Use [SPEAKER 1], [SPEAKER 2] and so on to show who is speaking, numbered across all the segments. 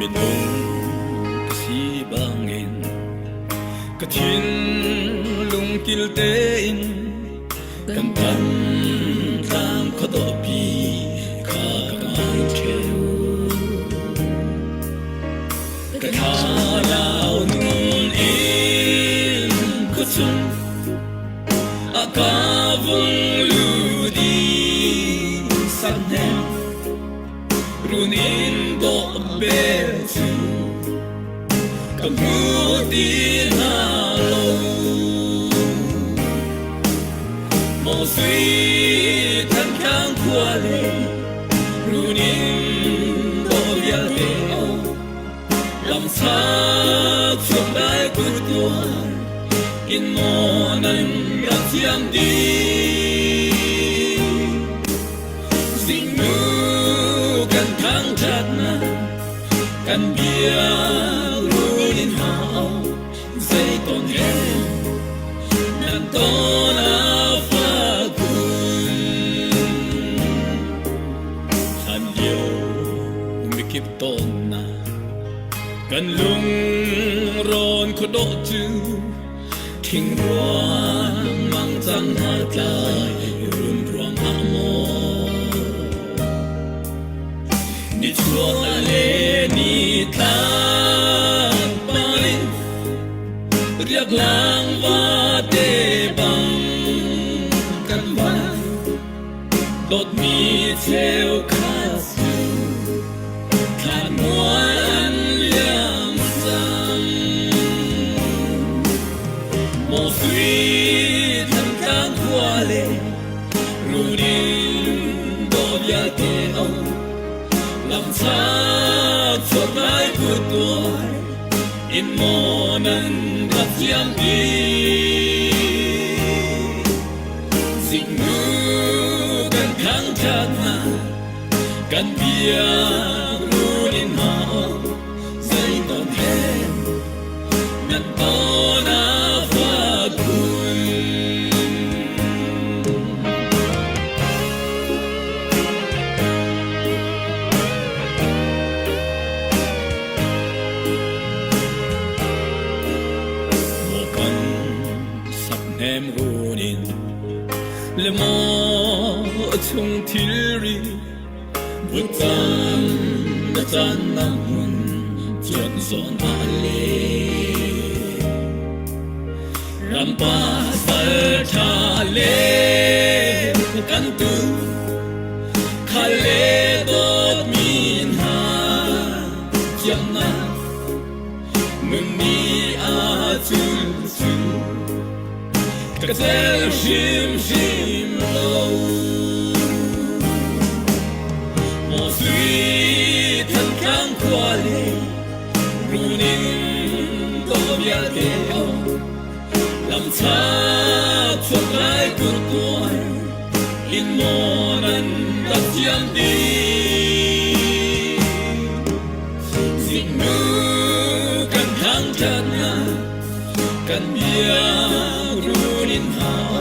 [SPEAKER 1] Minung ka si bangin ka thinlung kil tein kan tan tlang khuadawpi kha ka ngai ṭheo. Ka thlarau nun in khuachung a ka vung lut i sanghnem run in dawh bel cu ka hmu ti hna lo. Maw sui Thantlang khua le run in dawh vialte lamsa chuak lai kut tuar in maw nan rak thiam dih. Zingnu kan thangṭhatnak kan bia run in hau zei tawn he nan tawn a fak kun. Hlan lio mikip tawnnak kan lungrawn khuadawh cu thingruang mang cang hna tlai run ruang ah maw nichuah le nitlak palin riak lang vate bang kan van dawtmi cheukhat cu thlan mual an liam cang. Maw sui Thantlang khua le Rudin dawh vialte o lamcha chuak lai kut tuar in maw nan rak thiam dih. Zingnu kan thangṭhat hna kan bia run in hau zei tawn he nan tawn a fak khun. Maw kan sakhnem run in le maw chung thilri vutcam na caan na hmun cuan zawn ah le rampa sal ṭha le kan tu khal le dawtmi hna thiamnak nunni ah cun cu ka tel hrimhrim lo. Maw sui Thantlang khua le Runin dawh vialte o lamcha chuak lai kut tuar in maw nan rak thiam dih. Zingnu kan thangṭhatnak kan bia run in hau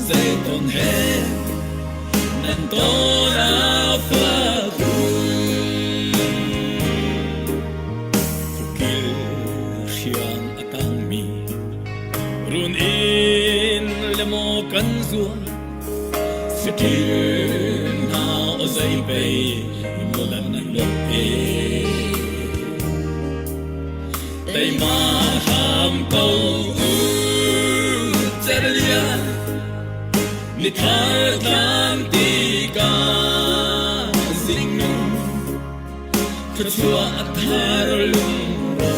[SPEAKER 1] zei tawn he nan tawn a fak khun. Kukil hriang a tangmi run in le maw kan zual Saṭil hna aw zei pei mulan nan lawh e. Teima hram ko u cerlian nithar tlang ti ka zingnu thluachuah thar lungro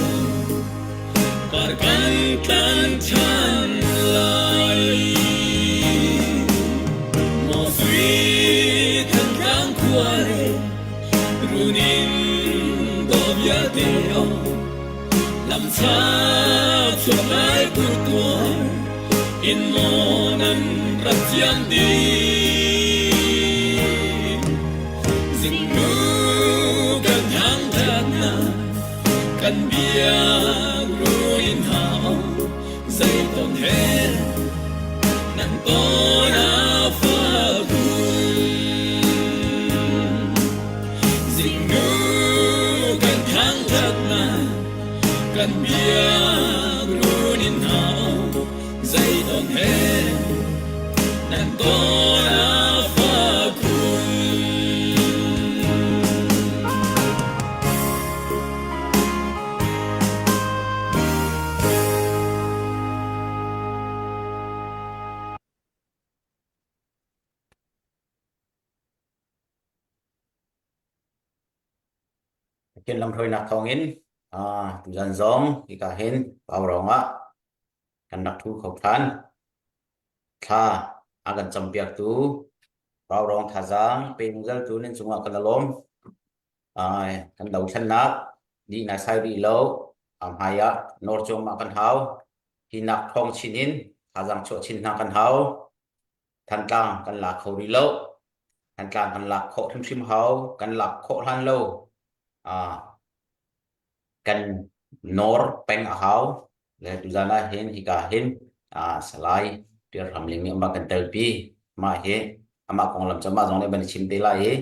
[SPEAKER 1] par kan tlan ṭhan lai. Maw sui Thantlang khua le Runin dawh vialte o lamcha chuak lai kur tuar in maw nan rak thiam dih. Zingnu kan thangṭhatnak kan bia ruin hau zei tawn he nan tawn a fak Zingnu kan thang. Kan biak runin hna zeidawn he nan tawn a fak khun.
[SPEAKER 2] Pathian lamhruainak thawngin tuzan zong hika hin Paurong ah kan rak thu kho than. Thla a kan campiaktu Paurong thazaang pe zungzaltu nan cungah kan lawm. Kan dothlennak dih na sai rih lo. A hmai ah nawr cuahmah kan hau. Hi nak thawng chin in thazaang chuah chin hna kan hau. Thantlang kan lak kho rih lo. Thantlang kan lak khawh hrimhrim hau. Kan lak khawh hlan lo. Uh, kan nawr peng a hau. Le tuzan ah hin hika hin uh, Salai Tir Ram Ling nih amah kan telpi. Mah hi amah konglam cu amah zong nih van i chim te lai i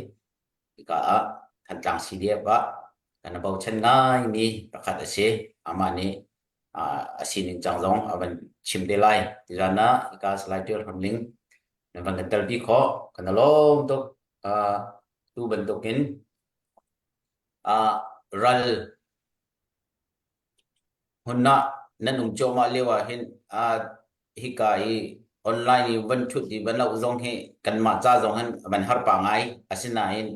[SPEAKER 2] hika ah Thantlang CDF ah kan bochan ngaimi pakhat a si. Amah nih a sining cang zong a van chim te lai. Tizan ah hika Salai Ṭial Hram Ling nan van kan telpi khawh. Kan i lawm tuk. Tu bantukin ral hmun ah nan um cuahmah lio ah hin hika i online i van ṭhut i van auh zong hi kanmah ca zong hin a van har pah ngai. Asinain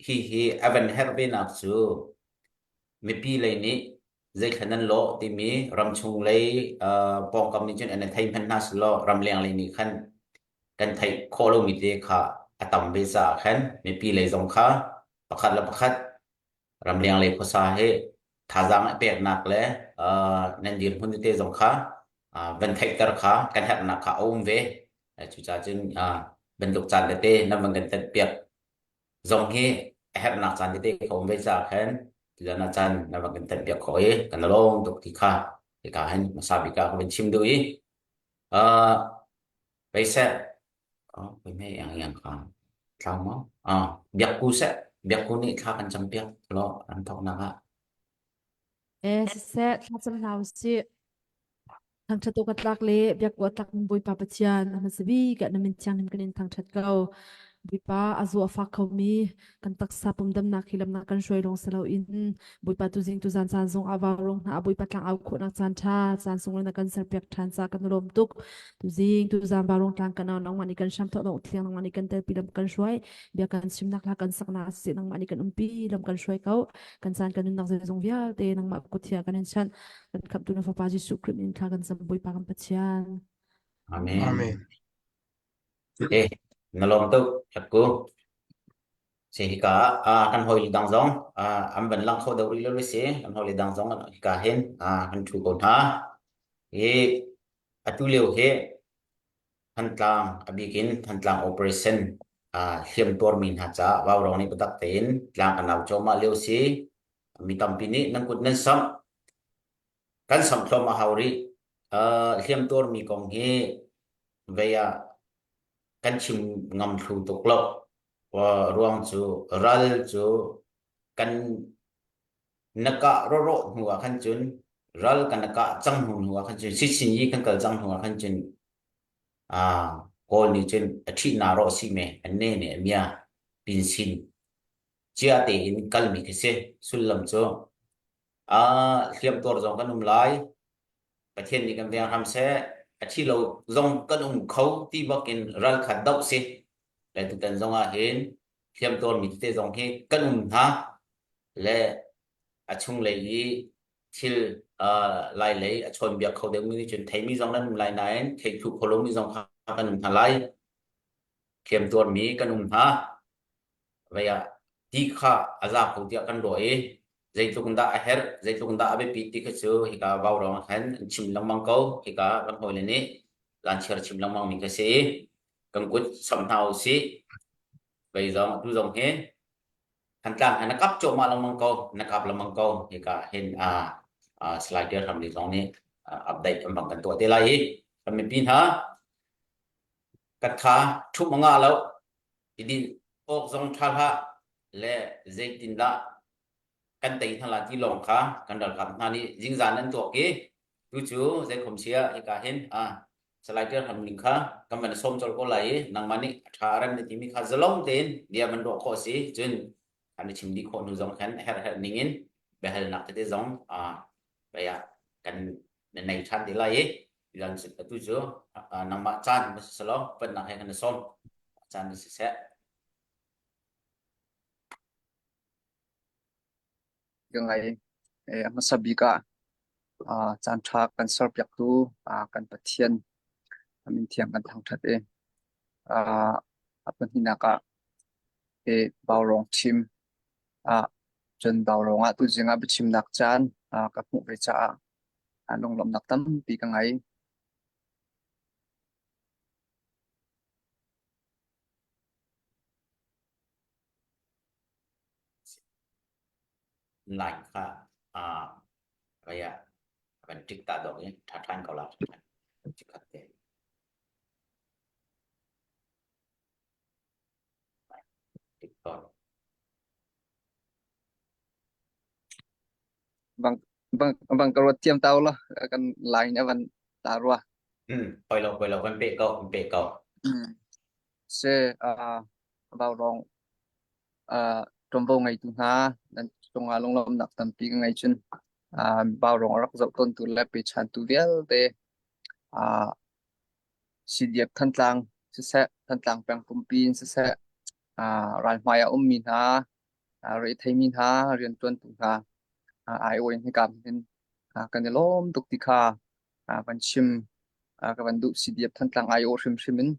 [SPEAKER 2] hihi a van herh ve nak cu mipi lei nih zeithla nan lawh timi ramchung lei pawngkam nih cun an i thei hmanh hna selaw ramleng lei nih khan kan theih khawh lomi te kha a tam ve caah khan mipi lei zong kha pakhat le pakhat ramleng lei khuasa hi thazaang a peknak le nan dirhmun tete zong kha van theihter kha kan herhnak kha a um ve. Cucaah cun bantuk caan tete nan van kan piak zong hi a herhnak caan tete ka um ve caah khan tuzan ah caan na van kan thanh piak khawh i kan lawm tuk ti kha hika hin hmasa bik ah ka van chim duh i uh, Peiseh oh pei mei yang yang kha tlau maw ah biakku seh biakku nih thla kan cam piak lo an thawknak ah
[SPEAKER 3] Eh, siseh, thlacam hna usih. Thangṭhat awk a tlak le biak awk a tlak Bawipa Pathian a hmasa bik ah na min thianghlim kan in thangṭhat ko. Bawipa a zaw a fak khomi kan taksa pumdamnak hi lamnak kan hruai lawng si loin Bawipa tuzing tuzan caan zong ah vaurawng hna ah Bawipa tlang au khawhnak caan ṭha caan sunglawi na kan serpiak ṭhan ca kan lawm tuk. Tuzing tuzan vaurawng tlang kan au nangmah nih kan hram thawh dong thiang nangmah nih kan telpi lam kan hruai bia kan chimnak hla kan saknak siseh nangmah nih kan umpi lam kan hruai ko. Kan caan kan nunnak zeizong vialte nangmah kut thiang kan in chanh. Kan khamhtu na Fapa Jesuh Khrih min thla kan cam Bawipa kan Pathian.
[SPEAKER 2] Amen.
[SPEAKER 4] Amen.
[SPEAKER 2] Eh, na lawm tuk Hlapku. Si hika ah kan hawi dang zong an van lang kho deuh rih lo si kan hawi dang zong hika hin kan thu ko hna. Hi atu lio hi Thantlang a bikin Thantlang operation hliam tuarmi hna caah Vaurawng nih biatak tein tlang an au cuahmah lio si. Mi tampi nih nan kut nan samh. Kan samh thluahmah hau rih. Uh, hliam tuarmi kong hi vei ah kan chim ngam thlu tuk lo. Ruang cu ral cu kan na kah rawrawh hnu ah khan cun ral kan na kah cang hnu hnu ah khan cun sichin yi kan kal cang hnu ah khan cun ah Kawl nih cun a ṭhih na rawh si me an ne ne a mia pin sin cia tein kalmi khi si sullam cu ah hliam tuar zong kan um lai Pathian nih kan veng hram seh a thi lo zong kan um kho ti bak in ral khat doh si le tutan zong ah hin hliam tuarmi tete zong hi kan um hna le a chunglei i thil uh, lai lei a chawnbiak kho deuhmi nih cun theimi zong nan um lai nain thei thlu kho lomi zong kha kan um hna lai hliam tuarmi kan um hna vei ah ti kha a za kho tiah kan ruah i zeitluk in dah a herh zeitluk in dah a biapit ti kha cu hika vaurawng khan an chim lengmang ko hika kan hawile nih lanchiar chim lengmang mi kha si i kan kut samh hna u sih vei zong atu zong hi Thantlang he na kap cuahmah lengmang ko na kap lengmang ko hika hin a slider hram li zong nih update kan bang kan tuah te lai i kan mipi hna kan tha ṭhumh a ngah lo i din awk zong ṭha hlah le zeitindah. Kan tei hna la ti lawng kha kan ralkap hna nih zingzan an tuak i tu cu zeikhom sia hika hin a Salai Ṭial Hram ning kha kan van sawm colh ko lai i nangmah nih a ṭha a rem na timi kha zalong tein bia van ruah khawh si cun kan i chim dih khawh hnu zong khan herh herh ning in biahalnak tete zong pei ah kan na nei ṭhan te lai i lan atu cu nangmah caan va si selaw pannak he kan i sawm caan va si seh.
[SPEAKER 4] Ka ngai. A hmasa bik ah caanṭha kan serpiaktu kan Pathian a min thiang kan thangṭhat i a pahnihnak ah Vaurawng thim ah cun Vaurawng ah tuzing ah biachimnak caan ka hmuh ve caah lunglawmhnak tampi ka ngei.
[SPEAKER 2] Line kha kaya kan tik ta dok i ṭha ṭhan ko la chikkhat te. Tik tawn.
[SPEAKER 4] Bang bang bang ka ruat thiam tau la kan line avan ta rua.
[SPEAKER 2] Poi lo poi lo kan pe ko kan pe ko.
[SPEAKER 4] Se Vaurawng ṭuanvo ngeitu hna nan cungah lunglawmhnak tampi ka ngei cun Vaurawng a rak zoh tawntu le pechantu vialte CDF Thantlang siseh, Thantlang peng pumpi in siseh, ralhmai ah ummi hna, retheimi hna, rianṭuantu hna aiawh in hika hin kan i lawm tuk ti kha van chim ka van duh. CDF Thantlang aiawh hrimhrim in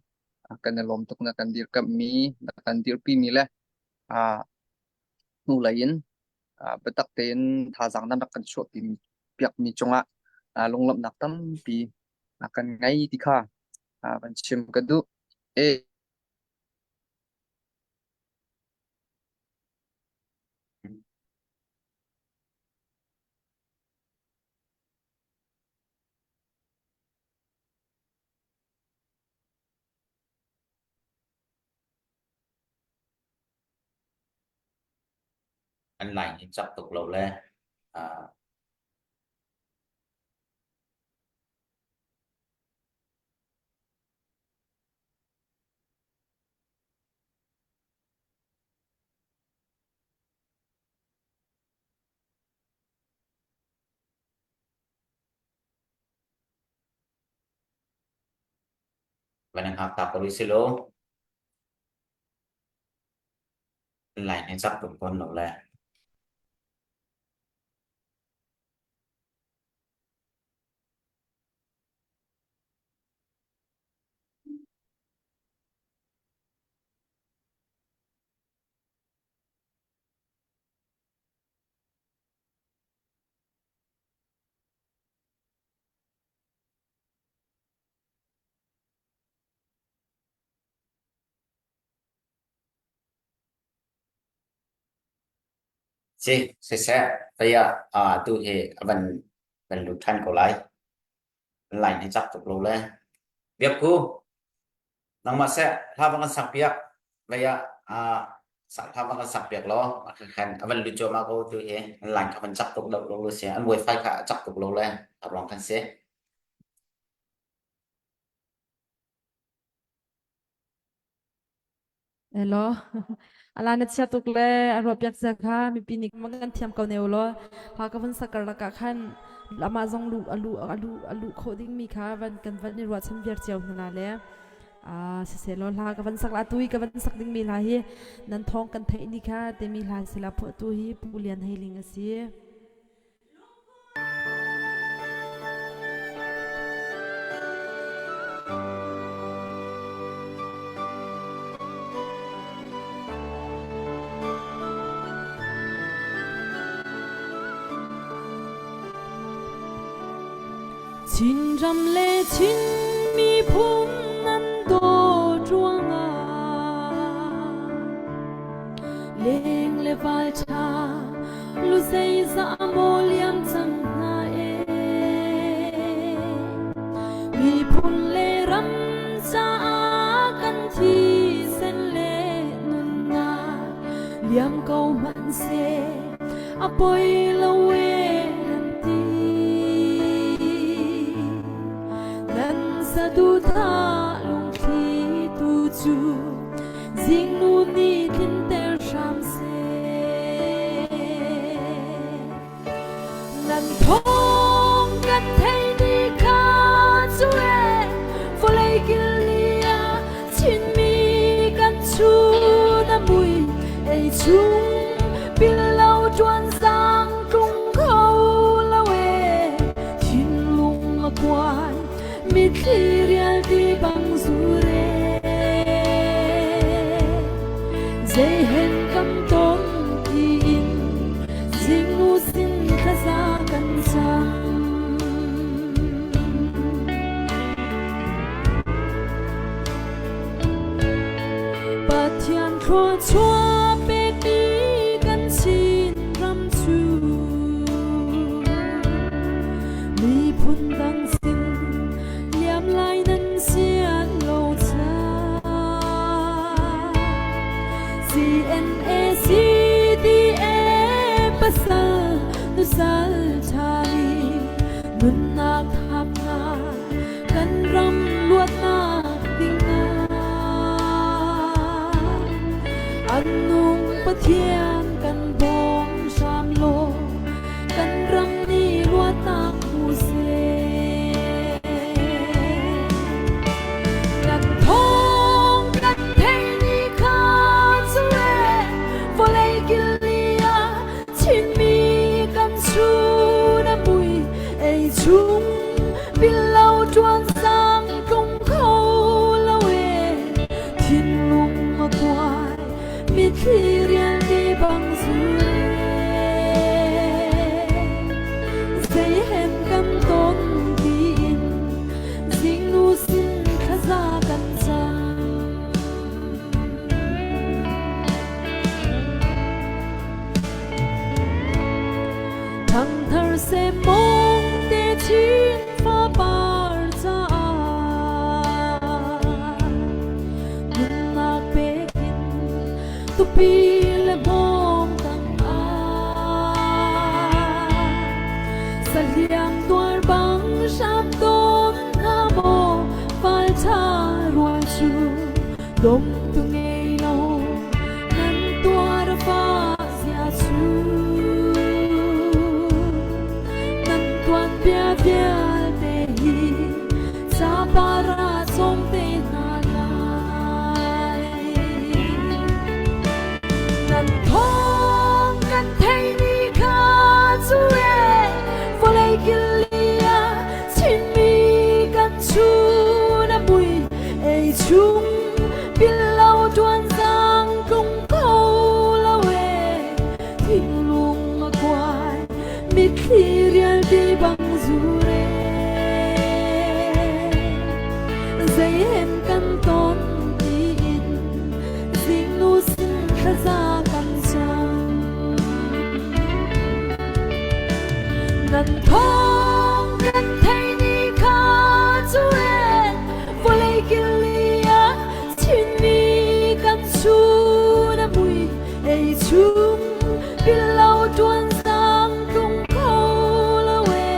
[SPEAKER 4] kan i lawm tuk na kan dirkamhmi, na kan dirpimi le hnulei in biatak tein thazaang nan rak kan chuahpi piakmi cungah lunglawmhnak tampi kan ngei ti kha van chim ka duh.
[SPEAKER 2] An line hi cak tuk lo le van in hngak ta ko rih si law. An line hi cak tuk tawn lo le. Si, siseh, kaya tu hi a van van lut ṭhan ko lai. An line hi cak tuk lo le. Biakku, nangmah seh hla va kan sak piak. Vei ah hla va kan sak piak law khan a van lut cuahmah ko tu hi. An line kha van cak tuk lo lo si. An wifi kha a cak tuk lo le. A ruang khan si.
[SPEAKER 3] Hello. Ala na chia tuk le a ruah piak zia kha mipi nih kan thiam ko ne law ha ka vun sakar lakah khan amah zong lu alu alu alu khawh ding mi kha van kan van i ruahchan viar cio hna le a siseh law hla ka van sak la tui ka van sak ding mi hla hi nan thawng kan theih ni kha timi hla sila phuah tu hi Pu Lian Heiling a si. Chinram le Chin miphun nan dawt ruangah leng le val ṭha lu zeizah maw liam cang hna e miphun le ram caah kan thisen le nunnak liam ko hmanhseh. A poi lo e nan ti. Nan saduhthah lungthli tu cu zingnu nih tlinter hram seh. Nan thawng kan thei ni kha cu e vawlei kil ni ah Chinmi kan chun a mui ei chung pil lo ṭuan sang tlung kho lo e thinlung a kuai mitthli rial ti bang zure zei hen kan ton tiin zingnu sin thlaza kan cam. Pathian thluachuah pekmi kan Chin ram cu miphun dang sin liam lai nan sian lo ca. CNA CDA pasal nusal ṭha nih nunnak thap hna kan ram luatnak dingah an nung Pathian kan bawm hram law kan ram nih luatnak hmu seh. Kan thawng kan theih ni kha cu le vawlei kil li ah Chinmi kan chun a mui ei chung pil lo ṭuan sang tlung kho lo e thinlung a kuai mitthli rial ti bang zul zei hen kan ton tiin zingnu sin thlaza kan cam. Thangthar semmawng te chin fapar caah nunnak pekin tupi le hmawng tang ah saliam tuar bang hram tawn hna maw fal tha rual cu dom tu ngei lo nan tuar fa zia cu nan tuan bia vialte hi capar ah cawm te hna lai. Nan thawng kan theih ni kha cu e vawlei kil li ah Chinmi kan chun a mui ei chung pil lo tuan sang tlung kho lo e thinlung a kuai mitthli rial ti bang zure zei hen kan ton tiin zingnu sin thlaza kan cam. Nan thawng kan thei ni kha cu e vawlei kil li ah Chinmi kan chun a mui ei chung pil lo tuan sang tlung kho lo e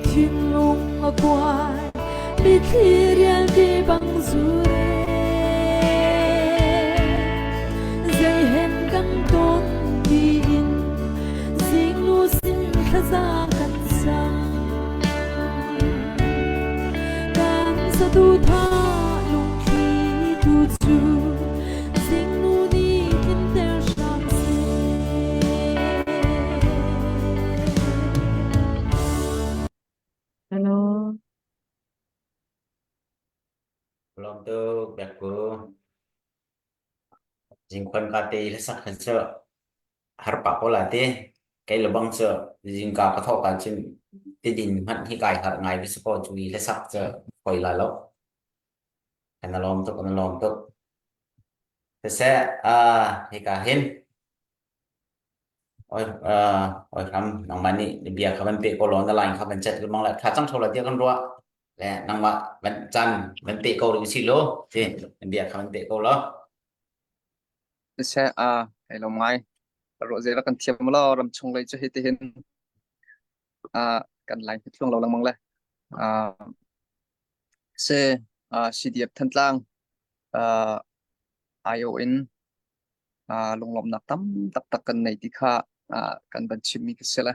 [SPEAKER 3] thinlung a kuai mitthli rial ti bang zure zei hen kan ton tiin zingnu sin thlaza kan sang kan saduhthah lungthli tu cu zingnu nih tlinter hram seh.
[SPEAKER 5] Hello.
[SPEAKER 2] Lawm tuk biakku. Zingkhuan ka te hlasak kha cu har pah ko la ti. Kei le bang cu zingka ka thawh ka cun tidin hmanh hi kai harh ngai va si kaw cu i hlasak cu hoi la lo. Kan lawm tuk, kan lawm tuk. Siseh, uh, hika hin Oi, uh, oi hram nangmah nih na bia kha van pe ko law na line kha van chat lengmang le tha cang tho la tiah kan ruah le nangmah van chan van pe ko rih usih law ti na bia kha van pe ko law.
[SPEAKER 4] Siseh, uh, hei lawm ngai. Ruah zei rak kan thiam lo ram chung lei cu hi ti hin uh, kan lai thluang lo lengmang le uh, se uh, CDF Thantlang uh, IO in uh, lunglawmhnak tam taktak kan nei ti kha uh, kan van chimmi ka si le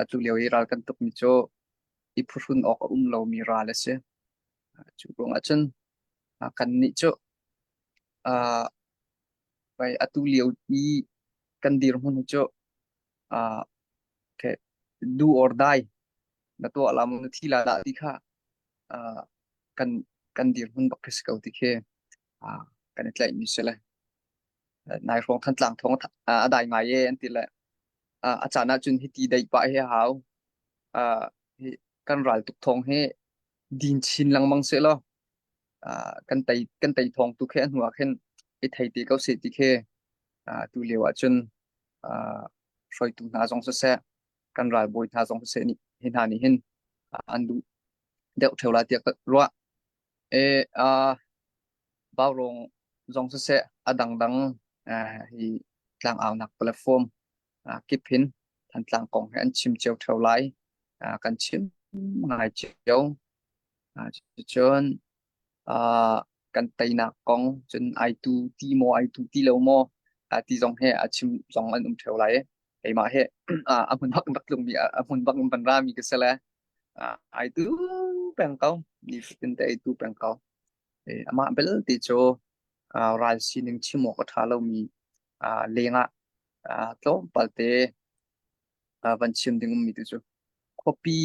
[SPEAKER 4] atu lio i ral kan tukmi cu i phuhrun awk a um lomi ral a si. Cu ruangah cun kan nih cu uh, vai atu lio i kan dirhmun hi cu uh, okay, do or die na tuah la maw na thi la dah ti kha uh, kan kan dirhmun bak khi si ko ti khi uh, kan i tlaihmi si le nai hrawng Thantlang thawng a dai ngai e an ti le a caan ahcun hiti deih pah hi a hau. Hi kan ral tuk thawng hi din chin lengmang seh law kan tei kan tei thawng tu khi a hnu ah khin i thei te ko seh ti khi tu lio ahcun hruaitu hna zong siseh kan ralbawi hna zong siseh nih hi hna nih hin an duh deuh ṭheo lai tiah ka ruah. E, Vaurawng zong siseh a dangdang hi tlangaunak platform kip hin Thantlang kong he an chim cio ṭheo lai. Kan chim ngai cio. Cucun kan teinak kong cun ai tu ti maw ai tu ti lo maw ti zong he a chim zong an um ṭheo lai. Keimah he a hmun bak rak tlungmi a hmun bak in van rami ka si le ai tu peng ko. Nifatin te ai tu peng ko. Amah belte cu ral sining chim awk a ṭha lomi lengah tlawmpal te van chim ding ummi tu cu khuapi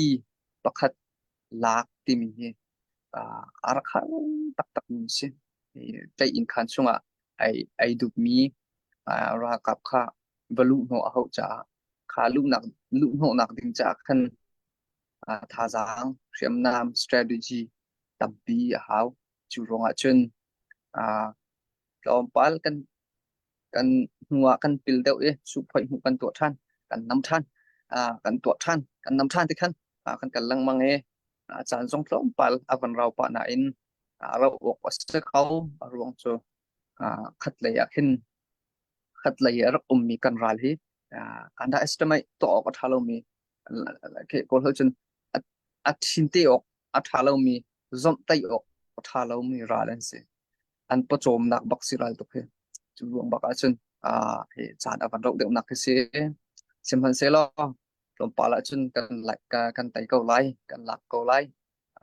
[SPEAKER 4] pakhat lak timi hi a rak har taktakmi a si. Tlaih inn khaan chungah ai, ai dupmi ralkap kha va luhhnawh a hauh caah kha luhnak, luhhnawhnak ding caah khan thazaang, hriamnam, strategy tampi a hau. Cu ruangah cun tlawmpal kan kan hnu ah kan pil deuh i suphoih hmuh kan tuah ṭhan, kan nam ṭhan, kan tuah ṭhan, kan nam ṭhan ti khan kan kal lengmang i caan zong tlawmpal a van rau pah nain rauh awk a si ko. A ruang cu khatlei ah khin khatlei a rak ummi kan ral hi underestimate tuah awk a ṭha lomi Kawl holh cun a ṭhin te awk a ṭha lomi zomhtaih awk a ṭha lomi ral an si. An pawcawmnak bak si ral tuk hi. Cu ruang bak ahcun hi caan a van rauh deuhnak hi si. Sihmanhsehlaw tlawmpal ahcun kan kan tei ko lai, kan lak ko lai.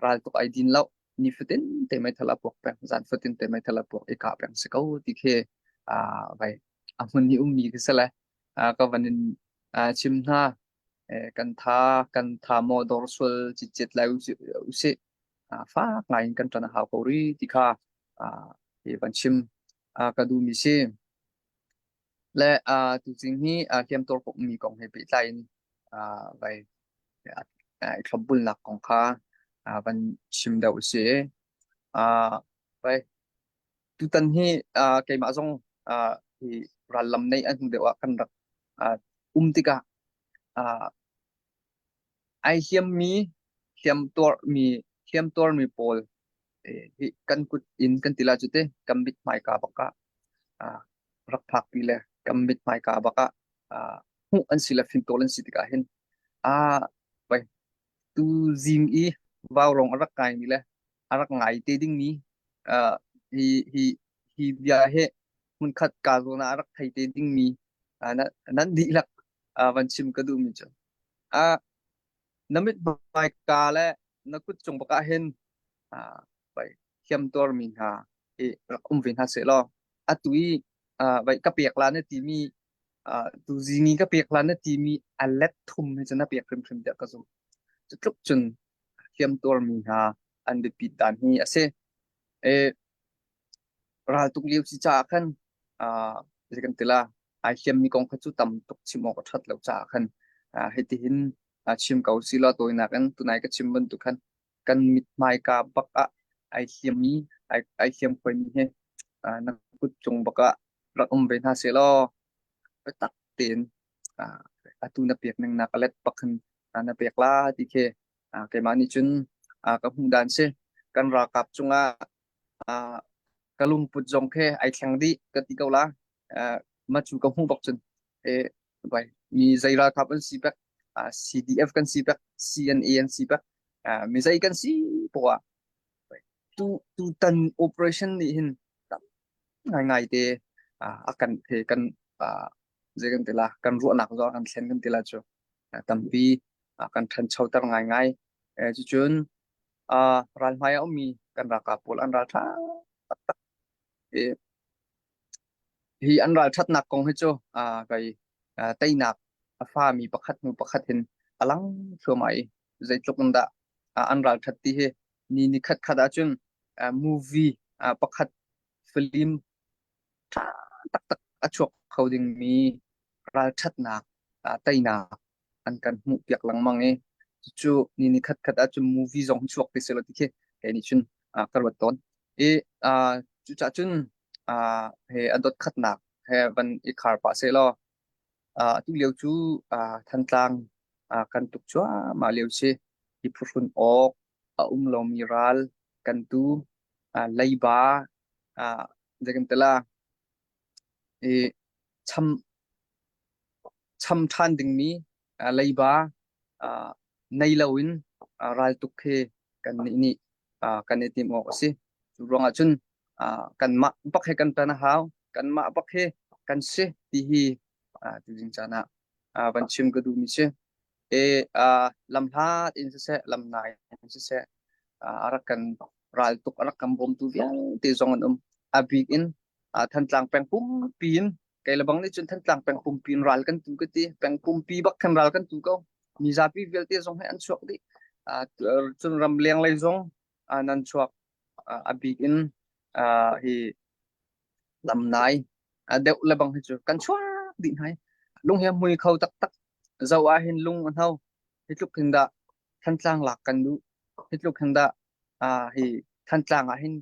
[SPEAKER 4] Ral tuk ai din lo. Nifatin te meithal a puak peng, zan fatin te meithal a puak i kah peng si ko ti khi vai a hmun i ummi khi si le ka van in chim hna. Kan tha kan tha maw dor sual citcet lai usih fak ngai in kan ṭan a hau ko rih ti kha hi van chim ka duhmi si. Le tuzing hi hliamtuar mi kong he pehtlai in vai i thlopbulnak kong kha van chim deuh a si. Vai tutan hi keimah zong hi rallam neih a hnu deuh ah kan rak um tikah ai hliammi hliamtuarmi hliamtuarmi pawl hi kan kut in kan ti lai cu te kan mit hmaika bak ah rak phakpi le kan mit hmaika bak ah hmuh an si le fimtawl an si tikah hin vai tu zing i vaurawng a rak kaimi le a rak ngai te dingmi hi hi hi bia hi hmunkhat ka zawn ah a rak thei te dingmi nan dihlak van chim ka duhmi cu na mit hmaika le na kut cung bak ah hin vai hliamtuarmi hna hi rak um ve hna seh law atu i vai ka pek la na timi tu zing i ka pek la na timi a let thum hi cu na pek hrimhrim tiah ka zumh. Cu tluk cun hliamtuarmi hna an biapit dan hi a si. E, raltuk lio si caah khan zei kan ti la ai hliammi kong kha cu tam tuk chim awk a ṭhat lo caah khan hitihin chim ko si law tawinak in tunai ka chim bantuk khan kan mithmai ka bak ah ai hliammi ai ai hliam khoimi hi na kut cung bak ah rak um ve hna seh law biatak tein atu na pek ning na ka let bak hin na pek la ti khi keimah nih cun ka hmuh dan si kan ralkap cungah ka lungput zong khi ai thleng dih ka ti ko la ma cu ka hmuh bak cun. Bai mi zei ralkap an si bek CDF kan si bek CNA an si bek mi zei kan si poah tu tutan operation nih hin tam ngaingai te a kan he kan zei kan ti la kan ruahnak zong kan thlen kan ti la cu tampi kan ṭhanchoter ngaingai. Cucun ralhmai a ummi kan ralkap pawl an ralṭha taktak. Hi an ralṭhatnak kong hi cu kei teinak a fami pakhat hnu pakhat hin a lang thluahmah i zeitluk in dah an ralṭhat ti hi ni ni khat khat ahcun movie pakhat film ṭha taktak a chuak kho dingmi ralṭhatnak teinak an kan hmuhpiak lengmang i cucu ni ni khat khat ahcun movie zong chuak ti selaw ti khi kei nih cun ka ruat tawn. I cucaah cun he a dot khatnak he van i khar pah sehlaw atu lio cu Thantlang kan tuk cuahmah lio si. I phuhrun awk a um lomi ral kan tu leiba zei kan ti la i cham cham ṭhan dingmi leiba nei loin raltuk khi kannih nih kan i timh awk a si. Cu ruangah cun kanmah bak he kan ṭan a hau, kanmah bak he kan si ti hi tuzing caan ah van chim ka duhmi si. E lamhlat in siseh, lamnai in siseh, a rak kan raltuk a rak kan bawmtu vialte zong an um. A bik in Thantlang peng pumpi in kei le bang nih cun Thantlang peng pumpi in ral kan tu ka ti. Peng pumpi bak khan ral kan tu ko. Mizapi vialte zong he an chuak dih. Cun ramleng lei zong nan chuak. A bik in hi lamnai deuh le bang hi cu kan chuak dih hna. Lung hi a hmui kho taktak. Zoh ah hin lung a hno. Hi tluk hin dah Thantlang lak kan duh. Hi tluk hin dah hi Thantlang ah hin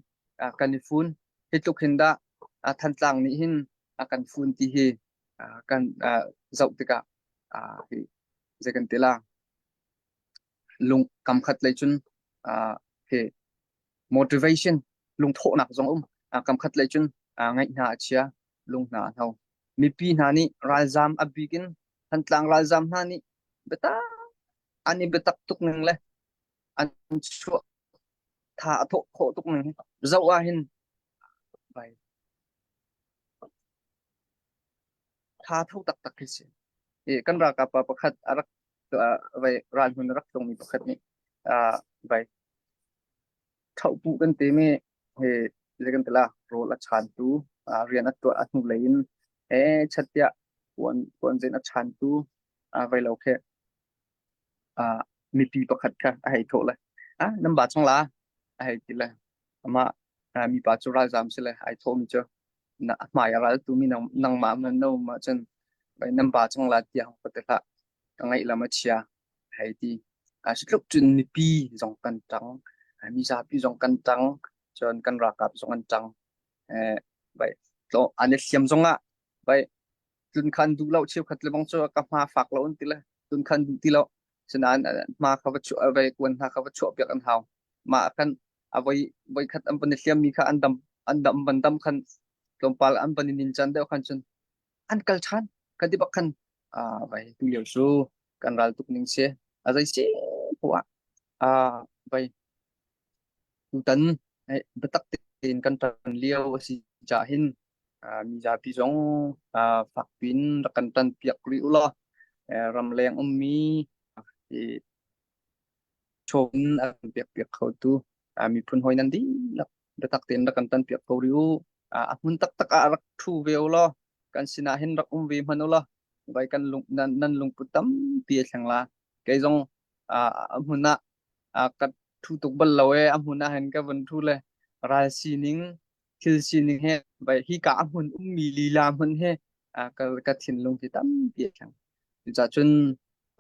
[SPEAKER 4] kan i fun. Hi tluk hin dah Thantlang nih hin a kan fun ti hi kan zoh tikah hi zei kan ti la lung kam khat lei cun hi motivation lungthawhnak zong um kam khat lei cun ngaih hna a chia lung hna a hno mipi hna nih ralzam a bik in Thantlang ralzam hna nih biatak an i biatak tuk ning le an chuah tha a thawh khawh tuk ning zoh ah hin bai tha tho taktak khi si. I kan ralkap pa pakhat a rak vai ral hmun a rak tlungmi pakhat nih vai ṭhohpuh kan timi hi zei kan ti la rawl a chaantu rian a tuah a hnu lei in he chattiah puan puan zen a chaantu vai lo khi mipi pakhat kha a hei thawh le ah nan ba chung la a hei ti le amah mipa cu ralzam si le ai thawhmi cu na hmai a ral tu mi nangmah man no ma cun vai nan ba chung la tiang ka ti hlah ka ngaih lam a chia hei ti a si tluk cun mipi zong kan tang mizapi zong kan tang cun kan ralkap zong an tang eh vai tlo an i hliam zong ah vai tlun khan duh lo cheukhat le bang cu ka hma fak lo an ti le tlun khan duh ti lo sinain hma kha va chuah vai kuan hna kha va chuah piak an hau mah khan a voi voi khat an van i hliam mi kha an dam an dam van dam khan tlawmpal an van i nin chan deuh khan cun an kal ṭhan kan ti bak khan a vai tu lio cu kan ral tuk ning si a zei si poah a vai tutan biatak tein kan ṭan lio a si caah hin mizapi zong fakpiin rak kan ṭan piak rih u law ramleng ummi chaw in a kan pek piak khotu miphun hawi nan dihlak biatak tein rak kan ṭan piak ko rih u. A hmun taktak ah rak ṭhu ve u law kan sinah hin rak um ve hmanh u law vai kan lung nan, nan lungput tampi a thleng la. Kei zong a hmun ah ka ṭhu tuk bal lo e a hmun ah hin ka vun ṭhu le ral sining thil sining he vai hi ka a hmun ummi lila hmun he ka, ka thinlung hi tampi a thleng. Cucaah cun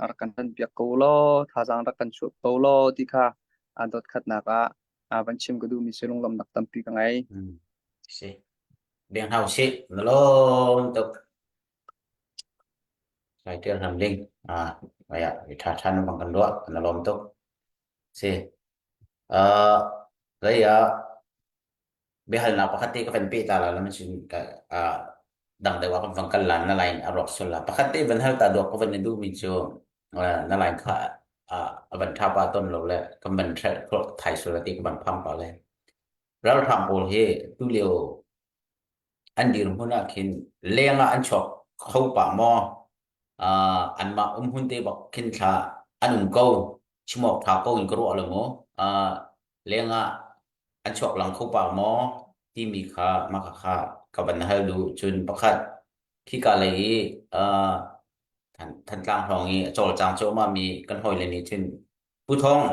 [SPEAKER 4] rak kan ṭan piak ko law thazaang rak kan chuah ko law ti kha dot khatnak ah van chim ka duhmi si lunglawmhnak tampi ka ngei.
[SPEAKER 2] Si. Biang hau si. Na lawm tuk. Sai ṭial hnam ding. Ah, aya, i ṭha ṭhan bang kan ruah. Na lawm tuk. Si. Uh, lei ah biahalnak pakhat te ka van peh ta la lam cun ka ah. Dang deuh ah kan van kal lan na line a rawk sual la. Pakhat te van hal ta duak ka van i duhmi cu na line kha a van tha pa ton lo le kan van thai sual la ti ka van phang pa le. Ralhrang pawl hi tu lio an dirhmun ah khin leng ah an chuak kho pah maw? Uh, anmah umhun te bak khin thla an um ko chim awk tha ko in ka ruah lo mu. Uh, leng ah an chuak lang kho pah maw timi kha mah kha ka van hal duh. Cun pakhat khika lei i uh, Thantlang hrawng i a cawlcang cuahmah mi kan hawile nih cun Pu Thawng,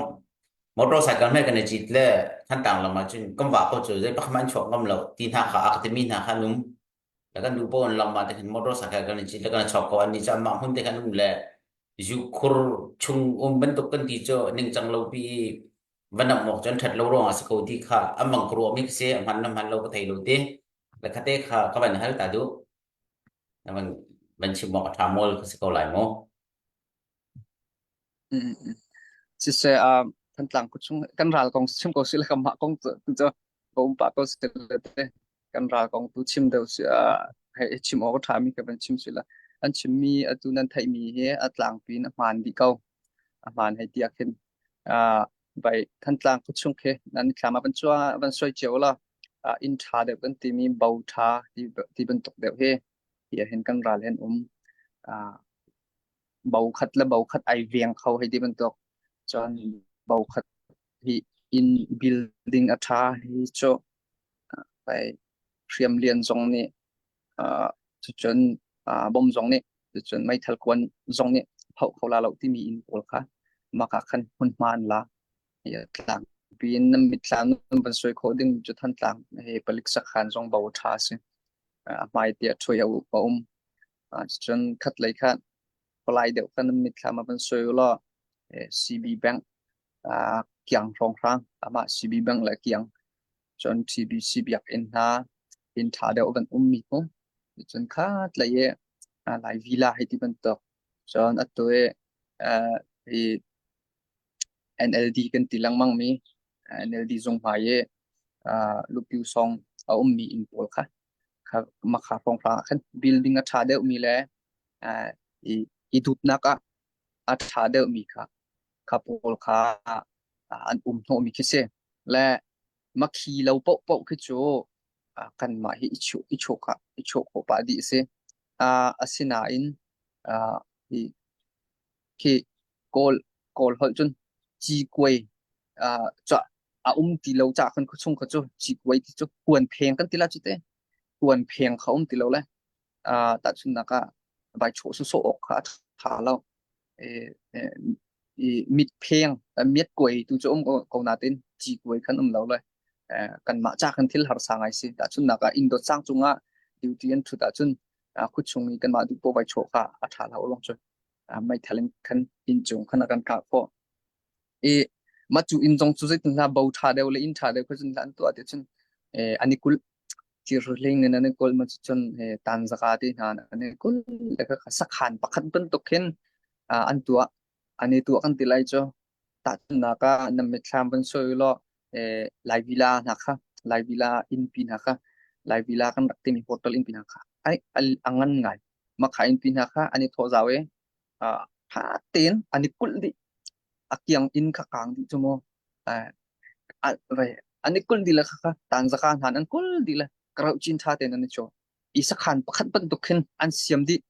[SPEAKER 2] motorcycle hme kan i cit le Thantlang lam ah cun kan vah ko cu zei pakhat hmanh an chuak ngam lo ti hna kha a ka timi hna kha an um. Le kan duh paoh in lam ah te khin motorcycle kan i cit le kan i chawk ko annih cu anmah hmun te khan um le zukhur chung um bantuk kan ti cu ningcang lo pi i va namh awk cu an ṭhat lo ruangah si ko ti kha an bang ka ruahmi khi si a hman le hman lo ka thei lo ti. Le khate kha ka van hal ta duh. Na van van chim awk a ṭha mawl ka si ko lai mu.
[SPEAKER 4] Siseh, Thantlang khuachung kan ral kong chim ko sih le kanmah kong cu cu ka um pah ko sih le te kan ral kong tu chim deuh si hei chim awk a ṭhami ka van chim si la. An chimmi atu nan theihmi hi a tlangpi in a hmaan dih ko. A hmaan hei tiah khin vai Thantlang khuachung khi nan thlam ah van cua van soi cio la inn ṭha deuh kan timi bo ṭha ti ti bantuk deuh hi hi ah hin kan ral hin um. Bo khat le bo khat ai veng kho hei ti bantuk. Cun bo khat hi inn building a ṭha hi cu hei hriam lian zong nih cucun bom zong nih cucun meithal kuan zong nih phoh kho la lo timi inn pawl kha mah ah khan hmunhma an la. Hi tlangpi in nan mitthlam nan van suai khawh ding cu Thantlang hi palik sakhan zong bo ṭha a si. A hmai tiah ṭhui a um. Cucun khatlei kha palai deuh kha nan mitthlam ah van suai u law CB Bank kiang hrawnghrang amah CB Bank le kiang cun TBC biakinn hna inn ṭha deuh van ummi cu cun khatlei i Lai Villa hei ti bantuk cun atu i hi NLD kan ti lengmang mi NLD zung hmai i Lupyu song a ummi inn pawl kha kha makha hrawnghrang ah khan building a ṭha deuhmi le i i dutnak ah a ṭha deuhmi kha kha pawl kha an um hnawhmi khi si. Le makhi lo paohpaoh khi cu kanmah hi i chuh i chuh khah i chuh khawh pah dih a si. Asinain hi khi Kawl Kawl holh cun cikuai a um ti lo cah khan khuachung kha cu cikuai ti cu kuan pheng kan ti la cu te. Kuan pheng kha um ti lo le tahchunhnak ah vai chawh sawsawh awk kha a ṭha lo. I mit pheng miat kuai tu cu um ko natin cikuai khan um lo le kanmah ca khan thil harsa ngai si. Tahchunhnak ah inn dot sang cungah duty an ṭhut ahcun khuachung i kanmah duh paoh vai chawh kha a ṭha lo lawng cu. Meithal in khan inn cung khan a kan kah khawh. I mah cu inn zong cu zeitin hlah bo ṭha deuh le inn ṭha deuh kha cun an tuah ti cun an i kulh. Thirhling in an i kulh ma cun tanzaka ti hna an i kulh le kha sakhan pakhat bantuk khin an tuah. An i tuah kan ti lai cu. Tahchunhnak ah na mitthlam van soi law Lai Villa hna kha Lai Villa innpi hna kha Lai Villa kan rak timi hotel innpi hna kha ai a ngan ngai. Mah kha innpi hna kha an i thawh zau i ṭha tein an i kulh dih. A kiang inn kha kaang dih cu mu. An i kulh dih le khakha tanzaka hna an kulh dih le karauh cin ṭha tein an i cawh. I sakhan pakhat bantuk khin an siam dih.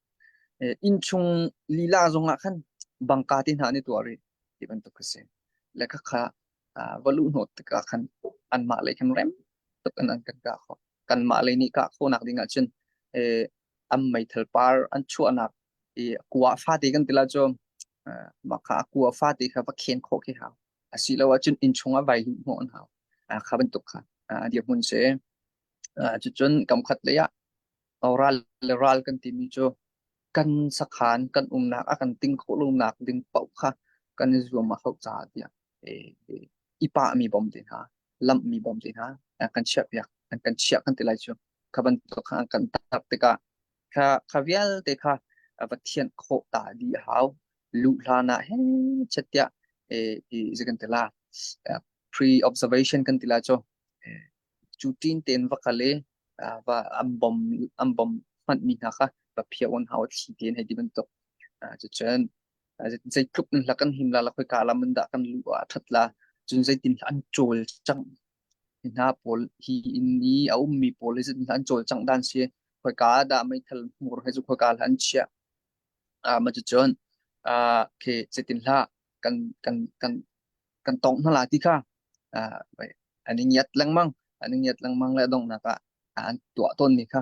[SPEAKER 4] Inn chung lila zong ah khan bangka te hna an i tuah rih ti bantuk a si. Le khakha va luh hnawt tikah khan anmah lei khan rem tuk in an kan kah khawh. Kanmah lei nih kah khawhnak ding ahcun an meithal par an chuahnak i kua fate kan ti la cu mah kha a kua fate kha va khen khawh khi hau. Asilo ahcun inn chung ah vai luh hnawh an hau. Kha bantuk kha dirhmun si. Cucun kamkhat lei ah ral le ral kan timi cu kan sakhan kan umnak a kan ting khawh lonak ding paoh kha kan i zuam a hauh caah tiah i pahmi bom te hna lamhmi bom te hna kan chiahpiak an kan chiah kan ti lai cu kha bantuk kha an kan tar tikah kha kha vialte kha va thianh khawh ta dih a hau luh hlan ah he chet tiah i zei kan ti la pre observation kan ti la cu cu tin tein va kal i va an bom an bom. hmanhmi hna kha va phiah on hau thli tein hei ti bantuk. Cucun zeitluk in hla kan him la la khoika lam in dah kan luh ah a ṭhat la cun zeitin an cawlcangh hi hna pawl hi inn i a ummi pawl hi zeitin an cawlcangh dan si khoika ah dah meithal hmur he cu khoika ah an chiah mah cucun khi zeitin hlah kan kan kan kan tongh hna la ti kha an i ngiat lengmang an i ngiat lengmang le donghnak ah an tuah tawnmi kha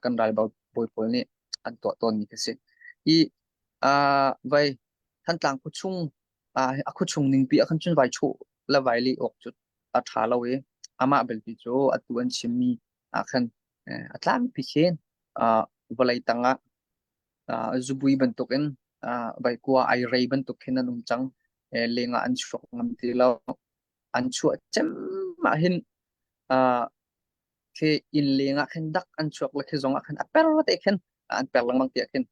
[SPEAKER 4] kan ralbawi pawl nih an tuah tawnmi kha si. Hi vai Thantlang khuachung a khuachung ningpi ah khan cun vai chuh le vai leh awk cu a ṭha lo i amah belte cu atu an chimmi ah khan a tlangpi khin vawlei tangah zubui bantukin vaikua ai rei bantuk khin an um cang. Lengah an chuak ngam ti lo. An chuah cem ah hin khi inn leng ah khin dak an chuak le khi zong ah khin a per te khin an per lengmang tiah khin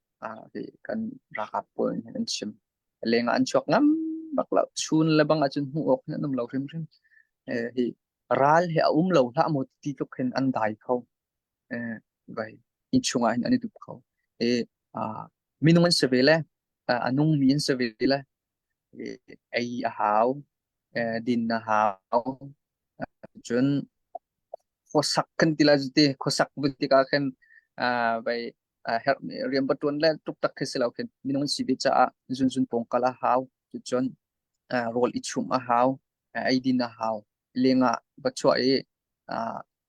[SPEAKER 4] kan ralkap pawl nih an chim. Leng ah an chuak ngam bak lo. Chun le bang ahcun hmuh awk hin an um lo hrimhrim. Hi ral hi a um lo hlah maw ti tluk hin an dai kho. Vai inn chung ah hin an i dup kho. Minung an si ve le a nungmi an si ve le ei a hau, din a hau. Cun khuasak kan ti lai cu ti khuasak vun tikah khin vai herhmi rian va ṭuan le ṭuktak khi si lo khin minung an si ve caah zunzun pawng kal a hau. Cucun rawl i chumh a hau, eidin a hau. Lengah va chuah i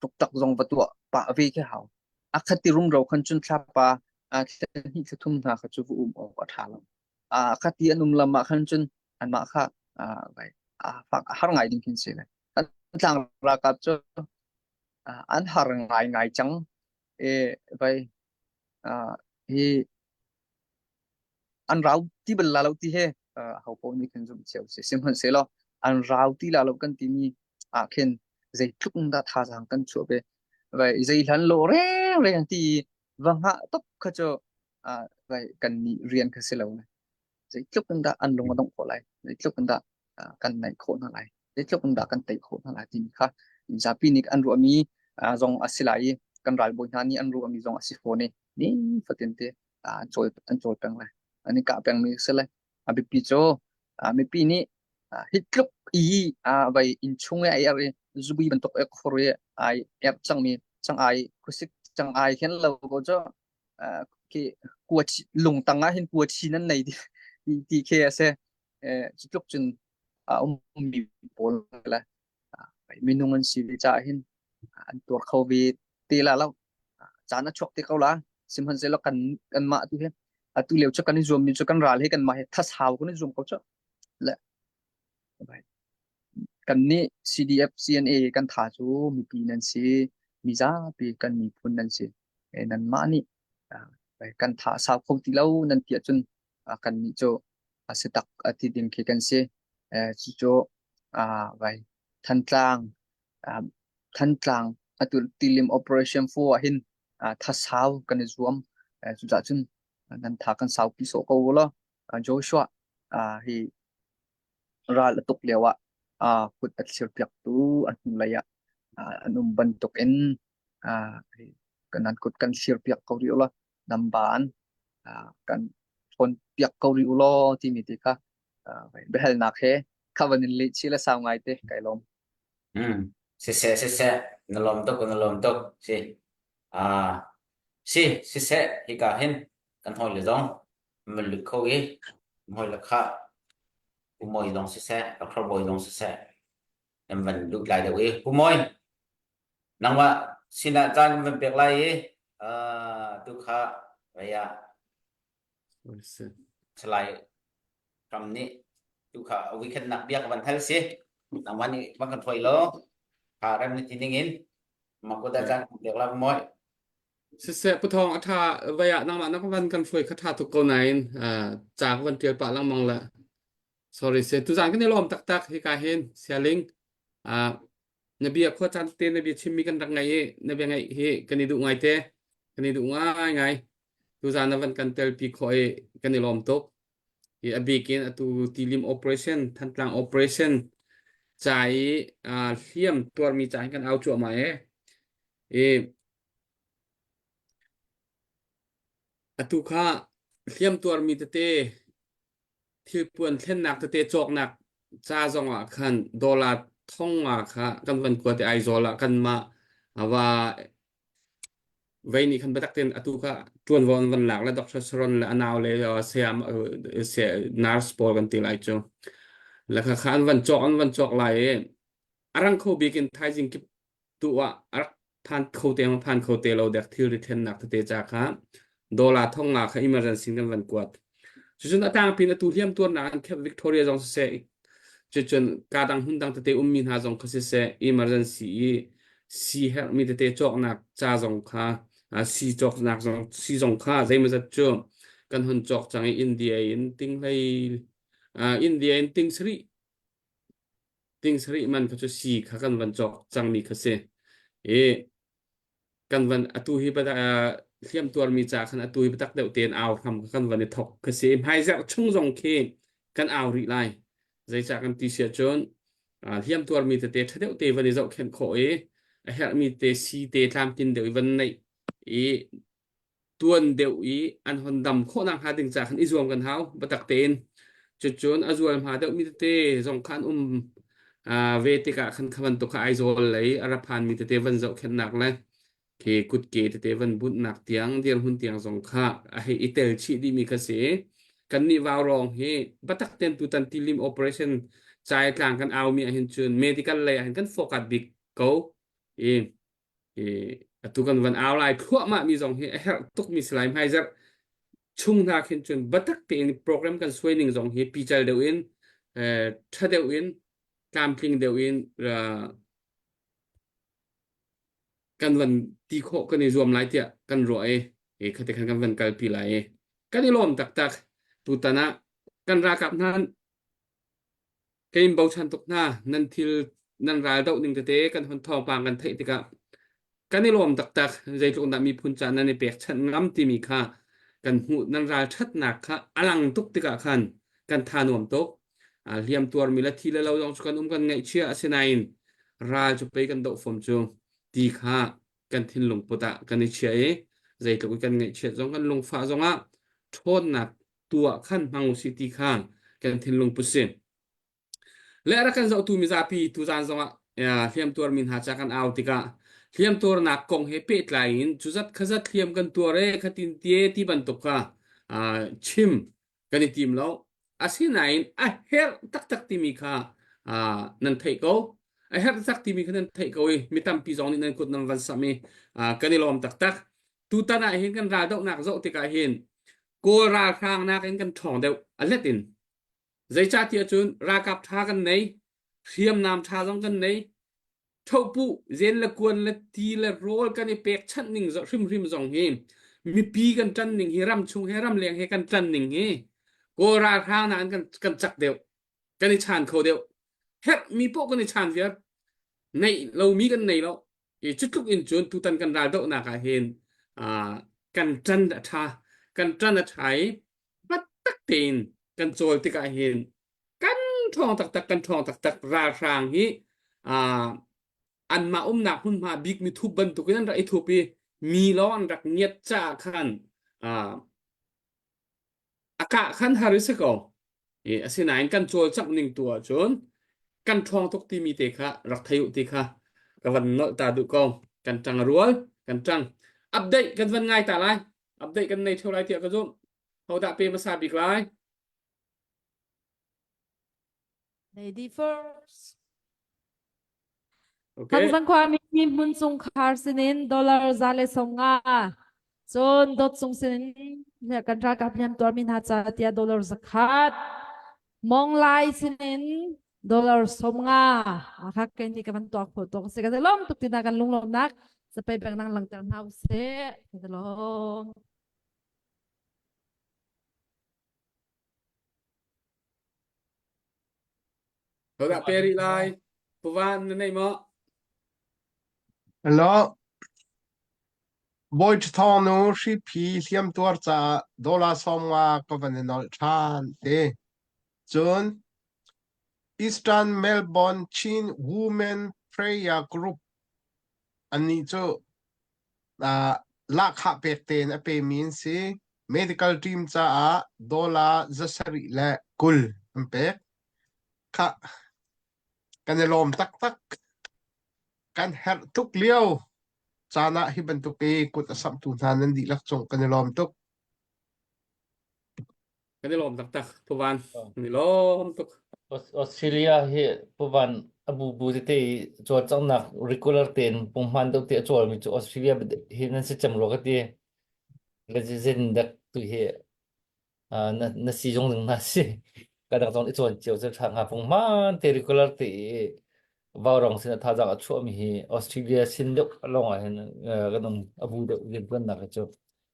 [SPEAKER 4] ṭuktak zong va tuah pah ve khi hau. A khat ti rumro khan cun thlapa thla hnih thla thum hna kha cu va um awk a ṭha lo. Kha ti an um lam ah khan cun anmah kha a har ngai ding khin si lai. Tlang ralkap cu an har ngai ngai cang. E vai hi an rau ti bal la lo ti he ho paoh nih khin zumh cio si. Sihmanhsehlaw an rau ti la lo kan timi ah khin zeitluk in dah thazaang kan chuah ve. Vai zei hlan lo reng reng ti va hngah top kha cu vai kan nih rian kha si lo. Zeitluk in dah an lung a dongh khawh lai. Zeitluk in dah kan naih khawh hna lai. Zeitluk in dah kan tei khawh hna lai timi kha zapi nih an ruahmi zong a si lai i kan ralbawi hna nih an ruahmi zong a si fawn i nifatin te an cawl an cawl peng lai. An i kah pengmi a si lai. A biapi cu mipi nih hi tluk i vai inn chung i ai er i zubui bantuk i khur i ai erh cangmi cang ai khuasik cang ai khin lo ko cu khi kua lung tang ah hin kua chi nan nei ti ti khi a si. Cu tluk cun a ummi pawl le minung an si ve caah hin an tuar kho ve te la lo. Caan a chuak te ko la. Sihmanhsehlaw kan kanmah tu hi atu lio cu kan i zuammi cu kan ral hi kanmah hi thasau kan i zuam ko cu. Le kan nih CDF CNA kan tha cu mipi nan si, mizapi kan miphun nan si. Nanmah nih kan tha sau kho ti lo nan ti ahcun kan nih cu a si tak a ti ding khi kan si. Cucu vai Thantlang Thantlang atu Tilim Operation 4 ah hin thasau kan i zuam. Cucaah cun nan tha kan saupi sawh ko u law Joshua hi ral a tuk lio ah kut a thlirpiaktu a hnulei ah an um bantuk in nan kut kan thlirpiak ko rih u law nan ban kan ṭhawnpiak ko rih u law timi ti kha biahalnak he kha van in leh chih le sau ngai te kai lawm.
[SPEAKER 2] Hmm. Siseh siseh na lawm tuk na lawm tuk si. Ah si siseh hika hin kan hawi le zong van lut kho i hawi le kha Pu Mawi zong siseh Dr. Bawi zong siseh nan van lut lai deuh i Pu Mawi nangmah sinah caan kan van pek lai i tu kha vei ah Salai Ram nih tu kha a weekend nak bia ka van hal si. Nangmah nih van kan hruai law kha rem na ti ning in makuda caan kan pek la mawi.
[SPEAKER 5] Siseh puthawng a tha vai ah nangmah na van kan hruai kha tha tuk ko nain ca ka van tial pah lengmang la. Sorry se tuzan kan i lawm taktak hika hin sialing na bia khua caan te na bia chimmi kan rak ngai i na bia ngaih hi kan i duh ngai te kan i duh ngai ngai tuzan na van kan telpi khawh i kan i lawm tuk i a bik in atu tilim operation Thantlang operation ca i hliam tuarmi ca hin kan au cuahmah e i. Atu kha hliamtuarmi tete thilpuan thlennak tete cawknak ca zongah khan dollar thong nga kha kan van kuat i Aizawl ah kanmah va vei nih khan biatak tein atu kha ṭuanvo an van lak le Dr. Sharon le a nau le sayam nurse pawl kan ti lai cu le kha kha an van cawk an van cawk lai i a rang kho bik in thaizing kip tu ah a rak phan kho te ma phan kho te lo dek thilri thlennak tete ca kha dollar thong nga kha emergency kan van kuat cucun a tangpin atu hliam tuarnak an khep Victoria zong siseh cucun ka dang hmun dang tete ummi hna zong kha siseh emergency i si herhmi tete cawknak ca zong kha si cawknak zong si zong kha zeimawzat cu kan hon cawk cang i India in ting hlei India in ting sarih Ting sarih man kha cu sii kha kan van cawk cangmi kha si. I kan van atu hi hliam tuarmi ca khan atu hi biatak deuh tein au hram kha kan van i thok kha si. Hmaizarh chung zong khi kan au rih lai. Zeicah kan ti si ahcun hliam tuarmi tete ṭha deuh te van i zohkhenh khawh i a herhmi te sii te tlamtlin deuh i van neih i tuan deuh i an hon dam khawh nakhnga ding ca khan i zuam kan hau biatak tein cucun a zual hma deuh mi tete zong kha an um ve tikah khan kha bantuk kha Aizawl lei a ra phan mi tete van zohkhenhnak le khi kutke tete van bunhnak tiang dirhmun tiang zong kha a hei i tel chih dih mi kha si kan nih vaurawng hi biatak ten tutan tilim operation chai tlang kan au mi ahhin cun medical lei ahhin kan focus bik ko i i atu kan van au lai thluahmah mi zong hi a herh tuk mi si lai hmaizarh chung hna khin cun biatak tein program kan suai ning zong hi pical deuh in ṭha deuh in tlamtling deuh in kan van ti khawh kan i zuam lai tiah kan ruah i i khate khan kan van kalpi lai i kan i lawm taktak tutan ah kan ralkap hna Kei in bochan tuk hna. Nan thil nan ral doh ning tete kan hon thawngpang kan theih tikah kan i lawm taktak. Zeitluk dah miphun ca nan i pekchanh ngam timi kha kan hmuh. Nan ral ṭhatnak kha a lang tuk tikah khan kan tha nuam tuk. Hliam tuarmi le thi le lo zong cu kan um kan ngaihchia asinain ral cu pei kan doh fom cu ti kha kan thinlung put ah kan i chia i zeitluk i kan ngaihchiat zong kan lungfah zongah ṭhawnnak tu ah khan hmang usih ti kha kan thinlung put si. Le rak kan zohtu mizapi tuzaan zongah hliam tuarmi hna ca kan au tikah hliam tuarnak kong he pehtlai in cuzat khazat hliam kan tuar e khatin tie ti bantuk kha chim kan i tim lo. Asinain a herh taktak timi kha nan theih ko. A herh taktak timi kha nan theih ko i mi tampi zong nih nan kut nan van samh i kan i lawm taktak. Tutan ah hin kan raldohnak zoh tikah hin Kawl ralhrang nakin kan ṭhawng deuh a let in. Zeicahtiah cun ralkap ṭha kan nei, hriamnam ṭha zong kan nei, thohpuh, zen le kuan le ti le rawl kan i pekchanh ning hrimhrim zong hi mipi kan ṭan ning hi ramchung he ramleng he kan ṭan ning hi Kawl ralhrang nakin kan, kan cak deuh, kan i chan kho deuh. Herhmi poh kan i chan viar. Neih lomi kan nei lo. I cutluk in cun tutan kan raldohnak ah hin kan ṭan a ṭha kan ṭan a ṭha i biatak tein kan cawl tikah hin kan ṭhawng taktak kan ṭhawng taktak ralhrang hi anmah umnak hmunhma bik mi thup bantukin an rak i thup i mi lawng an rak ngiat caah khan a kah khan har i si ko. I asinain kan cawlcangh ning tu ahcun kan ṭhawng tuk timi te kha rak thei u ti kha ka van nolh ta duh ko. Kan ṭang a rual, kan ṭang. Update kan van ngai ta lai. Update kan nei ṭheo lai tiah ka zumh. Hodah pe hmasa bik lai?
[SPEAKER 3] Lady first.
[SPEAKER 5] Okay.
[SPEAKER 3] Thangzang khuami hmun chungkhar sinin dollar 150. Cun dot sung sinin kan ralkap hliam tuarmi hna ca tiah dollar 100. Mong Lai sinin dollar 50. Akha kei nih ka van tuak khawh tuak si ka lawm tuk tina kan lunglawmnak zapei bang nang langter hna usih. Ka lawm.
[SPEAKER 5] Hodah pe rih lai? Puvan na nei maw?
[SPEAKER 6] Hello. Bawi Ṭhathawng nu hriphi hliamtuar caah dollar 50 ka van i nolh ṭhan te. Cun Eastern Melbourne Chin Women Prayer Group annih cu uh, lahkhah pek tein a pemi an si. Medical team caah dollar 720 an pek. Khah, kan i lawm taktak. Kan herh tuk lio caan ah hi bantuk i kut a samhtu hna nan dihlak cung kan i lawm tuk.
[SPEAKER 5] Kan i lawm taktak Puvan. Kan i lawm tuk.
[SPEAKER 7] Australia hi Puvan a bu bu tete i cawlcanghnak regular tein punghman deuh te a cawlmi cu Australia hi nan si cem rua ka ti. Le zin dek tu hi na na si zong ding hna si. Ka dang zong i cawn cio cu ṭha hnga punghman te regular te i vaurong sin a thazaang a chuahmi hi Australia sin deuh lawng ah hin kan um a bu deuh rianṭuannak hi cu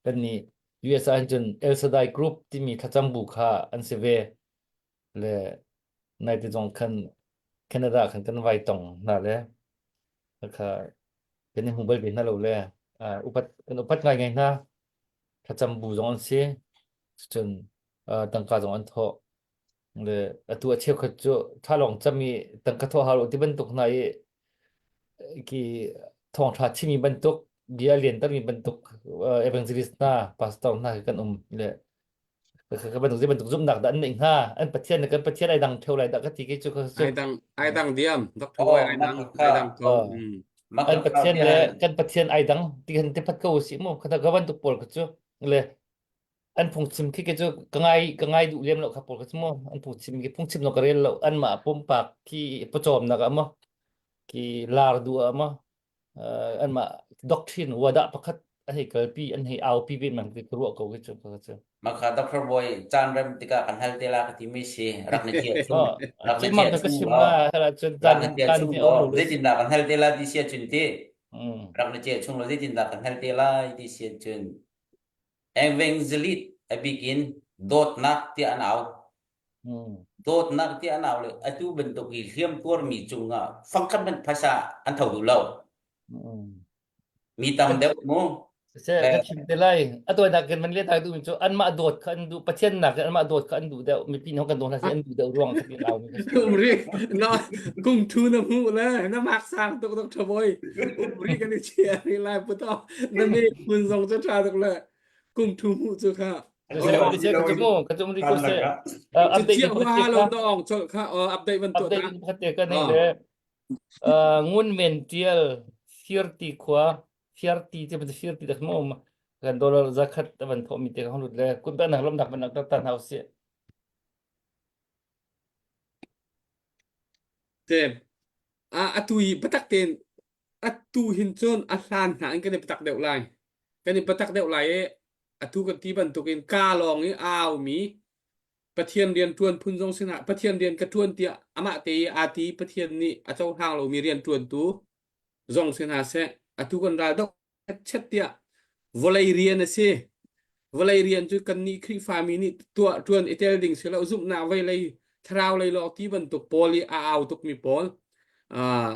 [SPEAKER 7] kan nih US ah cun El Shaddai Group timi thlacam bu kha an si ve. Le naite zong khan Canada khan kan vai tong hna le kha kan i hmu bal ve hna lo le uh, upat kan upat ngai ngai hna. Thlacam bu zong an si. Cun uh, tangka zong an thawh. Le atu a cheukhat cu tha lawng cam i tangka thawh hau lo ti bantuk hna i ki thawngṭha chimmi bantuk bia liantermi bantuk evangelist hna pastor hna khi kan um le ka bantuk zei bantuk zumhnak dah an neih hnga an pathian le kan pathian ai dang theu lai dah ka ti ke cu ka
[SPEAKER 5] ai dang ai dang diam Dr. Boy ai dang ai dang ko
[SPEAKER 7] kan pathian le kan pathian ai dang ti kan te phat ko si mu kha ka bantuk pawl kha cu le an phungchim khi ke cu ka ngai ka ngai duh lem lo kha pawl kha cu mu an phungchim khi phungchim no ka rel lo an mah pumpak khi pawcawmnak ah maw khi lar duh ah maw an mah doctrine wada pakhat an hei kalpi an hei aupi ve man ka ruah ko khi cu ka cu
[SPEAKER 2] Maka Dr. Boy caan rem tikah kan hal te la ka timi si rak na cia chung rak na cia
[SPEAKER 7] ka
[SPEAKER 2] chung
[SPEAKER 7] chim
[SPEAKER 2] law
[SPEAKER 7] la hela cun
[SPEAKER 2] rak
[SPEAKER 7] tan
[SPEAKER 2] na cia
[SPEAKER 7] tan
[SPEAKER 2] chung
[SPEAKER 7] hi
[SPEAKER 2] law
[SPEAKER 7] om lo
[SPEAKER 2] zeitindah kan hal te la ti sia cun ti rak na cia chung law zeitindah kan hal te lai ti sia cun Evangelist a bik in dawtnak tiah an au. Dawtnak tiah an au le atu bantuk i hliam tuarmi cungah fangkhat hmanh phaisa an tho duh lo. Mi tam deuh mu.
[SPEAKER 7] Siseh, ka chim te lai. A tawinak kan man le tak duhmi cu anmah dawt kha an duh, Pathian nak in anmah dawt kha an duh deuh, mipi nih kan dawt hna seh an duh deuh ruang kha tiin au mi ka si.
[SPEAKER 5] Umri na kum thu na hmu le na mak sang tuk tuk thaboy. Umri kan i chia ri lai puto. Na me phun zong cu tha tuk le kum thu hmu cu kha.
[SPEAKER 7] Update
[SPEAKER 5] huaha lo dong chol kha update ban
[SPEAKER 7] update pakhat te ka nei le ngun men tial firti khua firti te ban firti dak mo kan dollar zakhat ban tho mi te ka lut le kun ta nak lom nak ban nak ta ta si
[SPEAKER 5] Te a atu i biatak tein atu hin cun a hlan hna in kan i biatak deuh lai. Kan i biatak deuh lai i atu kan ti bantukin ka lawng i aa aumi Pathian rian ṭuan phun zong sinah Pathian rian ka ṭuan tiah amah te i aa ti Pathian nih a cohlang lomi rian ṭuantu zong si hna seh atu kan ral doh chet tiah vawlei rian a si. Vawlei rian cu kannih Khrihfami nih tuah ṭuan i tel ding si lo zumhnak vawlei thlarau lei lawng ti bantuk pawl i a au tukmi pawl uh,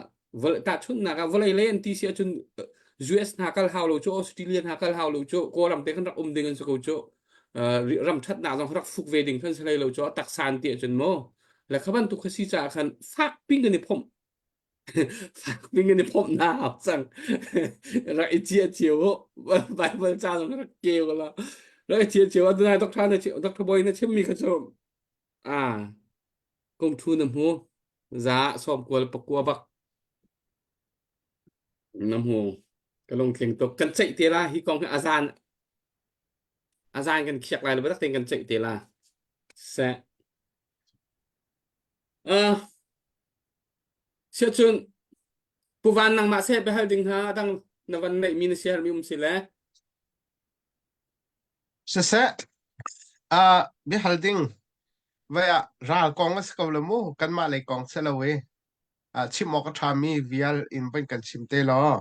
[SPEAKER 5] tahchunhnak ah vawlei lei an ti si ahcun US hna kal hau lo cu Australia hna kal hau lo cu Kawlram te kan rak um ding an si ko cu ram ṭhatnak zong rak fuk ve ding khan si hlei lo cu a taksa an ti ahcun mu le kha bantuk kha si caah khan fak ping kan i phomh Fak in i phomh hna hau cang. Rak i cia cio u. Bible ca zong rak keu la. Rak i cia cio. Adonai Doctor na Doctor Boy na chimmi kha cu ah kum thu na hmu. Za sawm kual pakua bak na hmu. Ka lungtling tuk. Kan ceih te la hi kong hi azan azan kan khiak lai lo tak tein kan ceih te la. Seh. Uh, Siahcun Pu Van nangmah seh biahal ding hna dang na van neihmi na siaherhmi um si le.
[SPEAKER 6] Siseh, uh, biahal ding vai ah ral kong a si ko lo mu kanmah lei kong si lo i uh, chim awk a ṭhami vial in van kan chim te law.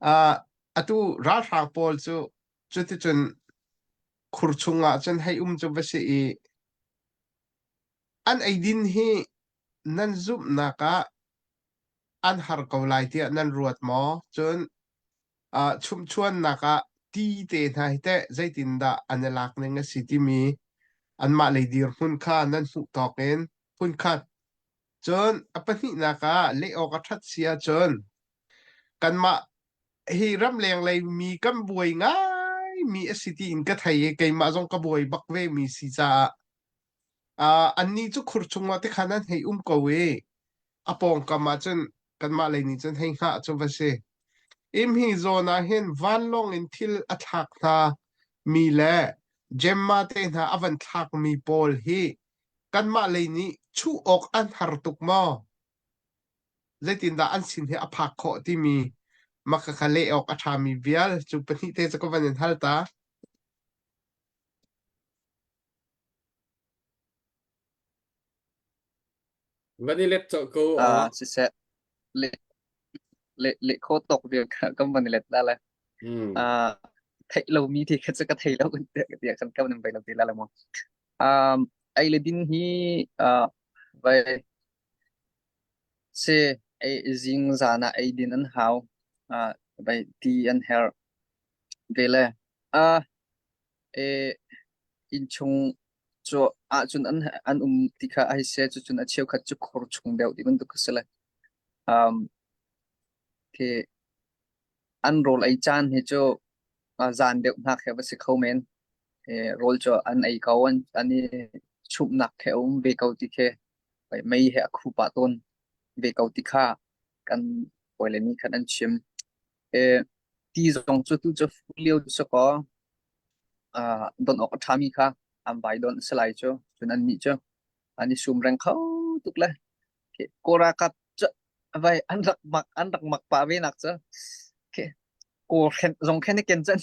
[SPEAKER 6] Uh, atu ralhrang pawl cu cuticun khur chungah cun hei um cu va si i An eidin hi nan zumhnak ah an har ko lai tiah nan ruat maw? Cun uh, chumhchuannak ah ti te hna hi teh zeitindah an i lak ning a si timi anmah lei dirhmun kha nan hmuh tawk in phunkhat. Cun a pahnihnak ah leh awk a ṭhat si ahcun kanmah hi ramleng lei mi kan buai ngai. ngaimi a si tiin ka thei i keimah zong ka buai bak ve mi si caah uh, annih cu khur chungah te khan an hei um ko i a pawngkam ah cun kanmah lei nih cun hei hngah cu va si. Im hi zawn ah hin vanlawng in thil a thlak hna mi le Gemma te hna a van thlak mi pawl hi kanmah lei nih chuh awk an har tuk maw? Zeitindah an sin hi a phak khawh timi maka kha leh awk a ṭhami vial cu pahnih te cu ka van in hal ta.
[SPEAKER 5] Van i let cawh ko
[SPEAKER 4] Ah, siseh le le le kho tok vial kha kan van i let la le.
[SPEAKER 5] Mm.
[SPEAKER 4] Ah, theih lomi thi kha cu ka thei lo tiah kan kan bai lo ti la le mu. Um, ei le din hi ah vai si ei zing zan ah ei din an hau. Ah, vai ti an herh ve le. Ah, e innchung cu ahcun an an um ti kha ai se cucun a cheukhat cu khor chung deuh ti bantuk a si le. Um, khi an rawl ei caan hi cu uh, zan deuh hnak he va si kho men. E, rawl cu an ei ko an an i chumhnak he a um ve ko ti khi mei he a khu pah tawn ve ko ti kha kan hawile nih khan an chim. E, ti zong cu tu cu fu lio cu kaw uh, don awk a ṭhami kha an vai don a si lai cu. Cun annih cu an i sum reng kho tuk le Kawl ralkap cu vai an rak mak an rak mak pah ve nak cu khi kawl hren zong khen i ken cun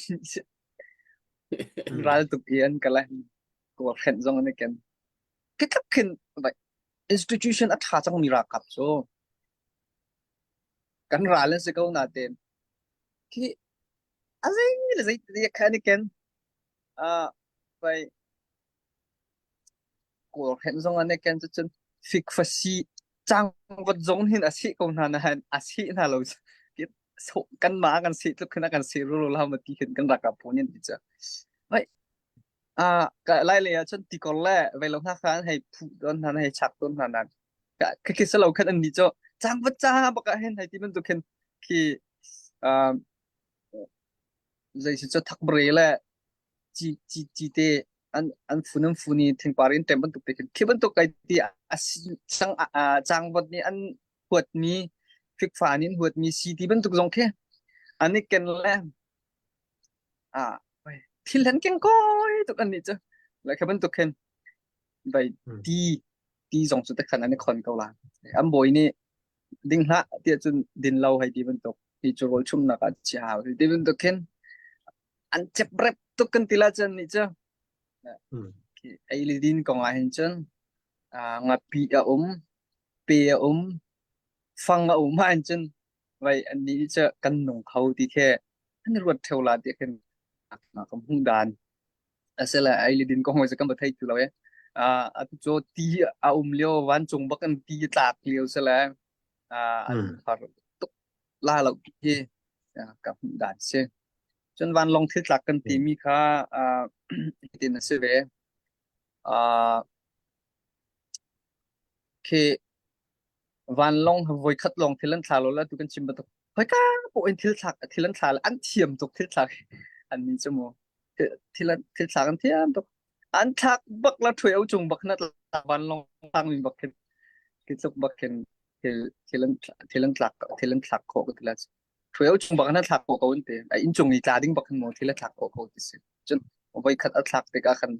[SPEAKER 4] ral tuk i an kal kawl hren zong an i ken khi tluk khin vai institution a ṭha cangmi ralkap cu kan ral an si ko natein khi a zei le zei te kha an i ken uh, vai Kawl hren zong an i ken cucun fikfasi cangvat zong hin a seh ko hna nain a seh hna lo. Kanmah kan seh tluk khin a kan seh ruru lo ma ti khin kan ralkap pawl nih an ti cu. Vai ah ka lai lei ah cun tikor le vei lo hna kha an hei phuh tawn hna, an hei chak tawn hna nain ka khi salo khan an nih cu cangvat ca bak ah hin hei ti bantuk khin khi um zei si cu thakbre le ci ci ci te an an fun an fun i thingpar in ṭem bantuk te khin khi bantuk kai ti a si sang a cangvot nih an huatmi fikfa nih an huatmi si ti bantuk zong khi an i ken le a thil han keng koi tuk an nih cu le khi bantuk khin vai ti ti zong cu te khan an i khon ko la an bawi nih ding hlah tiah cun din lo hei ti bantuk hi cu rawl chumnak ah chia hau ti bantuk khin an ceprep tuk kan ti la cun nih cu ei le din kong ah hin cun ngapi a um pe a um fang a um ah hin cun vai an nih cu kan nung kho ti khi an ruat theo la ti khin ka hmuh dan asila ei le din kong cu kan ba thei tu lo e atu cu ti a um lio vancung bak an ti tlak lio sila an har tuk la lo hi ka hmuh dan si. Cun vanlawng thil tlak kan timi kha uh, hitin a si ve. Uh, khi vanlawng voikhat lawng thil an thla lo la tu kan chim bantuk khoika poh in thil thlak thil an thla an thiam tuk thil thlak an min cu mu thil thil thlak an thiam tuk an thlak bak la ṭhui au cung bak na vanlawng thlak min bak khin ki tluk bak khin thil thil an thil an thlak thil an thlak khawh ka ti la ṭhuio chung bak in a thlak khawh ko an ti a inn cung i tla ding bak hin maw thil a thlak khawh ko ti si cun voi khat a thlak tikah khan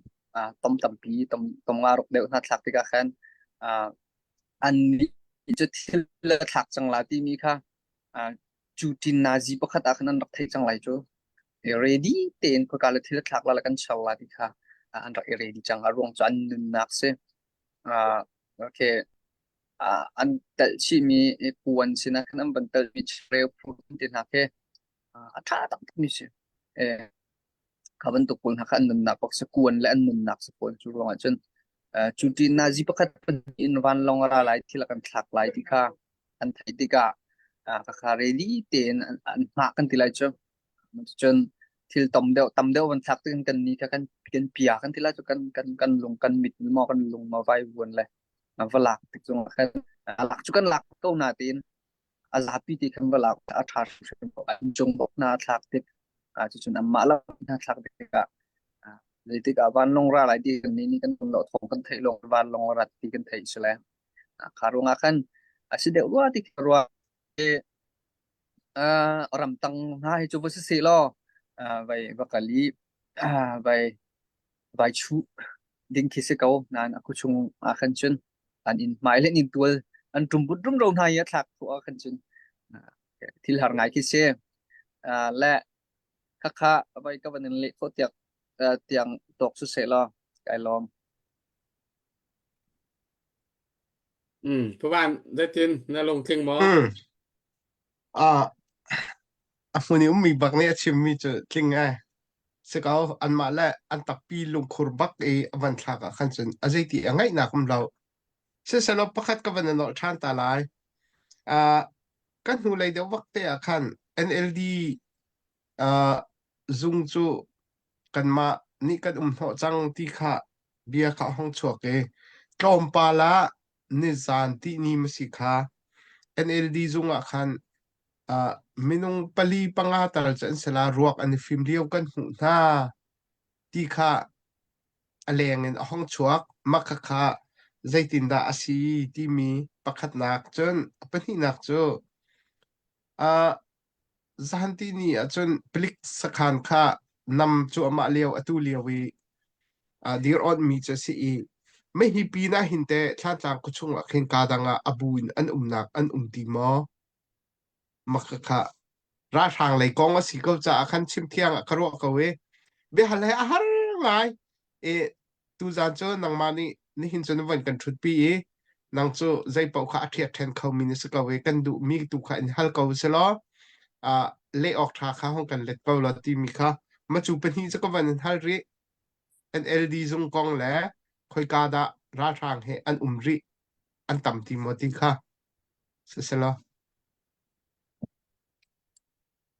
[SPEAKER 4] tom tampi tom tom nga ruk deuh hna thlak tikah khan an nih cu thil a thlak cang la timi kha cu tin nazi pakhat ah khan an rak thei cang lai cu ready tein khua le thil a thlak la la kan char la ti kha an rak i ready cang a ruang cu an nunnak si okay an telh chihmi puan sinah khan an van telhmi chereu phur ti hna khi a ṭha taktakmi si. Kha bantuk pawl hna kha an nunnak bak si kuan le an nunnak si pawl cu ruangah cun cu ti nazi pakhat pahnih in vanlawng a ra lai thil a kan thlak lai ti kha an theih tikah khakha ready tein an hngah kan ti lai cu. Cun thil tam deuh tam deuh van thlak tik kan ni kha kan kan pia kan ti lai cu kan kan kan lung kan mit maw kan lung maw vai vuan le va lak tik zong ah khan a lak cu kan lak ko na tiin a zapi ti khan va lak a ṭha hrimhrim ko an cung bok na thlak tik. Cucun anmah lam hna thlak tikah zeitik ah vanlawng ra lai ti kan nih nih kan lo thawng kan theih lawng vanlawng a rat ti kan theih si le kha ruangah khan a si deuh rua ti ka ruah. Ramtang hna hi cu va si seh law vai va kal i vai vai chuh ding khi si ko nain a khuachung ah khan cun an inn hmai le inn tual an ṭumbut rumro hna i a thlak khawh ah khan cun thil har ngai khi si. Le khakha vai ka van in leh khawh tiang tiang tawk su seh law kai lawm.
[SPEAKER 5] Mm, Pavan, zeitin na lungtling maw?
[SPEAKER 6] Mm. Ah, a hmun i ummi bak nih a chimmi cu tling ai. Si ko, anmah le an takpi lungkhur bak i a van thlak ah khan cun a zeiti a ngaihnak um lo. Sihsehlaw pakhat ka van i nolh ṭhan ta lai. Ah, kan hnulei deuh vak te ah khan NLD ah, zung cu kanmah nih kan um hnawh cang ti kha bia kha a hung chuak i tlawmpal ah nizan tihni ma si kha NLD zung ah khan uh, minung pali panga tal cu an si la ruak an i fim lio kan hmuh hna ti kha a leng in a hung chuak mah khakha zeitindah a si timi pakhatnak cun a pahnihnak cu uh, Zahanti ni ahcun palik sakhan kha nam cuahmah lio atu lio i dir awnhmi cu a si i mei pin ah hin teh Thlantlang khuachung ah khin kaa dang ah a bu in an umnak an um ti maw? Mah khakha ralhrang lei kong a si ko caah khan chim thiang ah ka ruah ko i biahal he a har ngai i tuzaan cu nangmah nih nihin cu na von kan ṭhutpi i nang cu zeipaoh kha a ṭhiat-ṭhen khomi na si ko i kan duhmi tu kha in hal ko si law uh, leh awk ṭha kha hong kan let ko law timi kha macu pahnih cu ka van in hal rih. NLD zung kong le khoika dah ralhrang he an um rih an tam ti maw ti kha siselaw.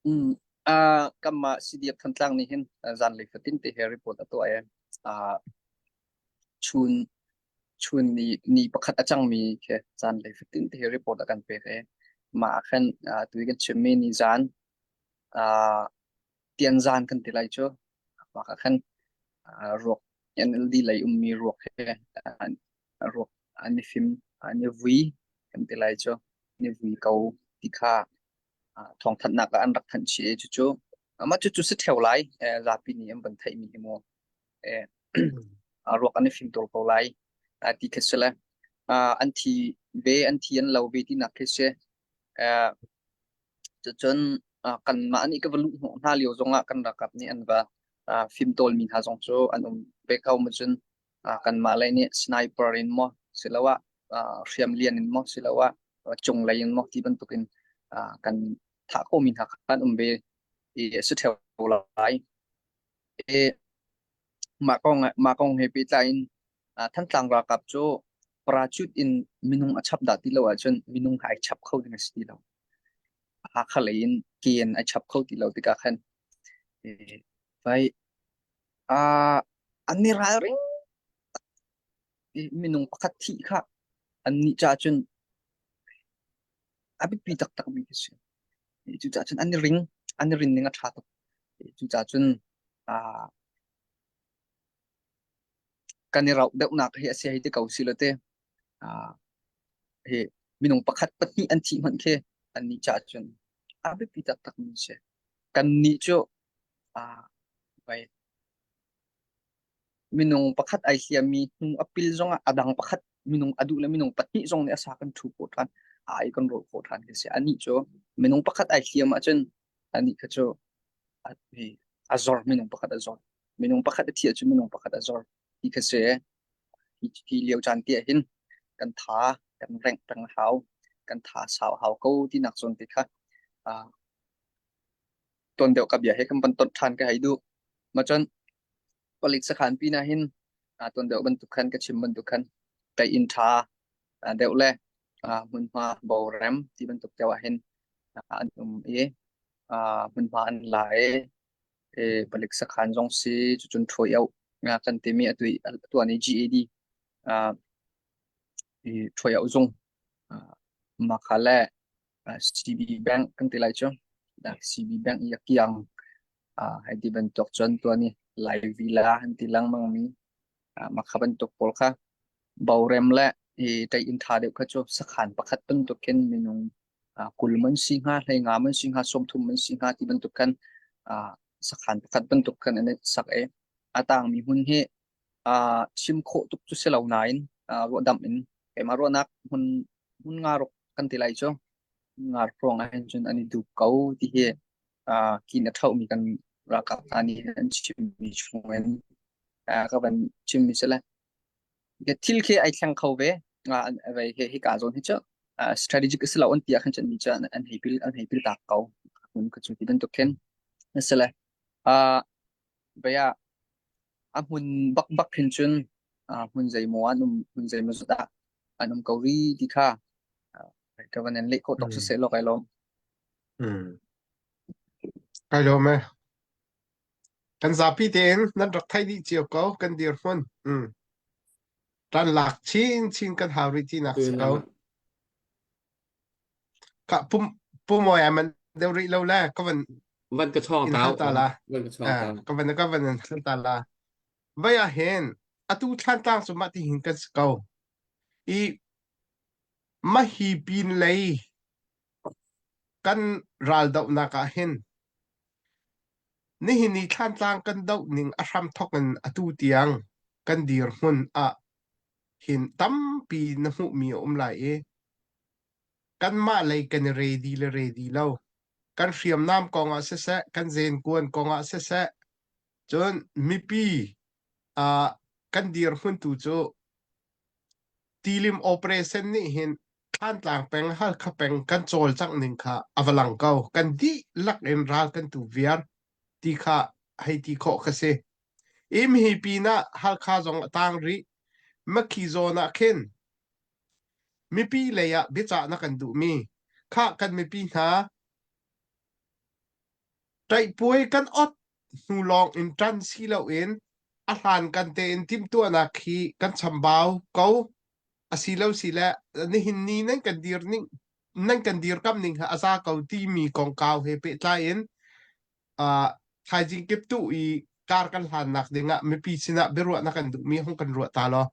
[SPEAKER 4] Mm, uh, kanmah CDF Thantlang nih hin zanlei fatin te he report a tuah i uh, chun chun ni ni pakhat a cangmi khi zanlei fatin te he report a kan pek i mah ah khan uh, tui kan chimmi ni zan uh, tian zan kan ti lai cu mah ah khan uh, ruak NLD lei ummi ruak he uh, ruak an i fim an i vui kan ti lai cu an i vui ko ti kha thawngthanhnak ah an rak thanh chih i cucu mah cucu si ṭheo lai zapi nih an van theihmi hi mu ruak an i fimtawl ko lai ti khi si le an thi ve an thi an lo ve tinak khi si cucun kanmah nih ka va luh hnawh hna lio zongah kan ralkap nih an va fimtawlmi hna zong cu an um ve ko ma cun kanmah lei nih sniper in maw siloah hriam lian in maw siloah cunglei in maw ti bantukin kan thah khawhmi hna kha an um ve i a si ṭheo lai. I mah kong mah kong he pehtlai in Thantlang ralkap cu parachute in minung a chap dah ti lo ahcun minung ai chap kho ding a si ti lo. Hakha lei in ke in ai chap kho ti lo tikah khan vai an i ralring minung pakhat thih kha annih caah cun a biapi taktakmi a si. Cucaah cun an i ring, an i rin ning a ṭha tuk. Cucaah cun kan i rauh deuhnak hi a si hei ti ko si law te hi minung pakhat pahnih an thih hmanh khi annih caah cun a biapi taktakmi a si. Kannih cu vai Minung pakhat ai hliammi hnu a pil zongah a dang pakhat minung a duh le minung pahnih zong nih a sa kan ṭhu khawh ṭhan, a ai kan rawlh khawh ṭhan khi si. Anih cu minung pakhat ai hliam ahcun anih kha cu a, a zor minung pakhat a zor. Minung pakhat a thih ahcun minung pakhat a zor ti kha si. Hi, hi lio caan te ah hin kan tha kan rengh peng a hau, kan tha sau a hau ko tinak zawn te kha uh, tuan deuh ka bia he kan van ton ṭhan ka hei duh. Ma cun palik sakhan pin ah hin tuan deuh bantuk khan ka chim bantuk khan tei inn ṭha deuh le hmunhma borem ti bantuk deuh ah hin an um i hmunhma an la i palik sakhan zong si cucun ṭhuai au kan timi atu atuan i GAD i ṭhuai au zung mah kha le CB Bank kan ti lai cu CB Bank i a kiang. Hei ti bantuk cun tuan i Lai Villa an ti lengmang mi mah kha bantuk pawl kha borem le i ṭei-inn ṭha deuh kha cu sakhan pakhat bantuk khin minung 20 man si hnga, 15 man si hnga, 30 man si hnga ti bantuk khan sakhan pakhat bantuk khan an i sak i a tangmi hmun hi chim khawh tuk cu si lo nain ruahdamh in keimah ruahnak hmun hmun nga ruk kan ti lai cu nga hrawng ah hin cun an i dup ko ti hi kin a ṭhomi kan ralkap hna nih an chimmi chungin ka van chimmi si le thil khi ai thleng kho ve. Hi hika zawn hi cu strategic a si lo an ti ah khan cun mi cu an hei pil an hei pil tak ko. Hmun ka cu ti bantuk khin a si le vei ah a hmun bak bak hin cun hmun zeimaw an um hmun zeimaw zat ah an um ko ri ti kha ka van in leh khawh tawk siseh law kai lawm.
[SPEAKER 6] Kai lawm e. Kan zapi tein nan rak theih dih cio ko kan dirhmun. Mm. Ṭan lak chinchin kan hau rih tinak si ko. Ka pum pumawi ai man deuh rih lo le ka van
[SPEAKER 5] Van ka chawng
[SPEAKER 6] in
[SPEAKER 5] tau.
[SPEAKER 6] hal ta la.
[SPEAKER 5] Van ka chawng
[SPEAKER 6] Eh,
[SPEAKER 5] tau.
[SPEAKER 6] ka van ka van in hal ta la. Vai ah hin atu thlantlang cu mah ti hin kan si ko. I mahi pin lei kan raldohnak ah hin nihin ni Thlantlang kan doh ning a hramthawk in atu tiang kan dirhmun ah hin tampi na hmuhmi a um lai i kanmah lei kan i ready le ready lo kan hriamnam kong ah siseh kan zenkuan kong ah siseh cun mipi uh, kan dirhmun tu cu tilim operation nih hin Thlantlang peng, Halkha peng kan cawlcangh ning kha a va lang ko. Kan dihlak in ral kan tu viar ti kha hei ti khawh ka si. Im hi pinah Halkha zong a tang rih. Makhi zawn ah khin mipi lei ah biacah na kan duhmi kha kan mipi hna ṭaihpuai kan ot hnu lawng in ṭan si loin a hlan kan tein timhtuahnak hi kan chambau ko. Asilo sile nihin ni nan kan dir ning nan kan dirkamh ning ha a za ko timi kongkau he pehtlai in uh, thaizing kip tu i kar kan hlannak dingah mipi sinah biaruahnak kan duhmi hong kan ruah ta law.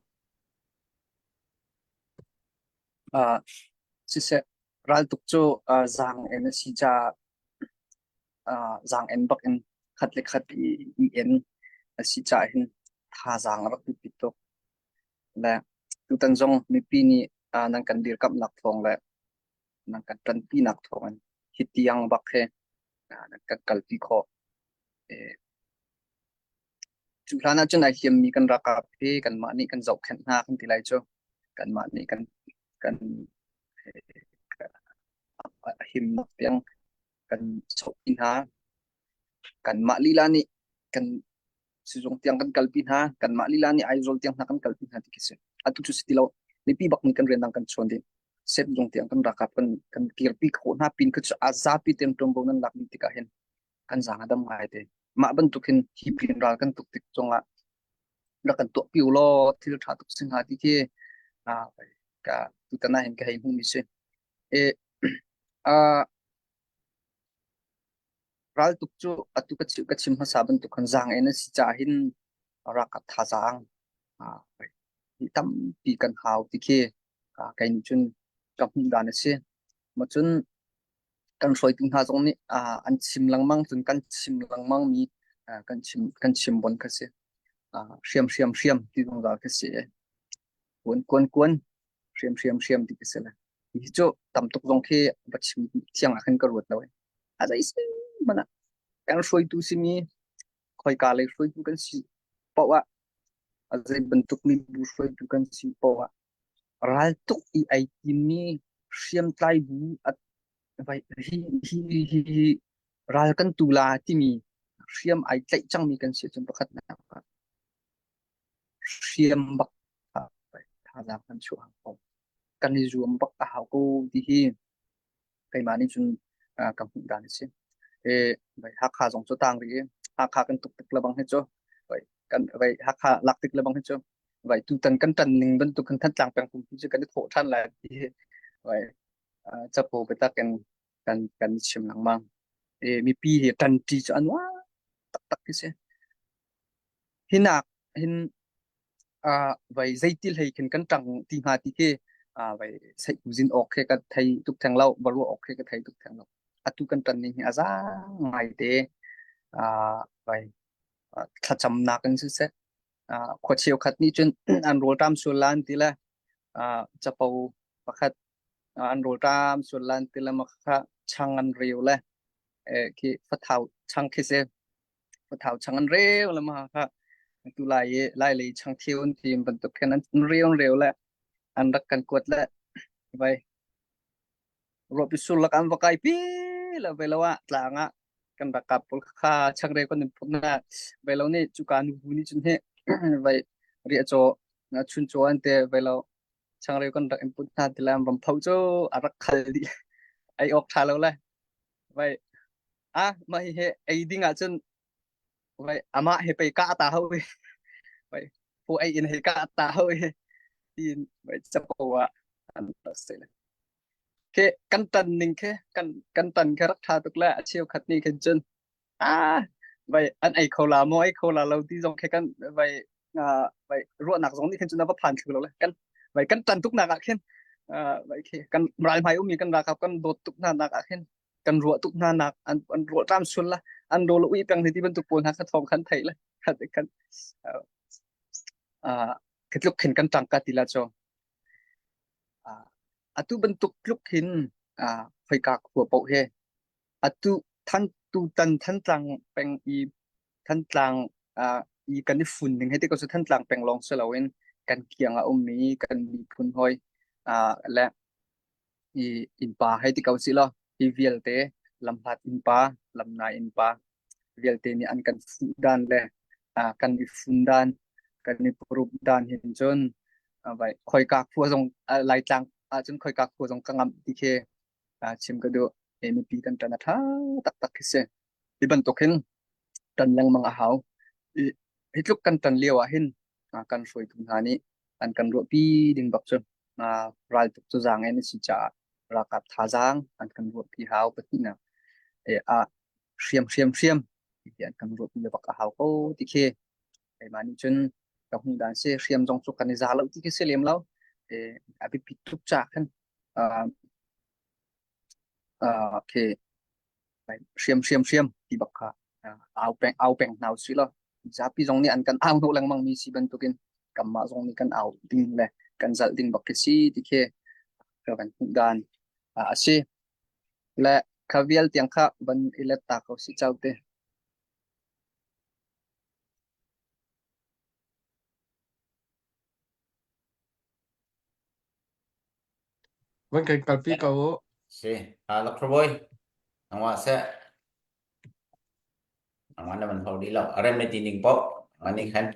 [SPEAKER 4] Uh, siseh raltuk cu uh, zaang en a si caah uh, zaang en bak in khat le khat i, i en a si caah hin thazaang a rak biapit tuk. Le tutan zong mipi nih uh, nan kan dirkamhnak thawng le nan kan ṭanpinak thawng in hi tiang bak he uh, nan kan kalpi khawh. Eh, cu hlan ah cun ai hliammi kan ralkap hi kanmah nih kan zohkhenh hna kan ti lai cu. Kanmah nih kan kan a himnak tiang kan sohpi hna. Kanmah lila nih kan sizung tiang kan kalpi hna. Kanmah lila nih Aizawl tiang hna kan kalpi hna ti khi si. Atu cu si ti lo. Mipi bak nih kan rian dang kan chuan dih. Set zung tiang kan ralkap kan kan kirpi khawh hna pin khi cu a zapi tein ṭuanvo nan lak dih tikah hin kan zaang a dam ngai te. Mah bantuk hin hi pin ral kan tuk tik zongah rak kan tuahpi u law thil ṭha tuk si hnga ti khi ah ka tutan ah hin ka hei hmuhmi si. E, ah raltuk cu atu ka chim ka chim hmasa bantuk khan zaang en a si caah hin ralkap thazaang ah hi tampi kan hau ti khi ah kei nih cun ka hmuh dan a si. Ma cun kan hruaitu hna zong nih ah an chim lengmang cun kan chim lengmang mi ah kan chim kan chim bon kha si. Ah hriam hriam hriam ti zungzal kha si. Kuan kuan kuan hriam hriam hriam ti khi si le. Hi cu tam tuk zong khi va chim thiang ah khan ka ruat lo. A zei si hmanh ah kan hruaitu simi khoika lei hruaitu kan si paoh ah a zei bantuk mibu hruaitu kan si paoh ah raltuk i ai timmi hriamtlai bu hi hi hi hi ral kan tu la timi hriam ai tlaih cangmi kan si cun pakhatnak ah hriam bak thazaang kan chuah ko kan i zuam bak a hau ko ti hi keimah nih cun ka hmuh dan a si. E, Hakha zong cu tang rih i Hakha kan tuk tik lebang hi cu kan vai Hakha lak tik lebang hi cu vai tutan kan tan ning bantuk kan Thantlang peng pumpi cu kan i thawh ṭhan lai ti hi vai capo biatak in kan kan chim lengmang. E, mipi hi ṭanṭi cu an uar. taktak khi si. Hinak hin uh, vai zeiti hlei khin kan ṭang ti hnga ti khi uh, vai seihkuzin awk khi ka thei tuk theng lo, va ruah awk khi ka thei tuk theng lo. Atu kan ṭan ning hi a za ngai te. Uh, vai uh, thlacamnak in siseh, uh, khua cheukhat nih cun an rawlṭam sual la an ti le uh, capo pakhat uh, an rawlṭam sual la an ti le mah kha chang an reu le eh, khi fathau chang khi si fathau chang an reu le mah kha tu lai i lai lei chang thio an ti bantuk khin an reu an reu le an rak kan kuat le vai ruahpi sur lak an va kai pi le ve lo ah tlang ah kan ralkap pawl kha changreu kan in phut na ve lo nih cuka nu bu nih cun hi vai riahcaw chuncaw an te ve lo changreu kan rak in put hna ti le an ram tho cu a rak khal dih ei awk tha lo le vai ah mah hi he ei ding ah cun vai amah he pei ka ta ho vai pu ei in he ka ta ho tin vai chapo ah an rak se le Khi kan tan ning khi kan kan tan khi rak ṭha tuk le a cheukhat nih khin cun ah vai an ei kho la maw ei kho la lo ti zong khi kan vai uh, vai ruahnak zong nih khin cun a va phan thlu lo le kan vai kan tan tuk nak ah khin uh, vai khi kan ral hmai ummi kan ralkap kan dawt tuk hna nak ah khin kan ruah tuk hna nak an an ruah tlam sul la an rawl ui peng ti bantuk pawl hna kha thawng khan thei le khan kan uh, khi tluk khin kan tangka ti la cho Atu bantuk tluk hin khoika khua paoh hi atu than tutan Thantlang peng i Thantlang i kan i fun ning hei ti ko cu Thantlang peng lawng si loin kan kiang ah ummi kan miphun hawi le i innpa hei ti ko sih law hi vialte lamhlat innpa lamnai innpa vialte nih an kan fuh dan le kan i fun dan kan i purup dan hin cun vai khoika khua zong Laitlang ahcun khoika khua zong ka ngamh ti khi chim ka duh. Mipi kan ṭan a ṭha taktak khi si. Hi bantuk hin ṭan lengmang a hau. Hi tluk kan ṭan lio ah hin kan hruaitu hna nih an kan ruahpi ding bak cu raltuk cu zaang-en a si caah ralkap thazaang an kan ruahpi hau pahnihnak ah hriam hriam hriam ti an kan ruahpi bak a hau ko ti khi keimah nih cun ka hmuh dan si hriam zong cu kan i za lo ti khi si lem lo a biapi tuk caah khan khi hriam hriam hriam ti bak kha au peng au peng hna usih law zapi zong nih an kan au hnawh lengmang mi si bantukin kanmah zong nih kan au ding le kan zalh ding bak khi si ti khi ka kan hmuh dan a si le kha vial tiang kha van i let ta ko si chau te.
[SPEAKER 6] Van kan kalpi ko u.
[SPEAKER 2] Si, ah Dr. Boy, nangmah seh. Nangmah na van hor dih lo. A rem na ti ning paoh. Nangmah nih khan.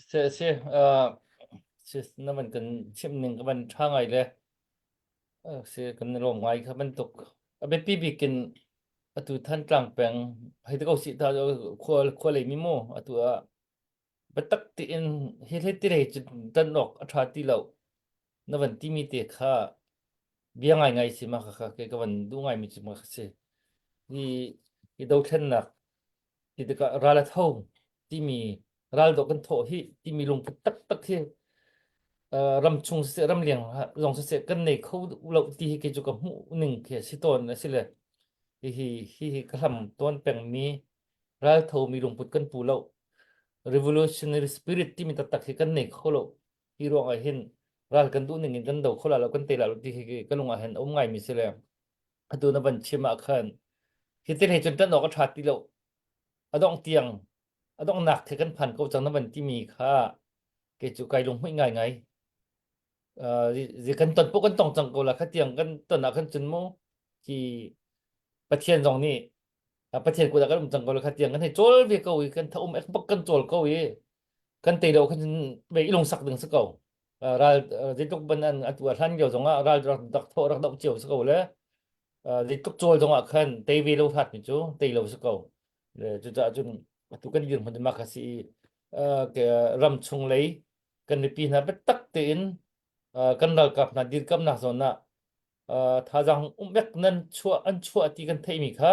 [SPEAKER 7] Si si uh, si na van kan chim ning ka van tha ngai le si kan lawm ngai kha bantuk a biapi bik in atu Thantlang peng hei te ko si ta khua khua lei mi mu atu ah Biatak tein hi hlei ti lei cu dan awk a ṭha ti lo. Na van timi te kha bia ngaingai si ma kha kei ka van duh ngaimi cu ma kha si. Hi hi dothlennak ti tikah ral a tho timi ral dawh kan thawh hi timi lungput taktak hi uh, ram chung siseh ram leng zong siseh kan nei kho lo ti hi kei cu ka hmuh ning khi a si tawn a si le hi hi hi ka hlam tawn pengmi Ralthomi lungput kan pu lo. Revolutionary spirit timi taktak hi kan nei kho lo. Hi ruang ah hin ral kan duh ning in kan do kho la lo kan te la lo ti hi ka lung ah hin a um ngaimi si le atu na van chim ah khan hi te hlei cun tan awk a ṭha ti lo. A dongh tiang a donghnak khi kan phan ko cang na van timi kha kei cu kai lunghmuih ngaingai. Uh, kan ton pawh kan tong cang ko la kha tiang kan ton ah khan cun mu hi Pathian zong nih Pathian kut ah kan um cang ko le kha tiang kan hei cawl ve ko i kan tha um ek bak kan cawl ko i kan tei lo khan ve i lungsak ding si ko ral zeitluk ban an atu a hlan lio zongah ral rak dak thawh rak doh cio si ko le zeitluk cawl zongah khan tei ve lo hlat mi cu tei lo si ko le cucaah cun atu kan dirhmun ma kha si ram chung lei kan mipi hna biatak tein kan ralkap hna dirkamnak zawn ah thazaang umek nan chuah an chuah ti kan theihmi kha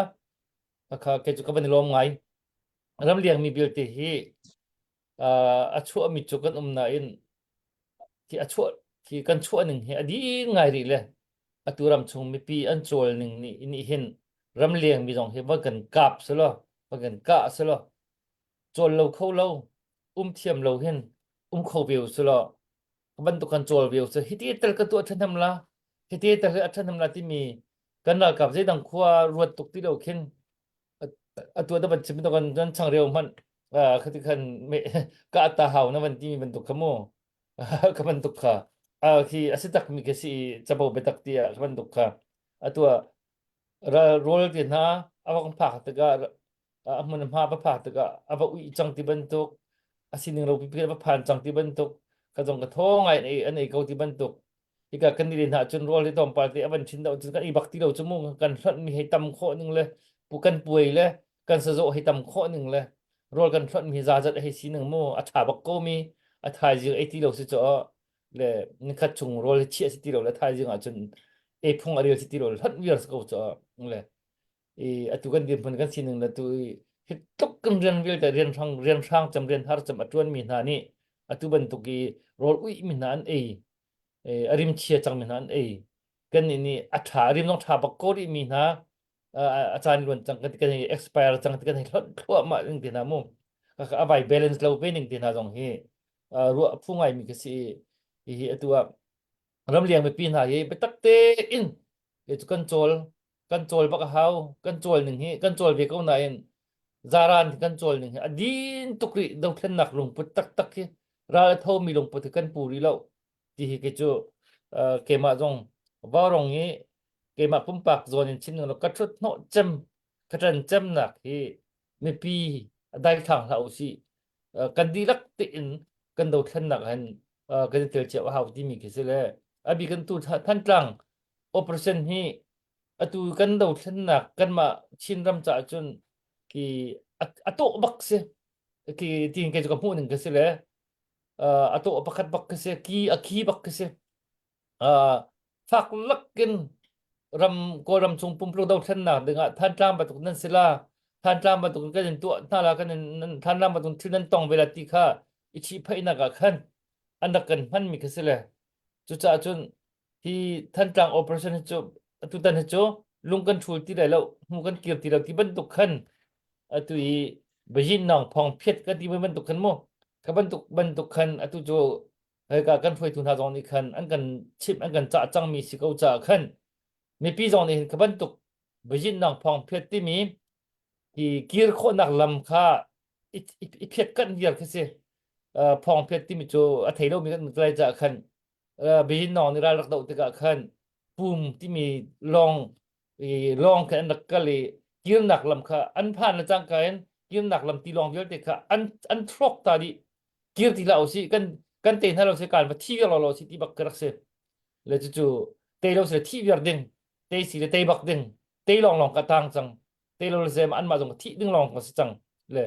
[SPEAKER 7] kha kei cu ka van i lawm ngai. Ramleng mi vialte hi uh, a chuahmi cu kan um nain khi a chuah khi kan chuah ning hi a ding ngai rih le atu ram chung mipi an cawl ning nih nih hin ramleng mi zong hi va kan kap selaw va kan kah selaw cawl lo kho lo um thiam lo hin um kho ve selaw bantuk kan cawl ve se hiti tel ka tuah ṭhahnem la hiti tel a ṭhahnem la timi kan ralkap zeidang khua ruat tuk ti lo khin atu da ban chim to kan kan changreu hmanh khati khan me ka ta hau na van timi bantuk kha mu ka bantuk kha khi asi tak mi ka si chabo betak ti ka bantuk kha atu rawl ti hna awang phak tikah a hmun hma va phak tikah a va ui cang ti bantuk a sining lo pipi va phan cang ti bantuk ka zong ka thaw ngai an ei an ei ko ti bantuk hika kan ni hna cun rawl hi tlawmpal te a van chin deuh cun kan i bak ti lo cu mu kan hlonh mi hei tam khawh ning le pu kan puai le kan sazawh hei tam khawh ning le rawl kan hlonh mi zazat hei si ning mu a tha bak ko mi a thaizing ei ti lo si cu le nikhat chung rawl hi chiah si ti lo le thaizing ah cun ei phung a rel si ti lo hlonh viar si ko cu le i atu kan dirhmun kan sining le tu i hi tluk kan rian vialte rian hrang rian hrang cem rian har cem a tuan mi hna nih atu bantuk i rawl uih mi hna an ei a rim chia cang mi hna an ei kan nih nih a tha a rim zong tha bak ko rih mi hna a caan luan cang kan kan expire cang kan hei hlonh thluahmah ning te hna mu a vai balance lo ve ning te hna zong hi ruah phu ngai mi ka si i hi atu ah ramleng mipi hna hi biatak tein cu kan cawl kan cawl bak a hau kan cawl ning hi kan cawl ve ko nain zaran kan cawl ning hi a din tuk rih dothlennak lungput taktak hi ral a thomi lungput hi kan pu rih lo ti hi kei cu keimah zong vaurong i keimah pumpak zawn in chim ning ka thut hnawh cem ka ṭan cemnak hi mipi a daithlang hlah usih kan dihlak tein kan dothlennak hin kan i tel cio a hau timi khi si le a bik in tu Thantlang operation hi atu kan dothlennak kanmah Chinram caah cun ki a tawh bak si ki tiin kei cu ka hmuh ning ka si le a tawh pakhat bak ka si ki a ki bak ka si fak lakin ram Kawlram chung pumpuluk dothlennak dingah Thantlang bantuk nan si la Thantlang bantuk kan in tuah hna la kan in Thantlang bantuk thil nan tong ve la ti kha i ṭhihphaihnak ah khan an rak kan hmanmi kha si le cucaah cun hi Thantlang operation hi cu atutan hi cu lung kan ṭhul ti lai lo hnu kan kir ti lo ti bantuk khan atu i Beijing nong phong phiat ka ti bantuk khan mu ka bantuk bantuk khan atu cu hika kan hruaitu hna zong nih khan an kan chimh an kan cah cangmi si ko caah khan mipi zong nih hin kha bantuk Beijing nong phong phiat timi hi kir khawhnak lam kha i, i, i phiat kanh viar khi si uh, phong phiat timi cu a thei lomi kan lai caah khan uh, Beijing nong nih ral rak doh tikah khan pum timi lawng i lawng kha an rak kal i kirnak lam kha an phan le cangka in kirnak lam tilawng vialte kha an an throk ta dih kir ti hlah usih kan kan te hna lo si kan va thi viar lo lo si ti bak ka rak si le cucu te lo si le thi viar ding te si le te bak ding te lawng lawng ka tang cang te lo le zem an mah zong ka thih ding lawng ka si cang le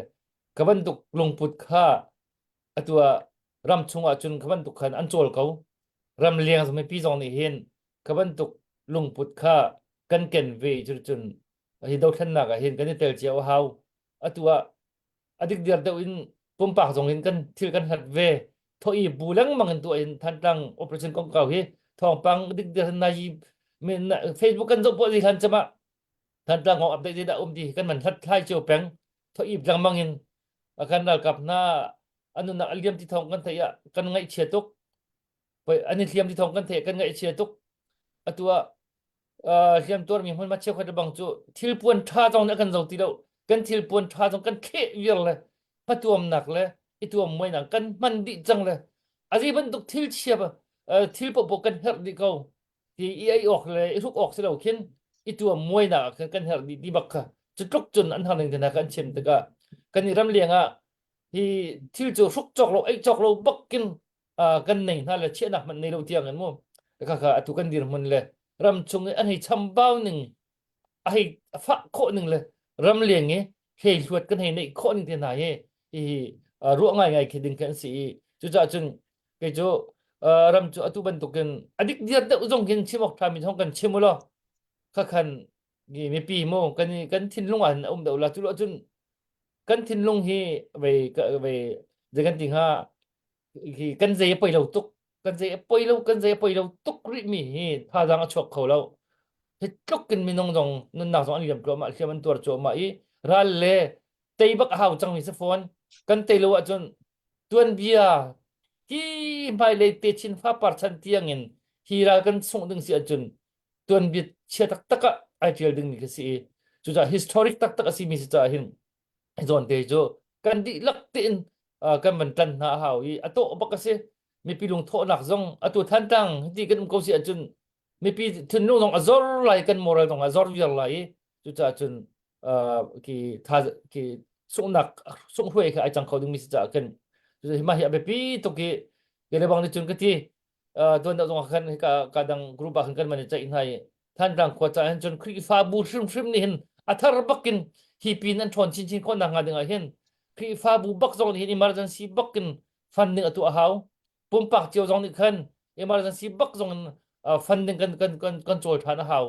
[SPEAKER 7] ka bantuk lungput kha atu ah ram chung ah cun ka bantuk khan an cawl ko ram leng mipi zong nih hin ka bantuk lungput kha kan ken ve cu cun hi dothlennak ah hin kan i tel cio a hau atu ah a dikdiar deuh in pumpak zong in kan thil kan hlat ve tho i bu lengmang in tuah in Thantlang operation kongkau hi thawngpang dikdiar na yi Facebook kan zoh poh zi hlan chama Thantlang kong update dah um ti kan man hlat thlai cio peng tho i lengmang in kan ralkap hna anunak aliam ti thawng kan theih ah kan ngaihchia tuk an i hliam ti thawng kan theih kan ngaihchia tuk atu ah hliam tuarmi hmunhma cheukhat le bang cu thilpuan ṭha zong nih a kan zo ti lo kan thilpuan ṭha zong kan thleh viar le hmatuamnak le i tuam muainak kan hman dih cang le a zei bantuk thil chia thil paohpaoh kan herh dih ko ti i ei awk le i hruk awk si lo khin i tuam muainak ah khan kan herh dih ti bak kha cu tluk cun an har ning te hna kha an chim tikah kan i ram leng ah hi thil cu hruk cawk lo ei cawk lo bakin kan nei hna le chiahnak hmanh nei lo tiang in mu kha kha atu kan dirhmun le ram chung i an hei chambau ning a hei fah khawh ning le ram leng i hlei hluat kan hei neih khawh ning te hna hi hi ruah ngai ngai khi ding kan si i cucaah cun kei cu ram cu atu bantukin a dik diar deuh zong khin chim awk ṭha mi zong kan chim u law kha khan mipi mu kan kan thinlung ah hin a um deuh la cu lo cun. Kan thinlung hi vei vei zei kan ti hnga hi kan zei a poi lo tuk kan zei a poi lo kan zei a poi lo tuk rih mi hi thazaang a chuak kho lo. Hi tluk in minung zong nunnak zong an liam cuahmah hliam an tuar cuahmah i ral le tei bak a hau cangmi si fawn. Kan tei lo ahcun tuanbia hi hmailei techin fapar chan tiangin hi ral kan sungh ding si ahcun tuanbia chia taktak ah ai ṭial dingmi khi si i cucaah historic taktak a simi si caah hin hi zawn te cu kan dihlak tein kan van ṭan hna a hau i a tawh bak a si mipi lungthawhnak zong atu Thantlang hiti kan um ko si ahcun mipi thinlung zong a zor lai kan moral zong a zor viar lai i cucaah cun ki tha ki sunghnak sunghruai kha ai cang kho dingmi si caah khin hi mah hi a biapi tuk i ke le bang nih cun ka ti tuan deuh zong ah khan ka ka dang group ah khan kan man i ceih hna i Thantlang khua caah hin cun Khrihfabu hrimhrim nih hin a thar bakin hi pin an ṭhawn chinchin khawh nakhnga ding ah hin Khrihfabu bak zong nih hin emergency bakin funding a tuah a hau pumpak cio zong nih khan emergency bak zong in funding kan kan kan kan cawl ṭhan a hau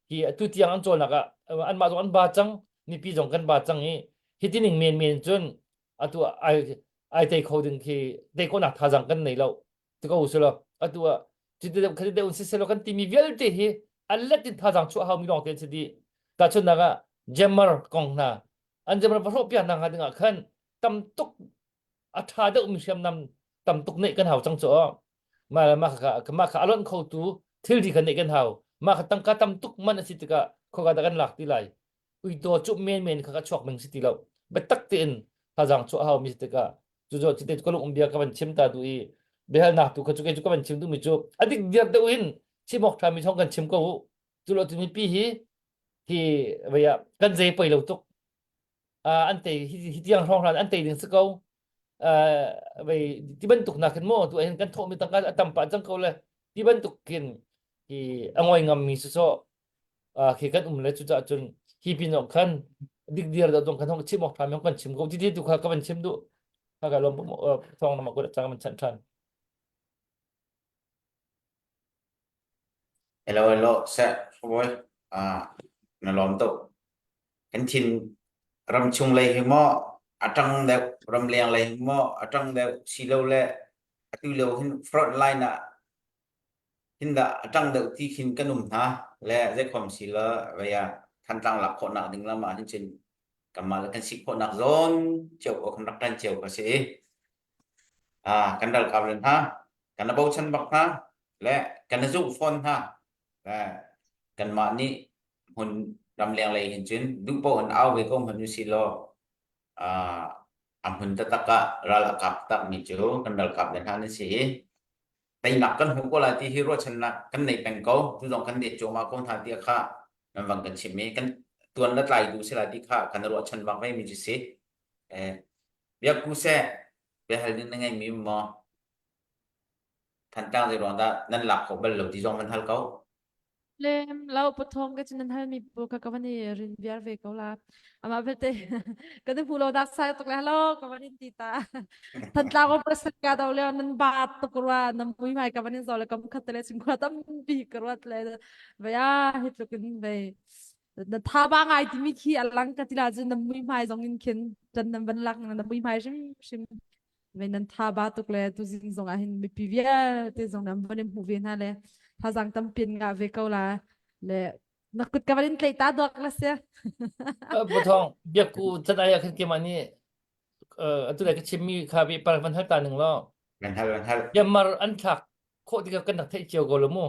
[SPEAKER 7] hi atu tiang an cawlnak ah anmah zong an ba cang mipi zong kan ba cang i hi tining men men cun atu ai ai tei kho ding khi tei khawhnak thazaang kan nei lo ti ko usilo atu ah cuti deuh khati deuh siselaw kan timi vialte hi a let in thazaang chuah haumi lawng te an si dih tahchunhnak ah jammer kong hna an jammer va hrawh piak hna hnga ding ah khan tam tuk a ṭha deuhmi hriamnam tam tuk neih kan hau cang cu mah mah kha mah kha a lonh khotu thilri kha neih kan hau mah kha tangka tam tuk man a si tikah khoka dah kan lak ti lai uito cu men men kha ka chuak ding si ti lo biatak tein thazaang chuah hau mi si tikah cu cu cite ka lung um bia ka van chim ta du i biahalnak tu kha cu kei cu ka van chim duhmi cu a dik diar deuh in chim awk ṭhami thawng kan chim ko u cu lo tu mipi hi hi vei ah kan zei poi lo tuk an tei hi hi tiang hrawng hran an tei ding si ko vei ti bantuk nak khin maw tu hin kan thawhmi tangka a tam pah cang ko le ti bantuk khin hi a ngoi ngammi si so khi kan um le cucaah cun hi pin ah khan dikdiar dah dong kan hong chim awk ṭha mi kan chim ko ti ti tu kha ka van chim duh kha ka lawm thawng nama kut cang man chan ṭhan
[SPEAKER 2] Hello hello seh boy ah na lawm tuk kan thin ramchung lei hi maw a ṭang deuh ramleng lei hi maw a ṭang deuh silo le atu lio hin front line ah hin dah a ṭang deuh ti khin kan um hna le zeikhom si la vei ah Thantlang lak khawhnak ding lam ah hin cun kanmah le kan si khawhnak zawn cio ko kan rak ṭan cio ka si i ah kan ralkap le hna kan bochan bak hna le kan zumh fawn hna le kanmah nih hmun ramleng lei hin cun duh paoh in au ve ko hmanh usih law ah a hmun taktak ah ral a kap takmi cu kan ralkap le hna nan si i teinak kan hmu ko lai ti hi ruahchannak kan nei peng ko tu zong kan det cuahmah ko hna tiah kha nan vang kan chim i kan tuan le tlai tu si lai ti kha kan ruahchan bak ve mi cu si eh biakku seh biahal ding na ngei mi maw Thantlang zei ruang dah nan lak khawh bal lo ti zong van hal ko.
[SPEAKER 3] Lem lo pathom ka cun nan hal mi pawl kha ka van i rin viar ve ko la. Amah belte kan i hmu lo dak sai tuk le hello ka van in ti ta. Thantlang um president ka do leo nan bat tuk rua nan mui mai ka van in zo le kam khat le chingkhua tampi ka ruat le vei a hi tluk in vei na tha ba ngai timi khi alang ka tila cun nan mui hmai zong in khin tan nan van lak nan mui hmai hrim hrim ve nan tha ba tuk le tuzing zong ah hin mipi vialte zong nan van in hmuh ve hna le thazaang tampi in ngah ve ko la le na kut ka van in tlaih ta dawk la sia
[SPEAKER 7] Pathong biakku chan ai ah khan keimah nih atu le ka chimmi kha bi par van hal ta ning law
[SPEAKER 2] Van hal van hal.
[SPEAKER 7] Myanmar an thlak khawh tikah kan rak theih cio ko lo mu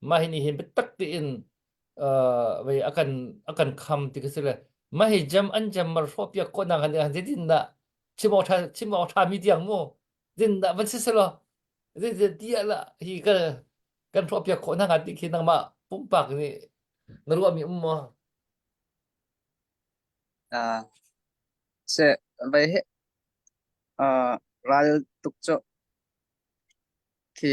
[SPEAKER 7] mah hi ni hin biatak tein vei akan akan kham ti ka si le mah hi jam an jam mar hrawh piak khawh nak han han zeitin dah chim awk ṭha chim awk ṭha mi tiang mu zin dah van si selaw zin zin ti ah lah hi ka kan hrawh piak khawh hna hnga ti khi nangmah pumpak nih na ruah mi um maw
[SPEAKER 4] Ah, se vai he ah ral tuk cu khi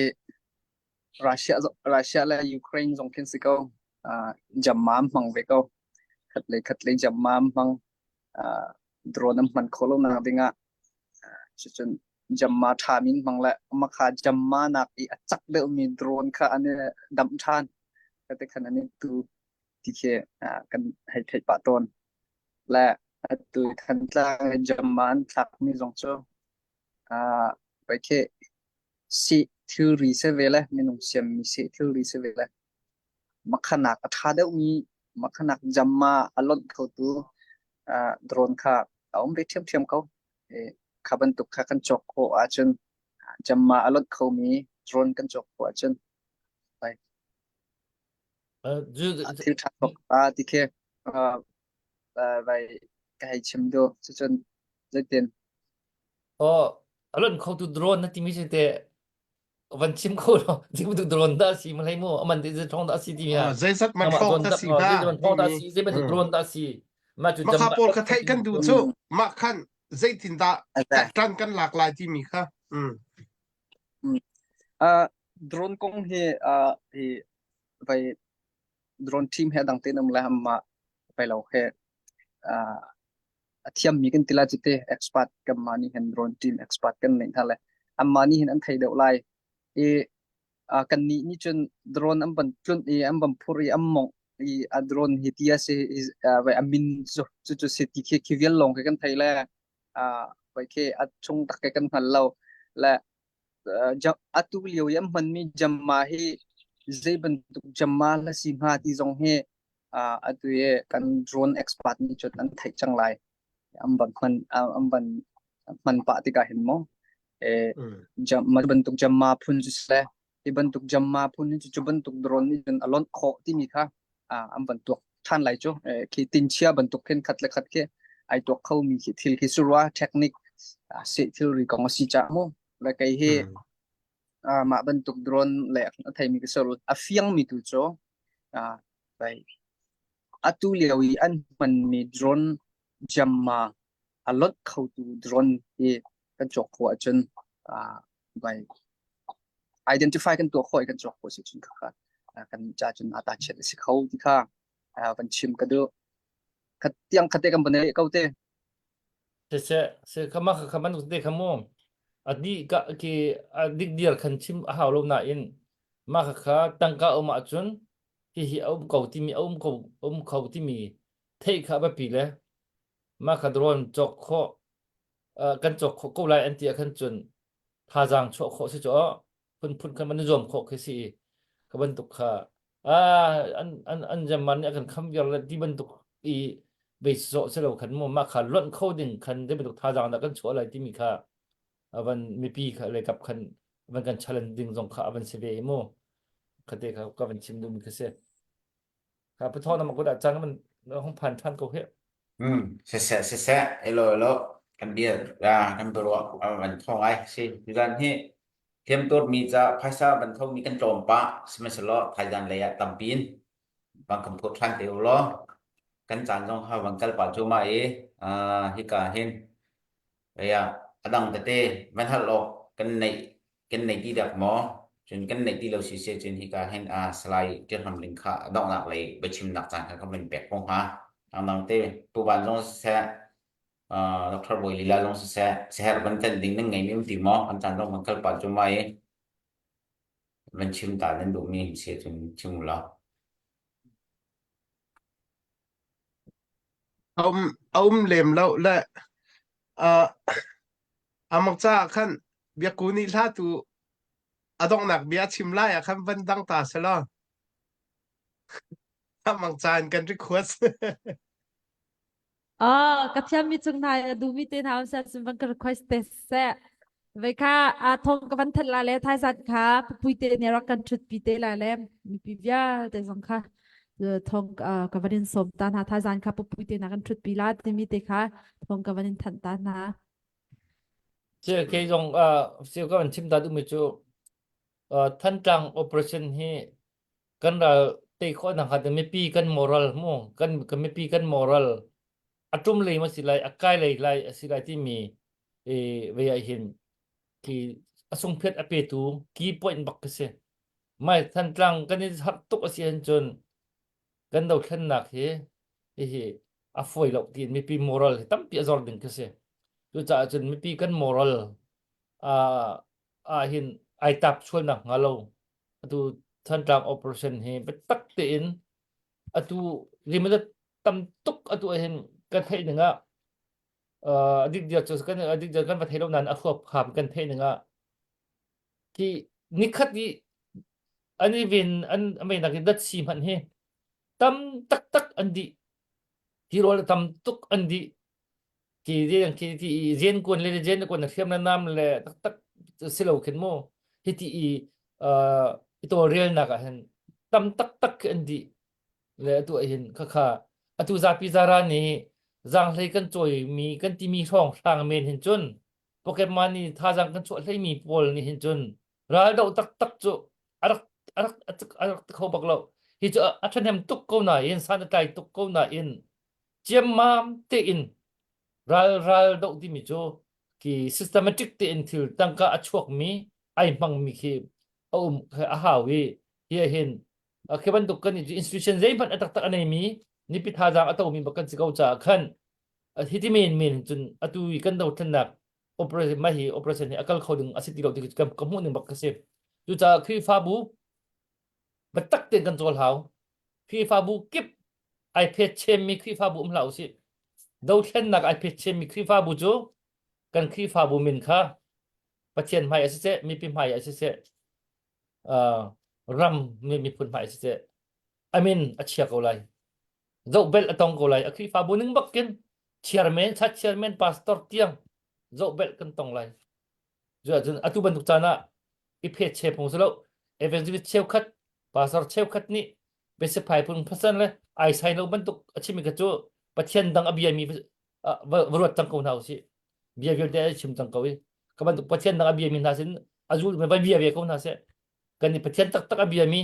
[SPEAKER 4] Russia Russia le Ukraine zong khin si ko. Ah jammam hmang ve ko. Khat le khat le jammam hmang. Ah drone an hman khawh lo nak ding ah cucun jamma ṭha min hmang le ama kha jamma nak i a cak deuhmi drone kha an i damh ṭhan kate khan an i tu ti khi kan hei theih pah tawn le. Atu Thantlang i Jamma an thlakmi zong cu ah pei khi seh thilri si ve le minung siammi seh thilri si ve le makhanak a ṭha deuhmi makhanak Jamma a lonh khotu ah drone kha a um ve ṭhiamṭhiam ko. Kha bantuk kha kan cawk khawh ahcun Jamma a lonh khomi drone kan cawk khawh ahcun thil ṭha tuk ti khi vai ka hei chim duh. Cucun zeitin?
[SPEAKER 7] Aw, a lonh khotu drone na timi si te van chim kho lo. Zei bantuk drone dah si malai mu aman te zei thong dah si timi ha.
[SPEAKER 6] Zeizat man thong dah si hnga
[SPEAKER 7] Zei man thong dah si zei bantuk drone dah si. Mah cu
[SPEAKER 6] Makha pawl kha theih kan duh cu mah khan zeitin dah ṭan kan lak lai timi kha. Mm.
[SPEAKER 4] Uh, drone kong hi uh, hi vai drone team he dang tein um le amma vai lo he uh, a thiammi kan ti lai cu te expert kanmah nih hin drone team expert kan neih hna le anmah nih hin an thei deuh lai i uh, kannih nih cun drone an van tlunh i an van phur i an mongh i a drone hi ti a si vai a min cu cu cu si ti khi khi vial lawng khi kan thei le uh, vai khi a chung tak ke kan hngal lo le atu lio i an hmanmi jamma hi zei bantuk jamma la si hnga ti zong hi atu i kan drone expert nih cun an theih cang lai. An van hman an van hman pah tikah hin maw jamma bantuk jamma phun cu si le hi bantuk jamma phun hi cu bantuk drone nih cun a lonh khawh timi kha an van tuak ṭhan lai cu. Khi tinchia bantuk khin khat le khat khi ai tuak khomi khi thil khi cu rua technique seh thilri kong a si caah mu. Le kei hi mah bantuk drone le a theimi ka si a fiangmi tu cu atu lio i an hmanmi drone jamma a lonh khotu drone hi kan cawk khawh ahcun vai identify kan tuah khawh i kan cawk khawh si cun kha kan ca cun ata chiat a si kho ti kha van chim ka duh. Khat tiang khate kan van ko te.
[SPEAKER 7] Siseh, se khama kha khaman te khamu. Adi ka ki adik dir khan chim a hau lo nain mah kha kha tangka um ahcun hihi a um ko timi a um ko um kho timi theih kha a biapi le mah kha drone cawk khawh kan cawk khawh ko lai an ti ah khan cun thazaang chuah khawh si cu phunphun khan man zuam khawh khi si kha bantuk kha an an an jaman nih a kan kham viar le ti bantuk i bei sawh si lo khan mu mah kha lonh kho ding khan zei bantuk thazaang dah kan chuah lai timi kha avan mipi kha le kap khan van kan challenge ding zong kha avan si ve mu khate kha ka van chim duhmi kha si kha pathaw na makut ah cang man hong phan than ko he
[SPEAKER 2] Hmm, siseh siseh elo elo kan bia kan biaruah van thong ai si tuzan hi hliamtuar mi ca phaisa van tho mi kan tlawm pah sihmanhsehlaw thaizan lei ah tampi in van kan phur than te u law kan caan zong ha van kal pah cu ma i hika hin Aya, a dang tete van hal awk kan neih kan nei ti dak maw? Cun kan neih ti lo si se cun hika hin a Salai Ṭial Ling kha a donghnak lei biachimnak caan kha ka van pek ko hnga. Dangdang te Pu Van zong siseh, uh, Dr. Bawi Lila zong siseh, siherh van tenh ding nan ngeimi um ti maw? Kan caan zong van kal pah cu mai van chim ta nan duhmi hin si cun chim u law.
[SPEAKER 6] A um, a um lem lo le uh, amak caah khan biakku nih hla tu a donghnak bia chim lai ah khan van dang ta selaw amang caan kan request
[SPEAKER 3] Oh, ka thiammi cung hna a duhmi te hna um seh cun van ka request te seh. Vei kha a thong ka van that la le thaizat kha pupui te nih rak kan ṭhut pi te la le mipi vialte zong kha thong ka van in sawm ta hna thaizan kha pupui te na kan ṭhut pi la timi te kha thong ka van in thanh ta hna.
[SPEAKER 7] Che kei zong siu ka van chim ta duhmi cu Thantlang operation hi kan ral tei khawh nak hnga mipi kan moral mu kan kan mipi kan moral a tum lei ma si lai a kai lei lai a si lai timi e ve ah hin ki a sungphiat a petu key point bak ka si mai Thantlang kan i har tuk a si han cun kan dothlennak hi hihi a fawi lo tiin mipi moral hi tampi a zor ding ka si cucaah cun mipi kan moral a ah hin ai tap sual nak hnga lo atu Thantlang operation hi biatak tein atu limit tam tuk atu hin ka theih ning ah. Uh, dik dia cu kan dik dia kan va thei lo nain a huap kham kan theih ning ah khi nikhat i an i ven an meinak i dat si hmanh hi tam taktak an dih tirawl tam tuk an dih ti rian khi ti i rian kuan le rian kuan na hriam na nam le taktak si lo khin mu hi ti i uh, i tawlrelnak ah hin tam taktak khi an dih le atu ah hin khakha atu zapi zara nih zaanghlei kan cawimi kan timi hrawng hrang men hin cun pocket money thazang kan chuah hleimi pawl nih hin cun ral doh taktak cu a rak a rak a rak kho bak lo hi cu a ṭhahnem tuk ko nain san a tlai tuk ko nain ciammam tein ral ral doh timi cu ki systematic tein thil tangka a chuakmi ai hmangmi khi a um a hau i hi hin khi bantuk kan institution zeihmanh a taktak a neimi nipi thazaang a tomi bak kan si ko caah khan hi ti men men cun atu i kan dothlennak operation mah hi operation hi a kal kho ding a si ti lo ti ka ka hmuh ning bak ka si cucaah Khrihfabu biatak tein kan cawl hau Khrihfabu kip ai phet chemmi Khrihfabu um hlah usih dothlennak ai phet chemmi Khrihfabu cu kan Khrihfabu min kha Pathian hmai ah siseh mipi hmai ah siseh uh, ram miphun hmai ah siseh a min a chia ko lai zohbelh a tong ko lai a Khrihfabu ning bak kin chairman chat chairman pastor tiang zohbelh kan tong lai cu ahcun atu bantuk caan ah i phet che phung si lo evangelist cheukhat pastor cheukhat nih biasiphai phung phasan le ai sai lo bantuk a chimi kha cu pathian dang a biami va ruat cang ko hna usih bia vialte a chim cang ko i ka bantuk pathian dang a biami hna sin a zul va bia ve ko hna seh kan nih pathian taktak a biami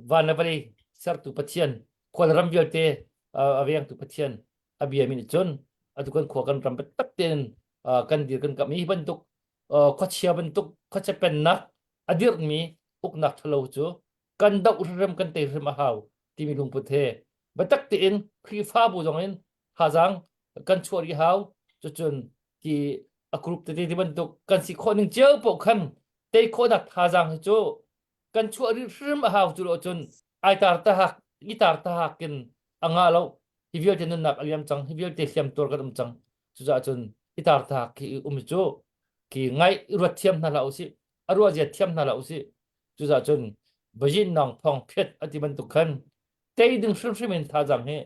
[SPEAKER 7] van le vawlei sertu pathian khual ram vialte a vengtu pathian a biami nih cun atu kan khua kan ram biatak tein kan dir kan kam hi bantuk khuachia bantuk khuachia pennak a dirhmi uknak ṭhalo cu kan doh hrim kan tei hrim a hau timi lungput he biatak tein Khrihfabu zong in thazaang kan chuah rih hau cucun ti a group tete ti bantuk kan si khawh ning cio paoh khan tei khawhnak thazaang hi cu kan chuah rih hrim a hau cu lo cun ai tar tahak i tar tahak in a ngah lo hi vialte nunnak a liam cang hi vialte hliam tuar kan um cang cucaah cun i tar tahak khi um cu khi ngai ruat thiam hna hlah usih a ruah zia thiam hna hlah usih cucaah cun bajin nong thong phet a ti bantuk khan tei ding hrimhrim in thazaang hi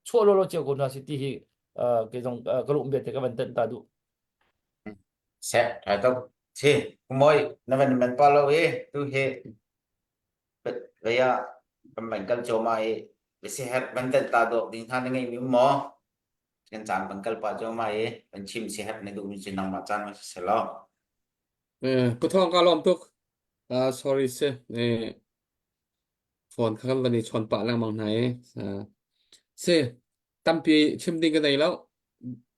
[SPEAKER 7] chuah lawlaw cio ko hna si ti hi kei zong ka lung bia te ka van tenh ta duh.
[SPEAKER 2] Seh, tha tuk. Si, kumoi, na van man pa lo i tu hi vaya kan van kal choma i bisi her van tenh ta dok ding hna na ngei mi maw? Kan caan van kal pa choma i van chim si her na duh mi cu nangmah caan ma si lo.
[SPEAKER 5] Eh, kuthong ka lawm tuk. Uh, sorry se. Eh, phone kha kan van i chawn pah lengmang hna i si tampi chim ding ka nei lo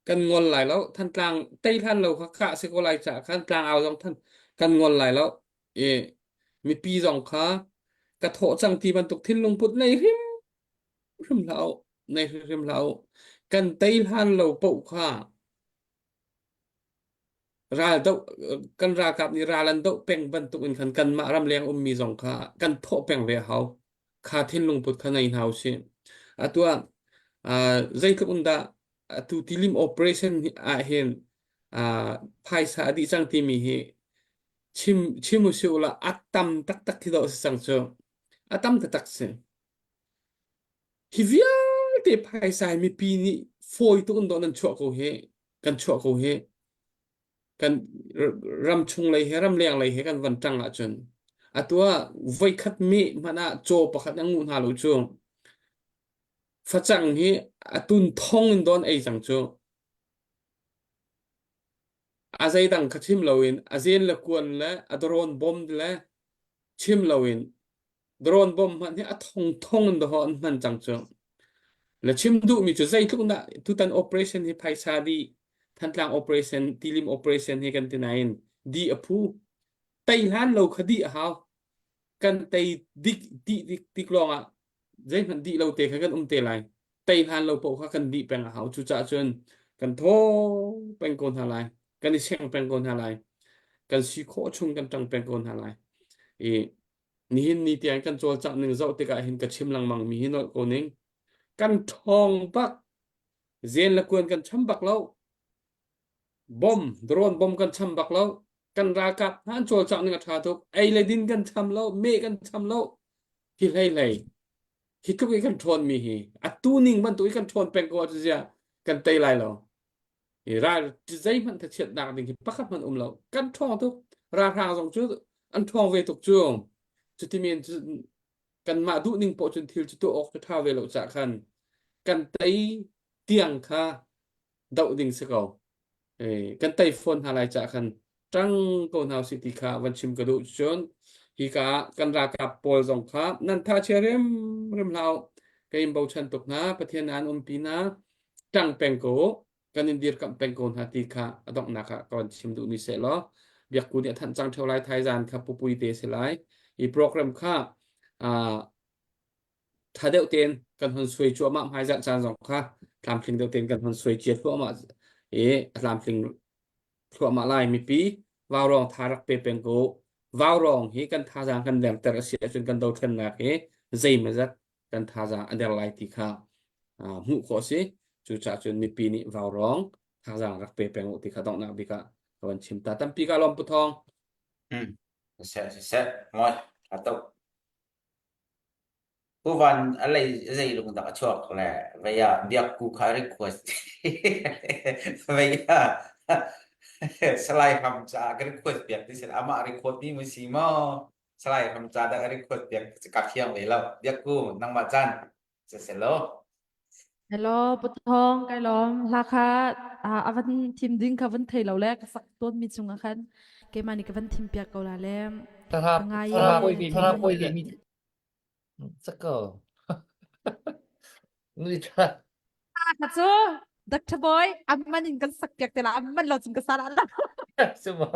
[SPEAKER 5] kan ngol lai lo Thantlang tei hlan lo kha khah si ko lai ca khan tlang au zong than kan ngol lai lo i mipi zong kha ka thawh cang ti bantuk thinlung put nei hrim hrim hlah u nei hrim hlah u kan tei hlan lo poh kha Ral doh kan ralkap nih ral an doh peng bantuk in khan kanmah ramleng ummi zong kha kan thawh peng ve a hau. Kha thinlung put kha nei hna usih. Atu ah uh, zeitluk in dah atu tilim operation ah hin uh, phaisa a dih cang timi hi chim chim usih ula a tam taktak khi dawh si cang cu. A tam taktak si. Hi vialte phaisa hi mipi nih fawi tuk in dawh nan chuah ko hi. Kan chuah ko hi. Kan ram chung lei he ramleng lei he kan van ṭang ahcun atu ah voikhat meh hmanh ah caw pakhat an nguh hna lo cu. Facang hi atun thong in dawn ei cang cu. A zeidang kha chim loin a zen le kuan le a drone bomb le chim loin drone bomb hmanh hi a thong thong in dawh an hman cang cu. Le chim duhmi cu zeitluk dah tutan operation hi phaisa dih Thantlang operation Tilim operation hi kan ti nain di a phu tei hlan lo kha dih a hau kan tei dik dih dik tik lawng ah zeihmanh dih lo te kha kan um te lai tei hlan lo paoh kha kan dih peng a hau cucaah cun kan thaw peng ko hna lai kan i seng peng ko hna lai kan si khawh chung kan ṭang peng ko hna lai i nihin ni tiang kan cawlcangh ning zoh tikah hin ka chim lengmang mi hi nolh ko ning kan ṭhawng bak. Zen le kuan kan cham bak lo. Bom, drone bom kan cham bak lo. Kan ralkap hna an cawlcangh ning a ṭha tuk. Ei le din kan cham lo, meh kan cham lo. Hi hlei hlei. Hi tluk i kan ṭhawn mi hi atu ning bantuk i kan ṭhawn peng ko ahcun ziah kan tei lai lo. Hi ral zeihmanh thachiatnak ding hi pakhat hmanh um lo. Kan ṭhawng tuk. Ralhrang zong cu an ṭhawng ve tuk cu. Cuti men cu kanmah duh ning poh cun thil cu tuah awk cu ṭha ve lo cah khan kan tei tiang kha doh ding si ko. Kan tei fawn hna lai cah khan ṭang ko hna usih ti kha van chim ka duh. Cun hika ah kan ralkap pawl zong kha nan tha chia rimrim hlah u. Ka in bochan tuk hna. Pathian an umpi hna. Ṭang peng ko u. Kan in dirkamh peng ko hna ti kha a donghnak ah ka van chim duhmi seh law biakku nih a thanh cang ṭheo lai thaizan kha pupui te si lai. Hi program kha ṭha deuh tein kan hon suai cuahmah hmaizarh caan zong kha tlamtling deuh tein kan hon suai cia thluahmah i a tlamtling thluahmah lai mipi vaurawng tha rak pe peng ko vaurawng hi kan thazaang kan derter a si ahcun kan dothlennak hi zeimazat kan thazaang a der lai ti kha hmuh khawh a si cucaah cun mipi nih vaurawng thazaang rak pe peng u ti kha donghnak bik ah ka van chim ta tampi ka lawm pu thawng
[SPEAKER 2] Hmm. Siseh, siseh, ngoi, atuk. Pu Van a lei zei lung dak a chuak le vei ah biakku kha request vei ah Salai Ham caah ka request piak ti sila amah record mi mu si maw Salai Ham ca dah ka request piak ka fiang ve lo biakku nangmah chan siselaw
[SPEAKER 3] Hello, Pathong, kai lawm. Hla kha a van thim ding kha van thei lo le ka sak tawn mi chung ah khan keimah nih ka van thim piak ko la le
[SPEAKER 7] Thara
[SPEAKER 3] ka ngai
[SPEAKER 7] thara
[SPEAKER 3] e.
[SPEAKER 7] poi ve mi poi ve mi sako. Nui tha.
[SPEAKER 3] Kha cu Dr. Boy amman in kan sak piak te la amman lo chung ka sa la la.
[SPEAKER 7] Sumo.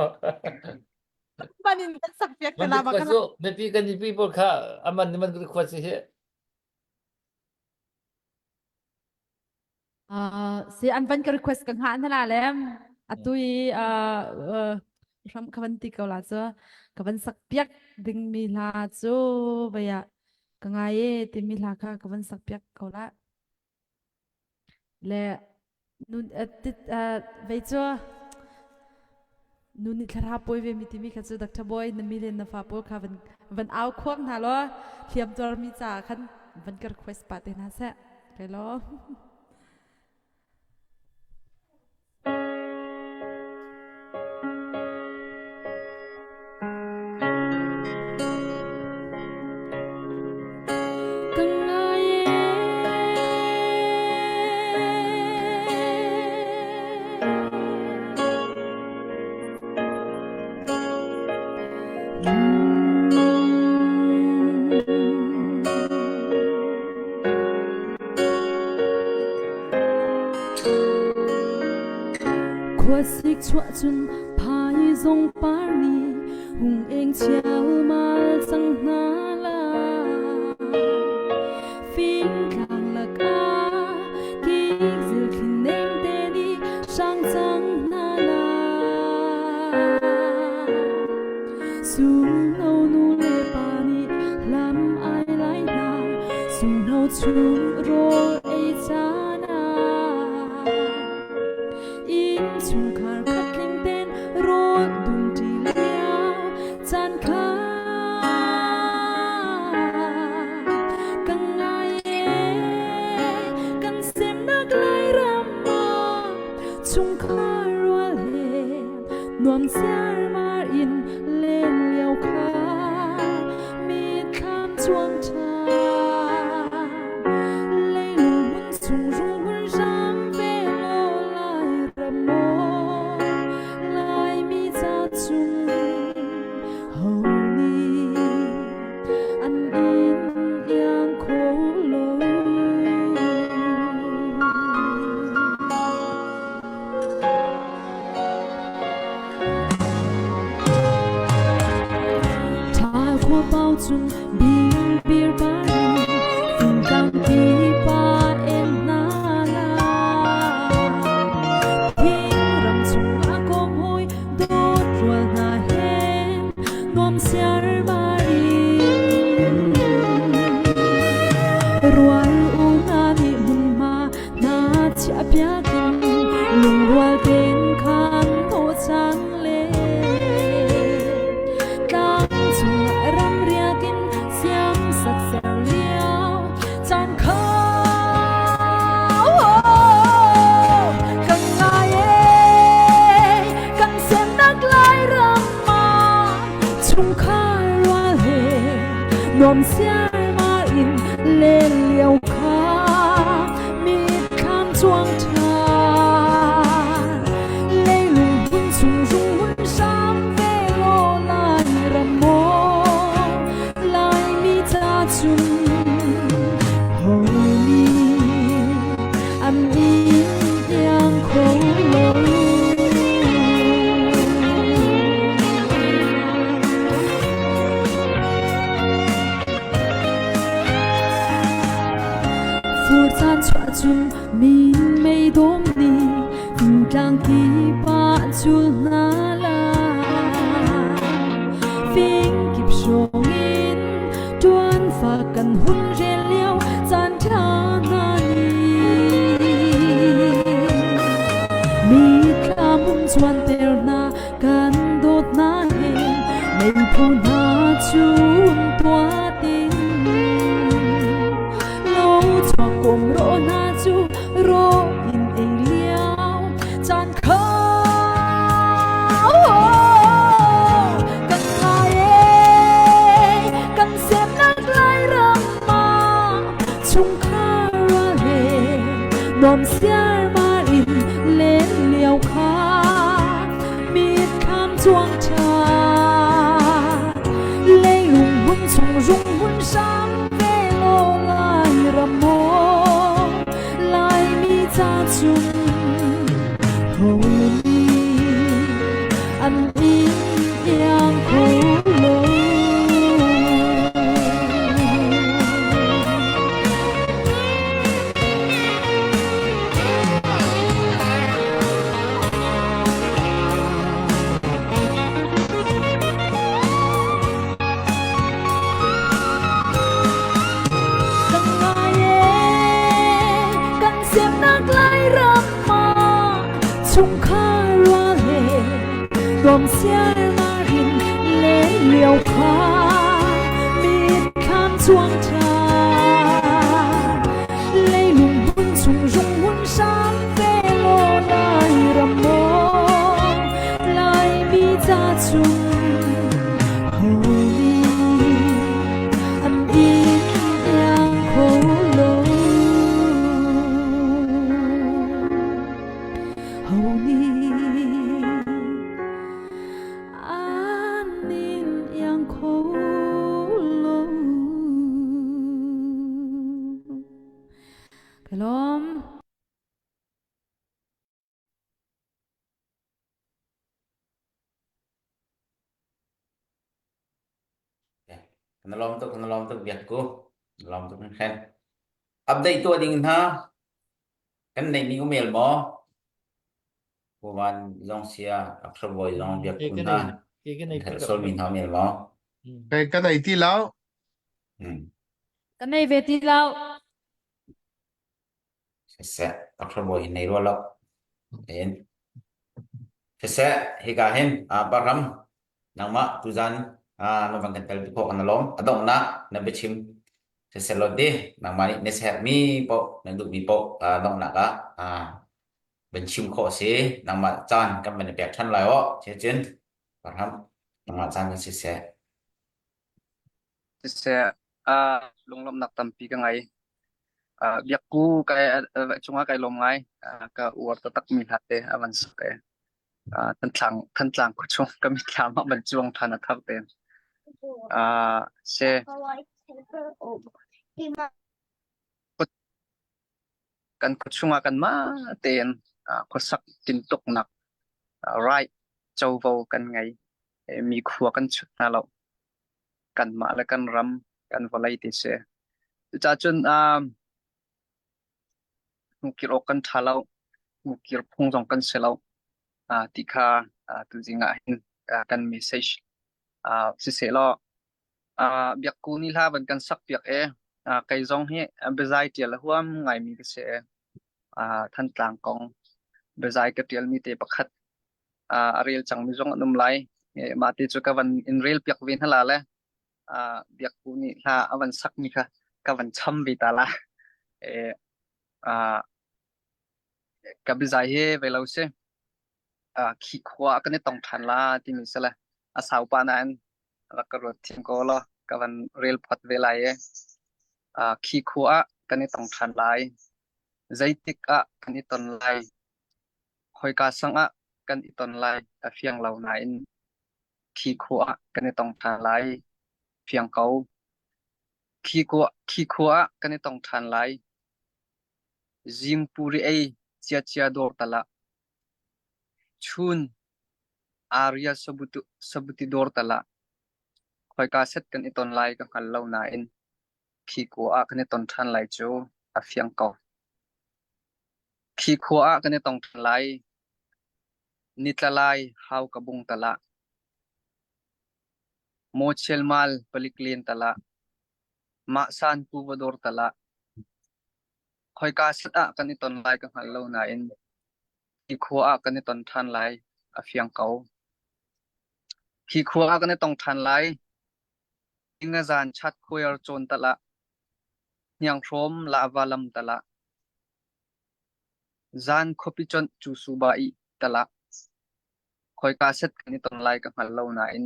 [SPEAKER 3] Amman in kan sak piak te
[SPEAKER 7] Man
[SPEAKER 3] la ba
[SPEAKER 7] request
[SPEAKER 3] ka
[SPEAKER 7] cu mipi kan mipi pawl kha aman man request hi
[SPEAKER 3] Si an van ka request ka hngah hna la le atu i hram ka van ti ko la cu ka van sak piak ding mi hla cu vaya ka ngai e timi hla kha ka van sak piak ko la Le nun vei cu nu nih thlarau pawi ve mi timi kha cu Dr. Boy na mi le na fa pawl kha van van au khuang hna law hliam tuar mi caah khan van ka request pah te hna seh. Kai law. Ka ngai e. Khuasik chuah cun phaizawng par nih hung eng chialmal cang hna la. Fingtlang lakah kik zilthli nem te nih hrang cang hna la. Sungno nu le pa nih lam ai lai hna, sungno chung rawl ei caan ah. Innchungkhar khat tling ten rawl dumṭi lio caan kha ka ngai e kan semnak Lairam ah chungkhar rual he nuam siarmar in len lio kha mitthlam chuang ṭhan leilung hmun chung rungrul ram ve law Lairam maw Laimi ca chung ho nih an in iang kho lo. Ṭha khua pau cun bingbir par in fingtlang pipa en hna la. Thingram chungah kawm hawi dawt rual hna he nuam siarmar in. Rual u hna nih hmunhma hna chiah piak. Chungkhar rual he nuam siarmar in len lio kha mitthlam cuang ṭhan. Leilung hmun chung zung hun hram ve law Lai ram maw Laimi ca cun homi an in iang kho lo. Fur caan chuah cun min mei dawm nih fingtlang kip ah cul hna la. Fingkip hrawng in Tuan fa kan hun rel lio caan ṭha hna ni. Mi thlam um chuanter hna kan dawt hna he meiphu hna chum tuah ting. Lo chuak kom ro hna cu ro in ei lio caan kha kan ngai e kan semnak Lairam ah chungkhar rual he nuam siarmar in len lio kha mitthlam cuang ṭha leilung hmun chung rung hun hram ve law Lairam maw Laimi ca cun homi an in iang kho lo. Kan ngai e, kan semnak Lairam ah chungkhar rual he nuam siarmar in len lio kha mitthlam chuang ṭhan. Leilung hmun chung rung hun hram ve law Lairam maw Laimi ca chung homi an in iang kho lo. Homi an in iang kho lo. Ka lawm.
[SPEAKER 2] Kan lawm tuk, kan lawm tuk biak ku. Lawm tuk khen. Update tuah ding hna kan nei mi umel maw? Puvan zong sia, Akshaboy zong biak
[SPEAKER 7] Ke
[SPEAKER 2] ku
[SPEAKER 7] ka
[SPEAKER 2] hna.
[SPEAKER 7] nei ke ka nei ti
[SPEAKER 2] Sol mi hna umel maw?
[SPEAKER 6] Kei ka nei ti lo.
[SPEAKER 2] Hmm.
[SPEAKER 3] Ka nei ve ti lo.
[SPEAKER 2] Siseh, Akshaboy hin nei rua lo. En. Siseh, hika hin Bahram nangmah tuzan na van kan tel pi khawh kan lawm. A donghnak na biachim siseh law ti nangmah nih na sermi paoh na duhmi paoh donghnak ah van chim khawh si. Nangmah caan kan van i pek ṭhan lai aw. Cun Bahram nangmah caan kan siseh.
[SPEAKER 4] Siseh, uh, lunglawmhnak tampi ka ngei. Uh, biakku kai uh, cungah kai lawm ngai. Uh, ka uar taktak mi hla te a van sak e. Uh, Thantlang Thantlang khuachung ka mitthlam ah van cuang ṭhan a thar te. Uh, se kan khuachung ah kanmah tein uh, khuasak tintuknak uh, right covo kan ngei. E, mi khua kan chut hna lo. Kanmah le kan ram, kan vawlei ti si. Cucaah cun um, hnukir awk kan ṭha lo, hnukir phung zong kan si lo uh, ti kha uh, tuzing ah hin uh, kan message uh, sisehlaw uh, biakku ni hla van kan sak piak e uh, kei zong hi biazai ṭial a huam ngaimi ka si e uh, Thantlang kong biazai ka ṭialmi te pakhat a rel cangmi zong an um lai. Mah ti cu ka van in rel piak ve hna la le biakku nih hla a van sakmi kha ka van cham ve ta la. Ka biazai he ve lo si. Khi khua kan i tong ṭhan la timi si le a sau pa nain. Rak ka ruat thiam ko law ka van rel phot ve lai i. Khi khua ah kan i tong ṭhan lai. Zeitik ah kan i ton lai? Khoika sang ah kan i ton lai a fiang lo nain khi khua ah kan i tong ṭhan lai. Fiang ko. Khi khua ah kan i tong ṭhan lai. Zingpuri ei ciacia dawr tal ah. Chun Arya sabuti dawr tal ah khoika set kan i ton lai ka hngal lo nain khi khua ah kan i ton ṭhan lai cu a fiang ko. Khi khua ah kan i tong ṭhan lai. Nitla lai hau ka bung tal ah. Mawchialmal palik len tal ah. Mah san kuva dawr tal ah. Khoika set ah kan i ton lai ka hngal lo nain Hi khua ah kan i ton ṭhan lai a fiang ko. Hi khua ah kan i tong ṭhan lai. Ingazan chat khuar cawn tal ah, hnianghrawm lahva lam tal ah, zan khuapi conh cu suba i tal ah, khoika set kan i ton lai ka hngal lo nain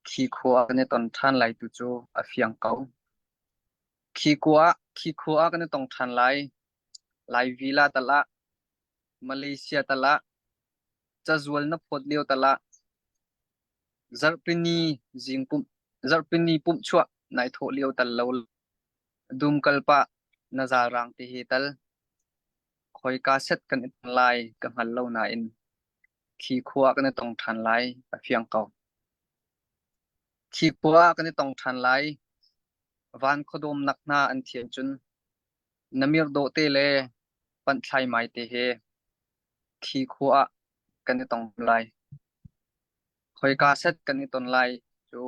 [SPEAKER 4] khi khua ah kan i ton ṭhan lai tu cu a fiang ko. Khi khua khi khua ah kan i tong ṭhan lai. Lai Villa tal ah, Malaysia tal ah, cazual na phawt lio tal ah, zarhpini zing pumh zarhpini pumh chuah nai thawh lio tal lo dum kal pah na zalrang te he tal khoika set kan i ton lai ka hngal lo nain khi khua kan i tong ṭhan lai a fiang ko. Khi khua kan i tong ṭhan lai van khuadawm nak hna an thian cun Na mirh dawh te le panh thlaimai te he khi khua ah kan i tong lai. Khoika set kan i ton lai cu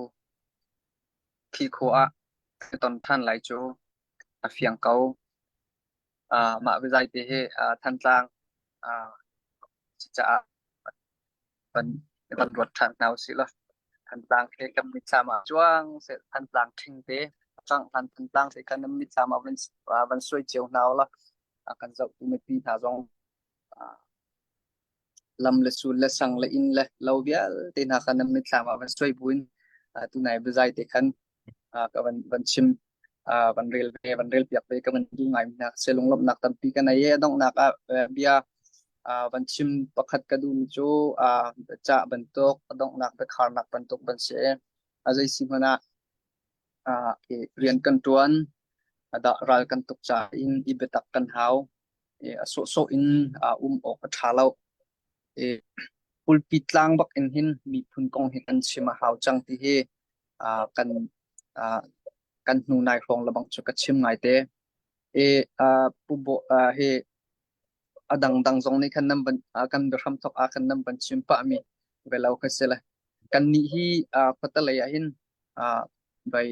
[SPEAKER 4] khi khua ah kan i ton ṭhan lai cu a fiang ko. Uh, mah biazai te hi uh, Thantlang uh, caah van van ruat ṭhan hna usih law Thantlang khi kan mitthlam ah cuang seh Thantlang ṭhing te cang hlan Thantlang te khan nan mitthlam ah van van suai cio hna u law kan zohtu mipi hna zong lam le sul le sang le inn le lo vialte hna kha nan mitthlam ah van suai buin tunai biazai te khan ka van van chim van rel ve van rel piak ve ka van duh ngai mi hna se lunglawmhnak tampi ka nei i a donghnak ah bia van chim pakhat ka duh mi cu cah bantuk a donghnak biakharnak bantuk ban si a zei si hmanh ah rian kan ṭuan dah ral kan tuk ca in i biatak kan hau a sawhsawh in um awk a ṭha lo pulpit tlang bak in hin miphun kong hi kan chim a hau cang ti hi kan kan hnu nai hrawng lebang cu ka chim ngai te. I pu Bo hi a dangdang zong nih khan nan van kan biahram thawk ah khan nan van chim pah mi velo kha si le. Kan nih hi khuate lei ah hin vai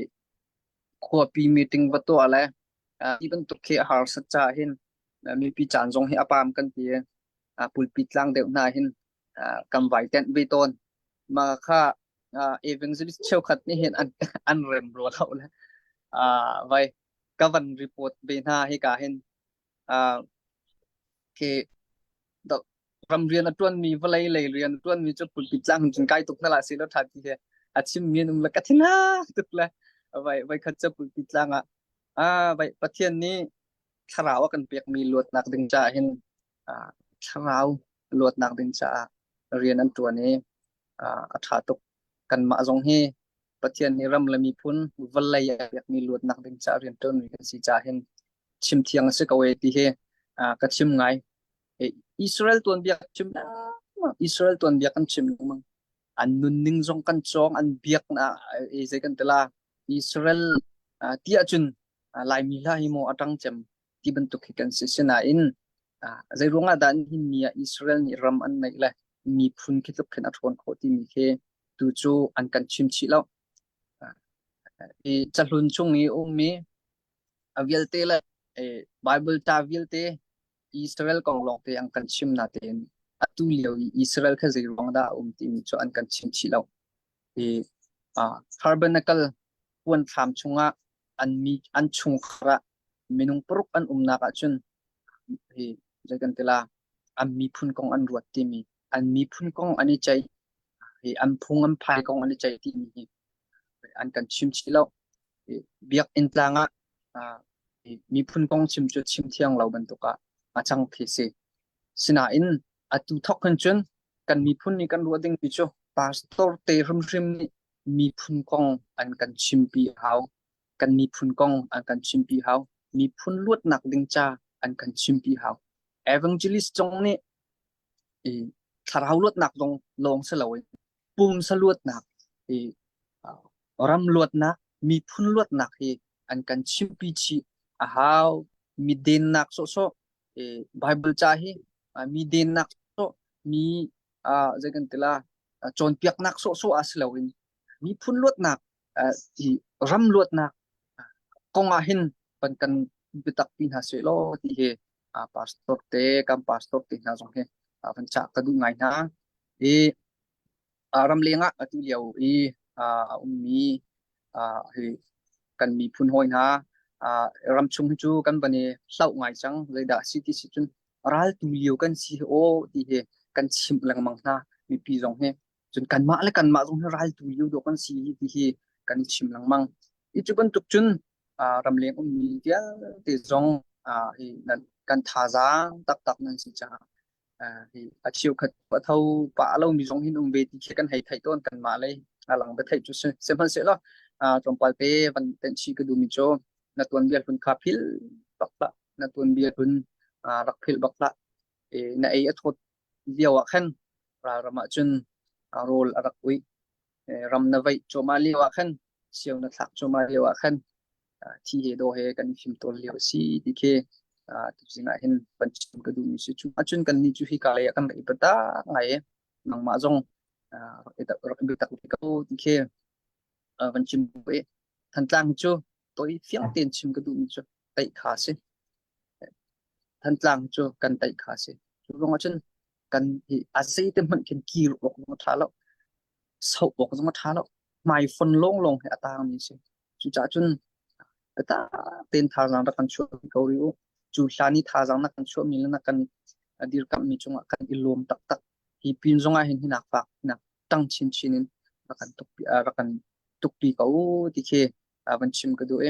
[SPEAKER 4] khuapi meeting va tuah le hi bantuk khi a harsat caah hin mipi caan zong hi a pam kan ti i pulpit tlang deuh hna hin kan vai tenh ve tawn. Mah kha evangelist cheukhat nih hin an an rem rua lo le vai ka van report ve hna hika hin khi ram rian a ṭuanmi vawlei lei rian a ṭuanmi cu pulpit tlang cun kai tuk hna lah seh law ṭha ti he a chimmi an um le ka thin hak tuk le vai vai khat cu pulpit tlang ah ah vai Pathian nih thlarau a kan pekmi luatnak ding caah hin thlarau luatnak ding caah rian an ṭuan i a ṭha tuk. Kanmah zong hi Pathian nih ram le miphun vawlei a pekmi luatnak ding caah rian ṭuanmi kan si caah hin chim thiang a si ko e ti hi ka chim ngai. Israel tuanbia chim lengmang, Israel tuanbia kan chim lengmang. An nunning zong kan cawng, an biaknak zei kan ti la. Israel ti ahcun Laimi hla hi maw a ṭang cem ti bantuk hi kan si. Sinain zei ruangah dah nihin ni ah Israel nih ram an neih le miphun khi tluk khin a ṭhawn khawh timi khi tu cu an kan chim chih lo. Hi cahlun chung i ummi a vialte le Bible ca vialte Israel kong lawngte an kan chim natein atu lio i Israel kha zei ruang dah a um timi cu an kan chim chih lo. Hi tabernacle puan thlam chungah an mi an chungkhar ah minung paruk an umnak ahcun hi zei kan ti la an miphun kong an ruat timi an miphun kong an i ceih. Hi an phung an phai kong an i ceih timi hi an kan chim chih lo. Biakinn tlang ah miphun kong chim cu chim thiang lo bantuk ah a cang khi si. Sinain atu thok hin cun kan miphun nih kan ruah dingmi cu pastor te hrimhrim nih miphun kong an kan chimpi a hau. Kan miphun kong an kan chimpi hau. Miphun luatnak ding ca an kan chimpi hau. Evangelist zong nih i thlarau luatnak zong lawng si loin pumsa luatnak i ram luatnak miphun luatnak hi an kan chimpi chih a hau. Mi dennak sawhsawh Bible ca hi mi dennak sawh mi zei kan ti la cawnpiaknak sawhsawh ah si loin miphun luatnak hi ram luatnak kong ah hin kan kan biatak pi hna seh law ti hi pastor te kan pastor te hna zong hi van cah ka duh ngai hna. I ramleng ah atu lio i a ummi hi kan miphun hawi hna ramchung hi cu kan van i hlauh ngai cang. Zeidah si ti si cun raltu lio kan si hi aw ti hi kan chimh lengmang hna mipi zong hi. Cun kanmah le kanmah zong hi raltu lio dawh kan si hi ti hi kan i chim lengmang. I cu bantuk cun ramleng ummi vialte zong hi kan thazaang taktak nan si caah hi a cheukhat a tho pah lomi zong hin um ve ti khi kan hei theih tawn kanmah lei a lang bia theih cu si. Sihmanhsehlaw tlawmpal te van tenh chih ka duhmi cu na tuanbia hlun kha philh bak hlah. Na tuanbia hlun rak philh bak hlah. Na ei a thawt lio ah khan ralram ah cun rawl a rak uih. Ram na veih cuahmah lio ah khan sio na thlak cuahmah lio ah khan thi he daw he kan i fimtawl lio a si ti khi tuzing ah hin van chim ka duhmi si. Cu ahcun kannih cu hika lei ah kan rak i biatak ngai i nangmah zong rak i biatak ve ko ti khi van chim i Thantlang cu toi fiang tein chim ka duhmi cu teih kha a si. Thantlang cu kan teih kha a si. Cu ruang ahcun kan hi a zeite hmanh khin kir awk zong a ṭha lo. Soh awk zong a ṭha lo. Hmaifon lawnglawng he a tangmi a si. Cucaah cun biatak tein thazaang rak kan chuah ko rih u. Cu hlan i thazaang na kan chuahmi le na kan dirkamhmi cungah kan i lawm taktak. Hi pin zongah hin hinak fak hinak ṭang chinchin in rak kan tukpi, rak kan tukpi ko ti khi van chim ka duh i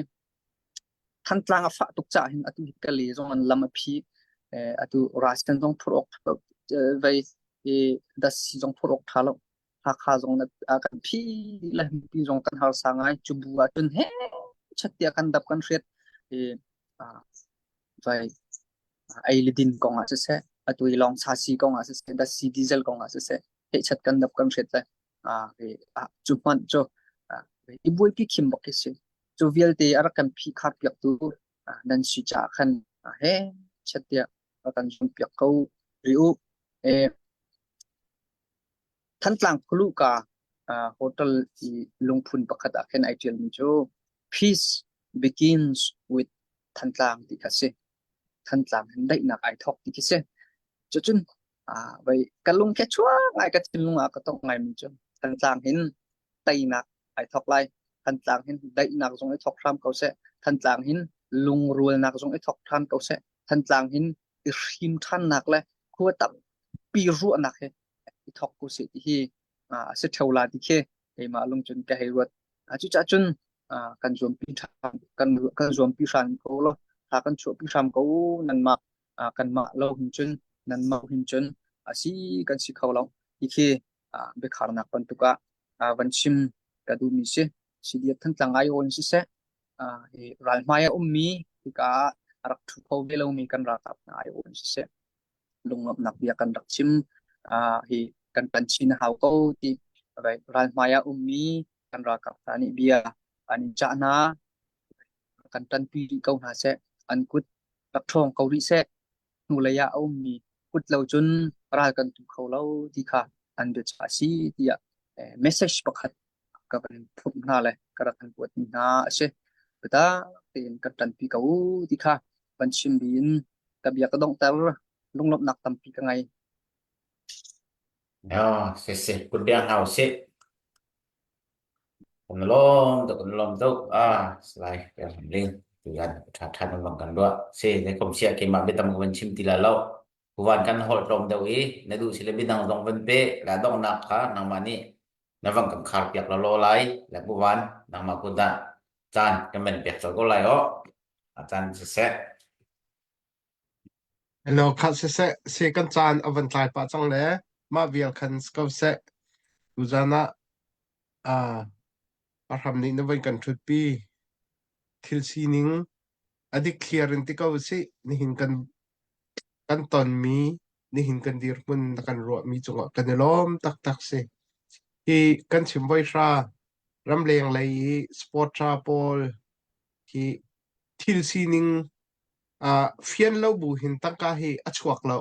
[SPEAKER 4] Thantlang a fah tuk caah hin atu hi Kale zong an lam a phi. Atu Russian zong phurh awk vei i dasi zong phurh awk ṭha lo. Hakha zong na kan phi le mipi zong kan harsa ngai. Cu bu ahcun he chat tiah kan dap kan hriat. I vai ei le din kong ah siseh, atu i lawng sasi kong ah siseh, dasi diesel kong ah siseh, hehchat kan dap kan hriat le cu hmanh cu i buaipi khim bak khi si. Cu vialte a rak kan phihkhar piaktu nan si caah khan he chat tiah rak kan zumpiak ko rih u. Thantlang Phuluka hotel i lungphun pakhat ah khin ai ṭialmi cu Peace begins with Thantlang ti kha si. Thantlang hin daihnak ai thawk ti khi si. Cucun vai ka lung khi chuak ngai ka thinlung ah ka tong ngaimi cu Thantlang hin teinak ai thawk lai. Thantlang hin daihnak zong i thawk hram ko seh. Thantlang hin lungrualnak zong i thawk ṭhan ko seh. Thantlang hin i hrim ṭhannak le khua tampi ruahnak he i thawk ko seh ti hi a si ṭheo la ti khi keimah lung cun ka hei ruat. Cucaah cun kan zuampi ṭhan kan kan zuampi hram ko law tha kan chuahpi hram ko nanmah kanmah lo hin cun nanmah hin cun a si kan si kho lo ti khi biakharnak bantuk ah van chim ka duhmi si. CDF Thantlang aiawh in siseh hi ralhmai a ummi hika ah a rak ṭhu kho ve lomi kan ralkap hna aiawh in siseh lunglawmhnak bia kan rak chim hi kan pan chin a hau ko ti ralhmai ah ummi kan ralkap hna nih bia an in cah hna kan ṭanpi rih ko hna seh an kut rak ṭhawng ko rih seh hnulei ah a ummi kut lo cun ral kan tu kho lo ti kha an biachah a si tiah message pakhat ka van phurh hna le ka rak kan kuatmi hna a si. Biatak tein kan ṭanpi ko ti kha van chim in ka bia ka donghter lunglawmhnak tampi ka ngei.
[SPEAKER 2] Ya, si si, kut biang hau si. Kan lawm tuk, kan lawm tuk. Ah, salai, ling. Tuan ṭha ṭha nan bang kan ruah. Si, na kom sia keimah biatam ka van chim ti la lo. Kuvan kan holh tlawm deuh i na duh sile bidang zong van pe la donghnak kha nangmah nih. Na van kan khar piak la lo lai le buwan nangmah kut ah caan kan van pek colh ko lai aw. A caan siseh.
[SPEAKER 6] Hello, kha siseh, se kan caan a van tlai pah cang le mah vial khan si ko seh. Tuzan ah ah a hram nih na van kan ṭhutpi. Thil sining a dikthliar in ti ko usih. Nihin kan kan tonmi, nihin kan dirhmun na kan ruahmi cungah kan i lawm taktak si. Hi kan chim voi hra ramleng lei i sport ṭha pawl hi thil sining uh, fian lo bu hin tangka hi a chuak lo.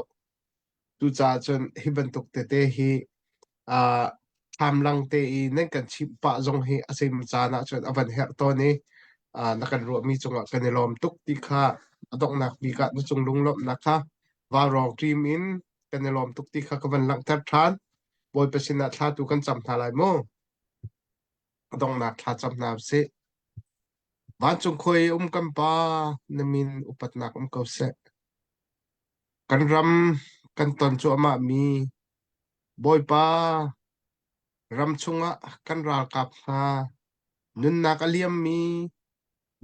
[SPEAKER 6] Cucaah cun hi bantuk tete hi uh, thlamlang te i nan kan chimh pah zong hi a sem caan ahcun a van herh tawn i uh, na kan ruahmi cungah kan i lawm tuk ti kha a donghnak bik ah na cung lunglawmhnak kha vaurawng team in kan i lawm tuk ti kha ka van langhter ṭhan. Bawipa sinah thla tu kan cam hna lai mu. A donghnak thla cam hna usih. Vancung khua i um kan Pa, na min upatnak um ko seh. Kan ram kan ton cuahmahmi Bawipa ram chungah kan ralkap hna nunnak a liammi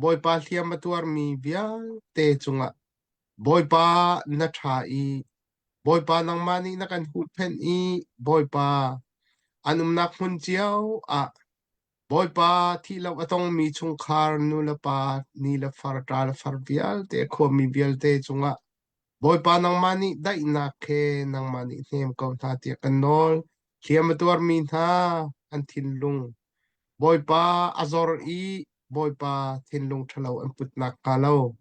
[SPEAKER 6] Bawipa hliam a tuarmi vialte cungah Bawipa na ṭha i Bawipa nangmah nih na kan huhphenh i Bawipa an umnak hmun cio ah Bawipa thihloh a tongmi chungkhar nulepa ni le far ṭa le far vialte khuami vialte cungah Bawipa nangmah nih daihnak he nangmah nih hnem ko hna tiah kan nawl. Hliam a tuarmi hna an thinlung Bawipa a zor i Bawipa thinlung ṭhalo an put nakhnga lo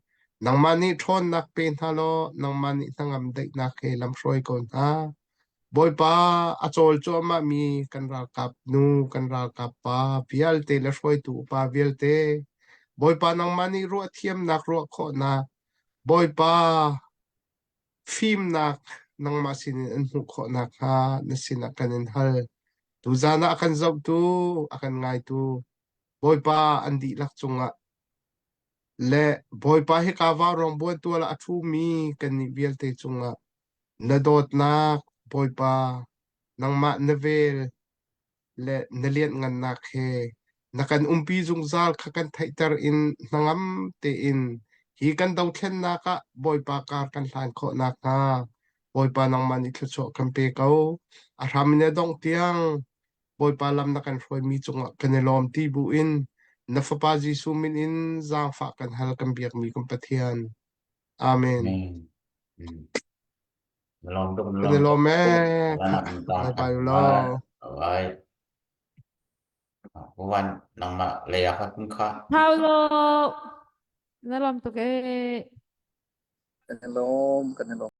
[SPEAKER 6] nangmah nih ṭhawnnak pe hna law nangmah nih hnangam daihnak he lamhruai ko hna. Bawipa a cawl cuahmahmi kan ralkap nu, kan ralkap pa vialte le hruaitu upa vialte, Bawipa nangmah nih ruahthiamnak, ruah khawhnak, Bawipa fimnak nangmah sinin an hmuh khawh nakhnga na sinah kan in hal. Tuzan ah a kan zohtu, a kan ngaitu, Bawipa an dihlak cungah le Bawipa hika vaurawng buantual ah a ṭhumi kannih vialte cungah Na dawtnak, Bawipa, nangmah na vel le na lianhngannak he na kan umpi zungzal kha kan theihter in hnangam tein hi kan dothlennak ah Bawipa kar kan hlan khawh nakhnga Bawipa nangmah nih thluachuah kan pe ko. A hram in a dongh tiang Bawipa lam na kan hruaimi cungah kan i lawm ti buin na Fapa Jesuh min in zaangfah kan hal kan biakmi kan Pathian. Amen.
[SPEAKER 2] Amen. Mm. Na lawm tuk, na
[SPEAKER 6] Kan i
[SPEAKER 2] lawm tuk.
[SPEAKER 6] lawm ee.
[SPEAKER 2] Bye
[SPEAKER 6] Bye bye ulaw.
[SPEAKER 2] Bye. Wan nangmah lei ah kha kha.
[SPEAKER 3] Paolo, na lawm tuk ee.
[SPEAKER 4] Kan i lawm, kan i lawm.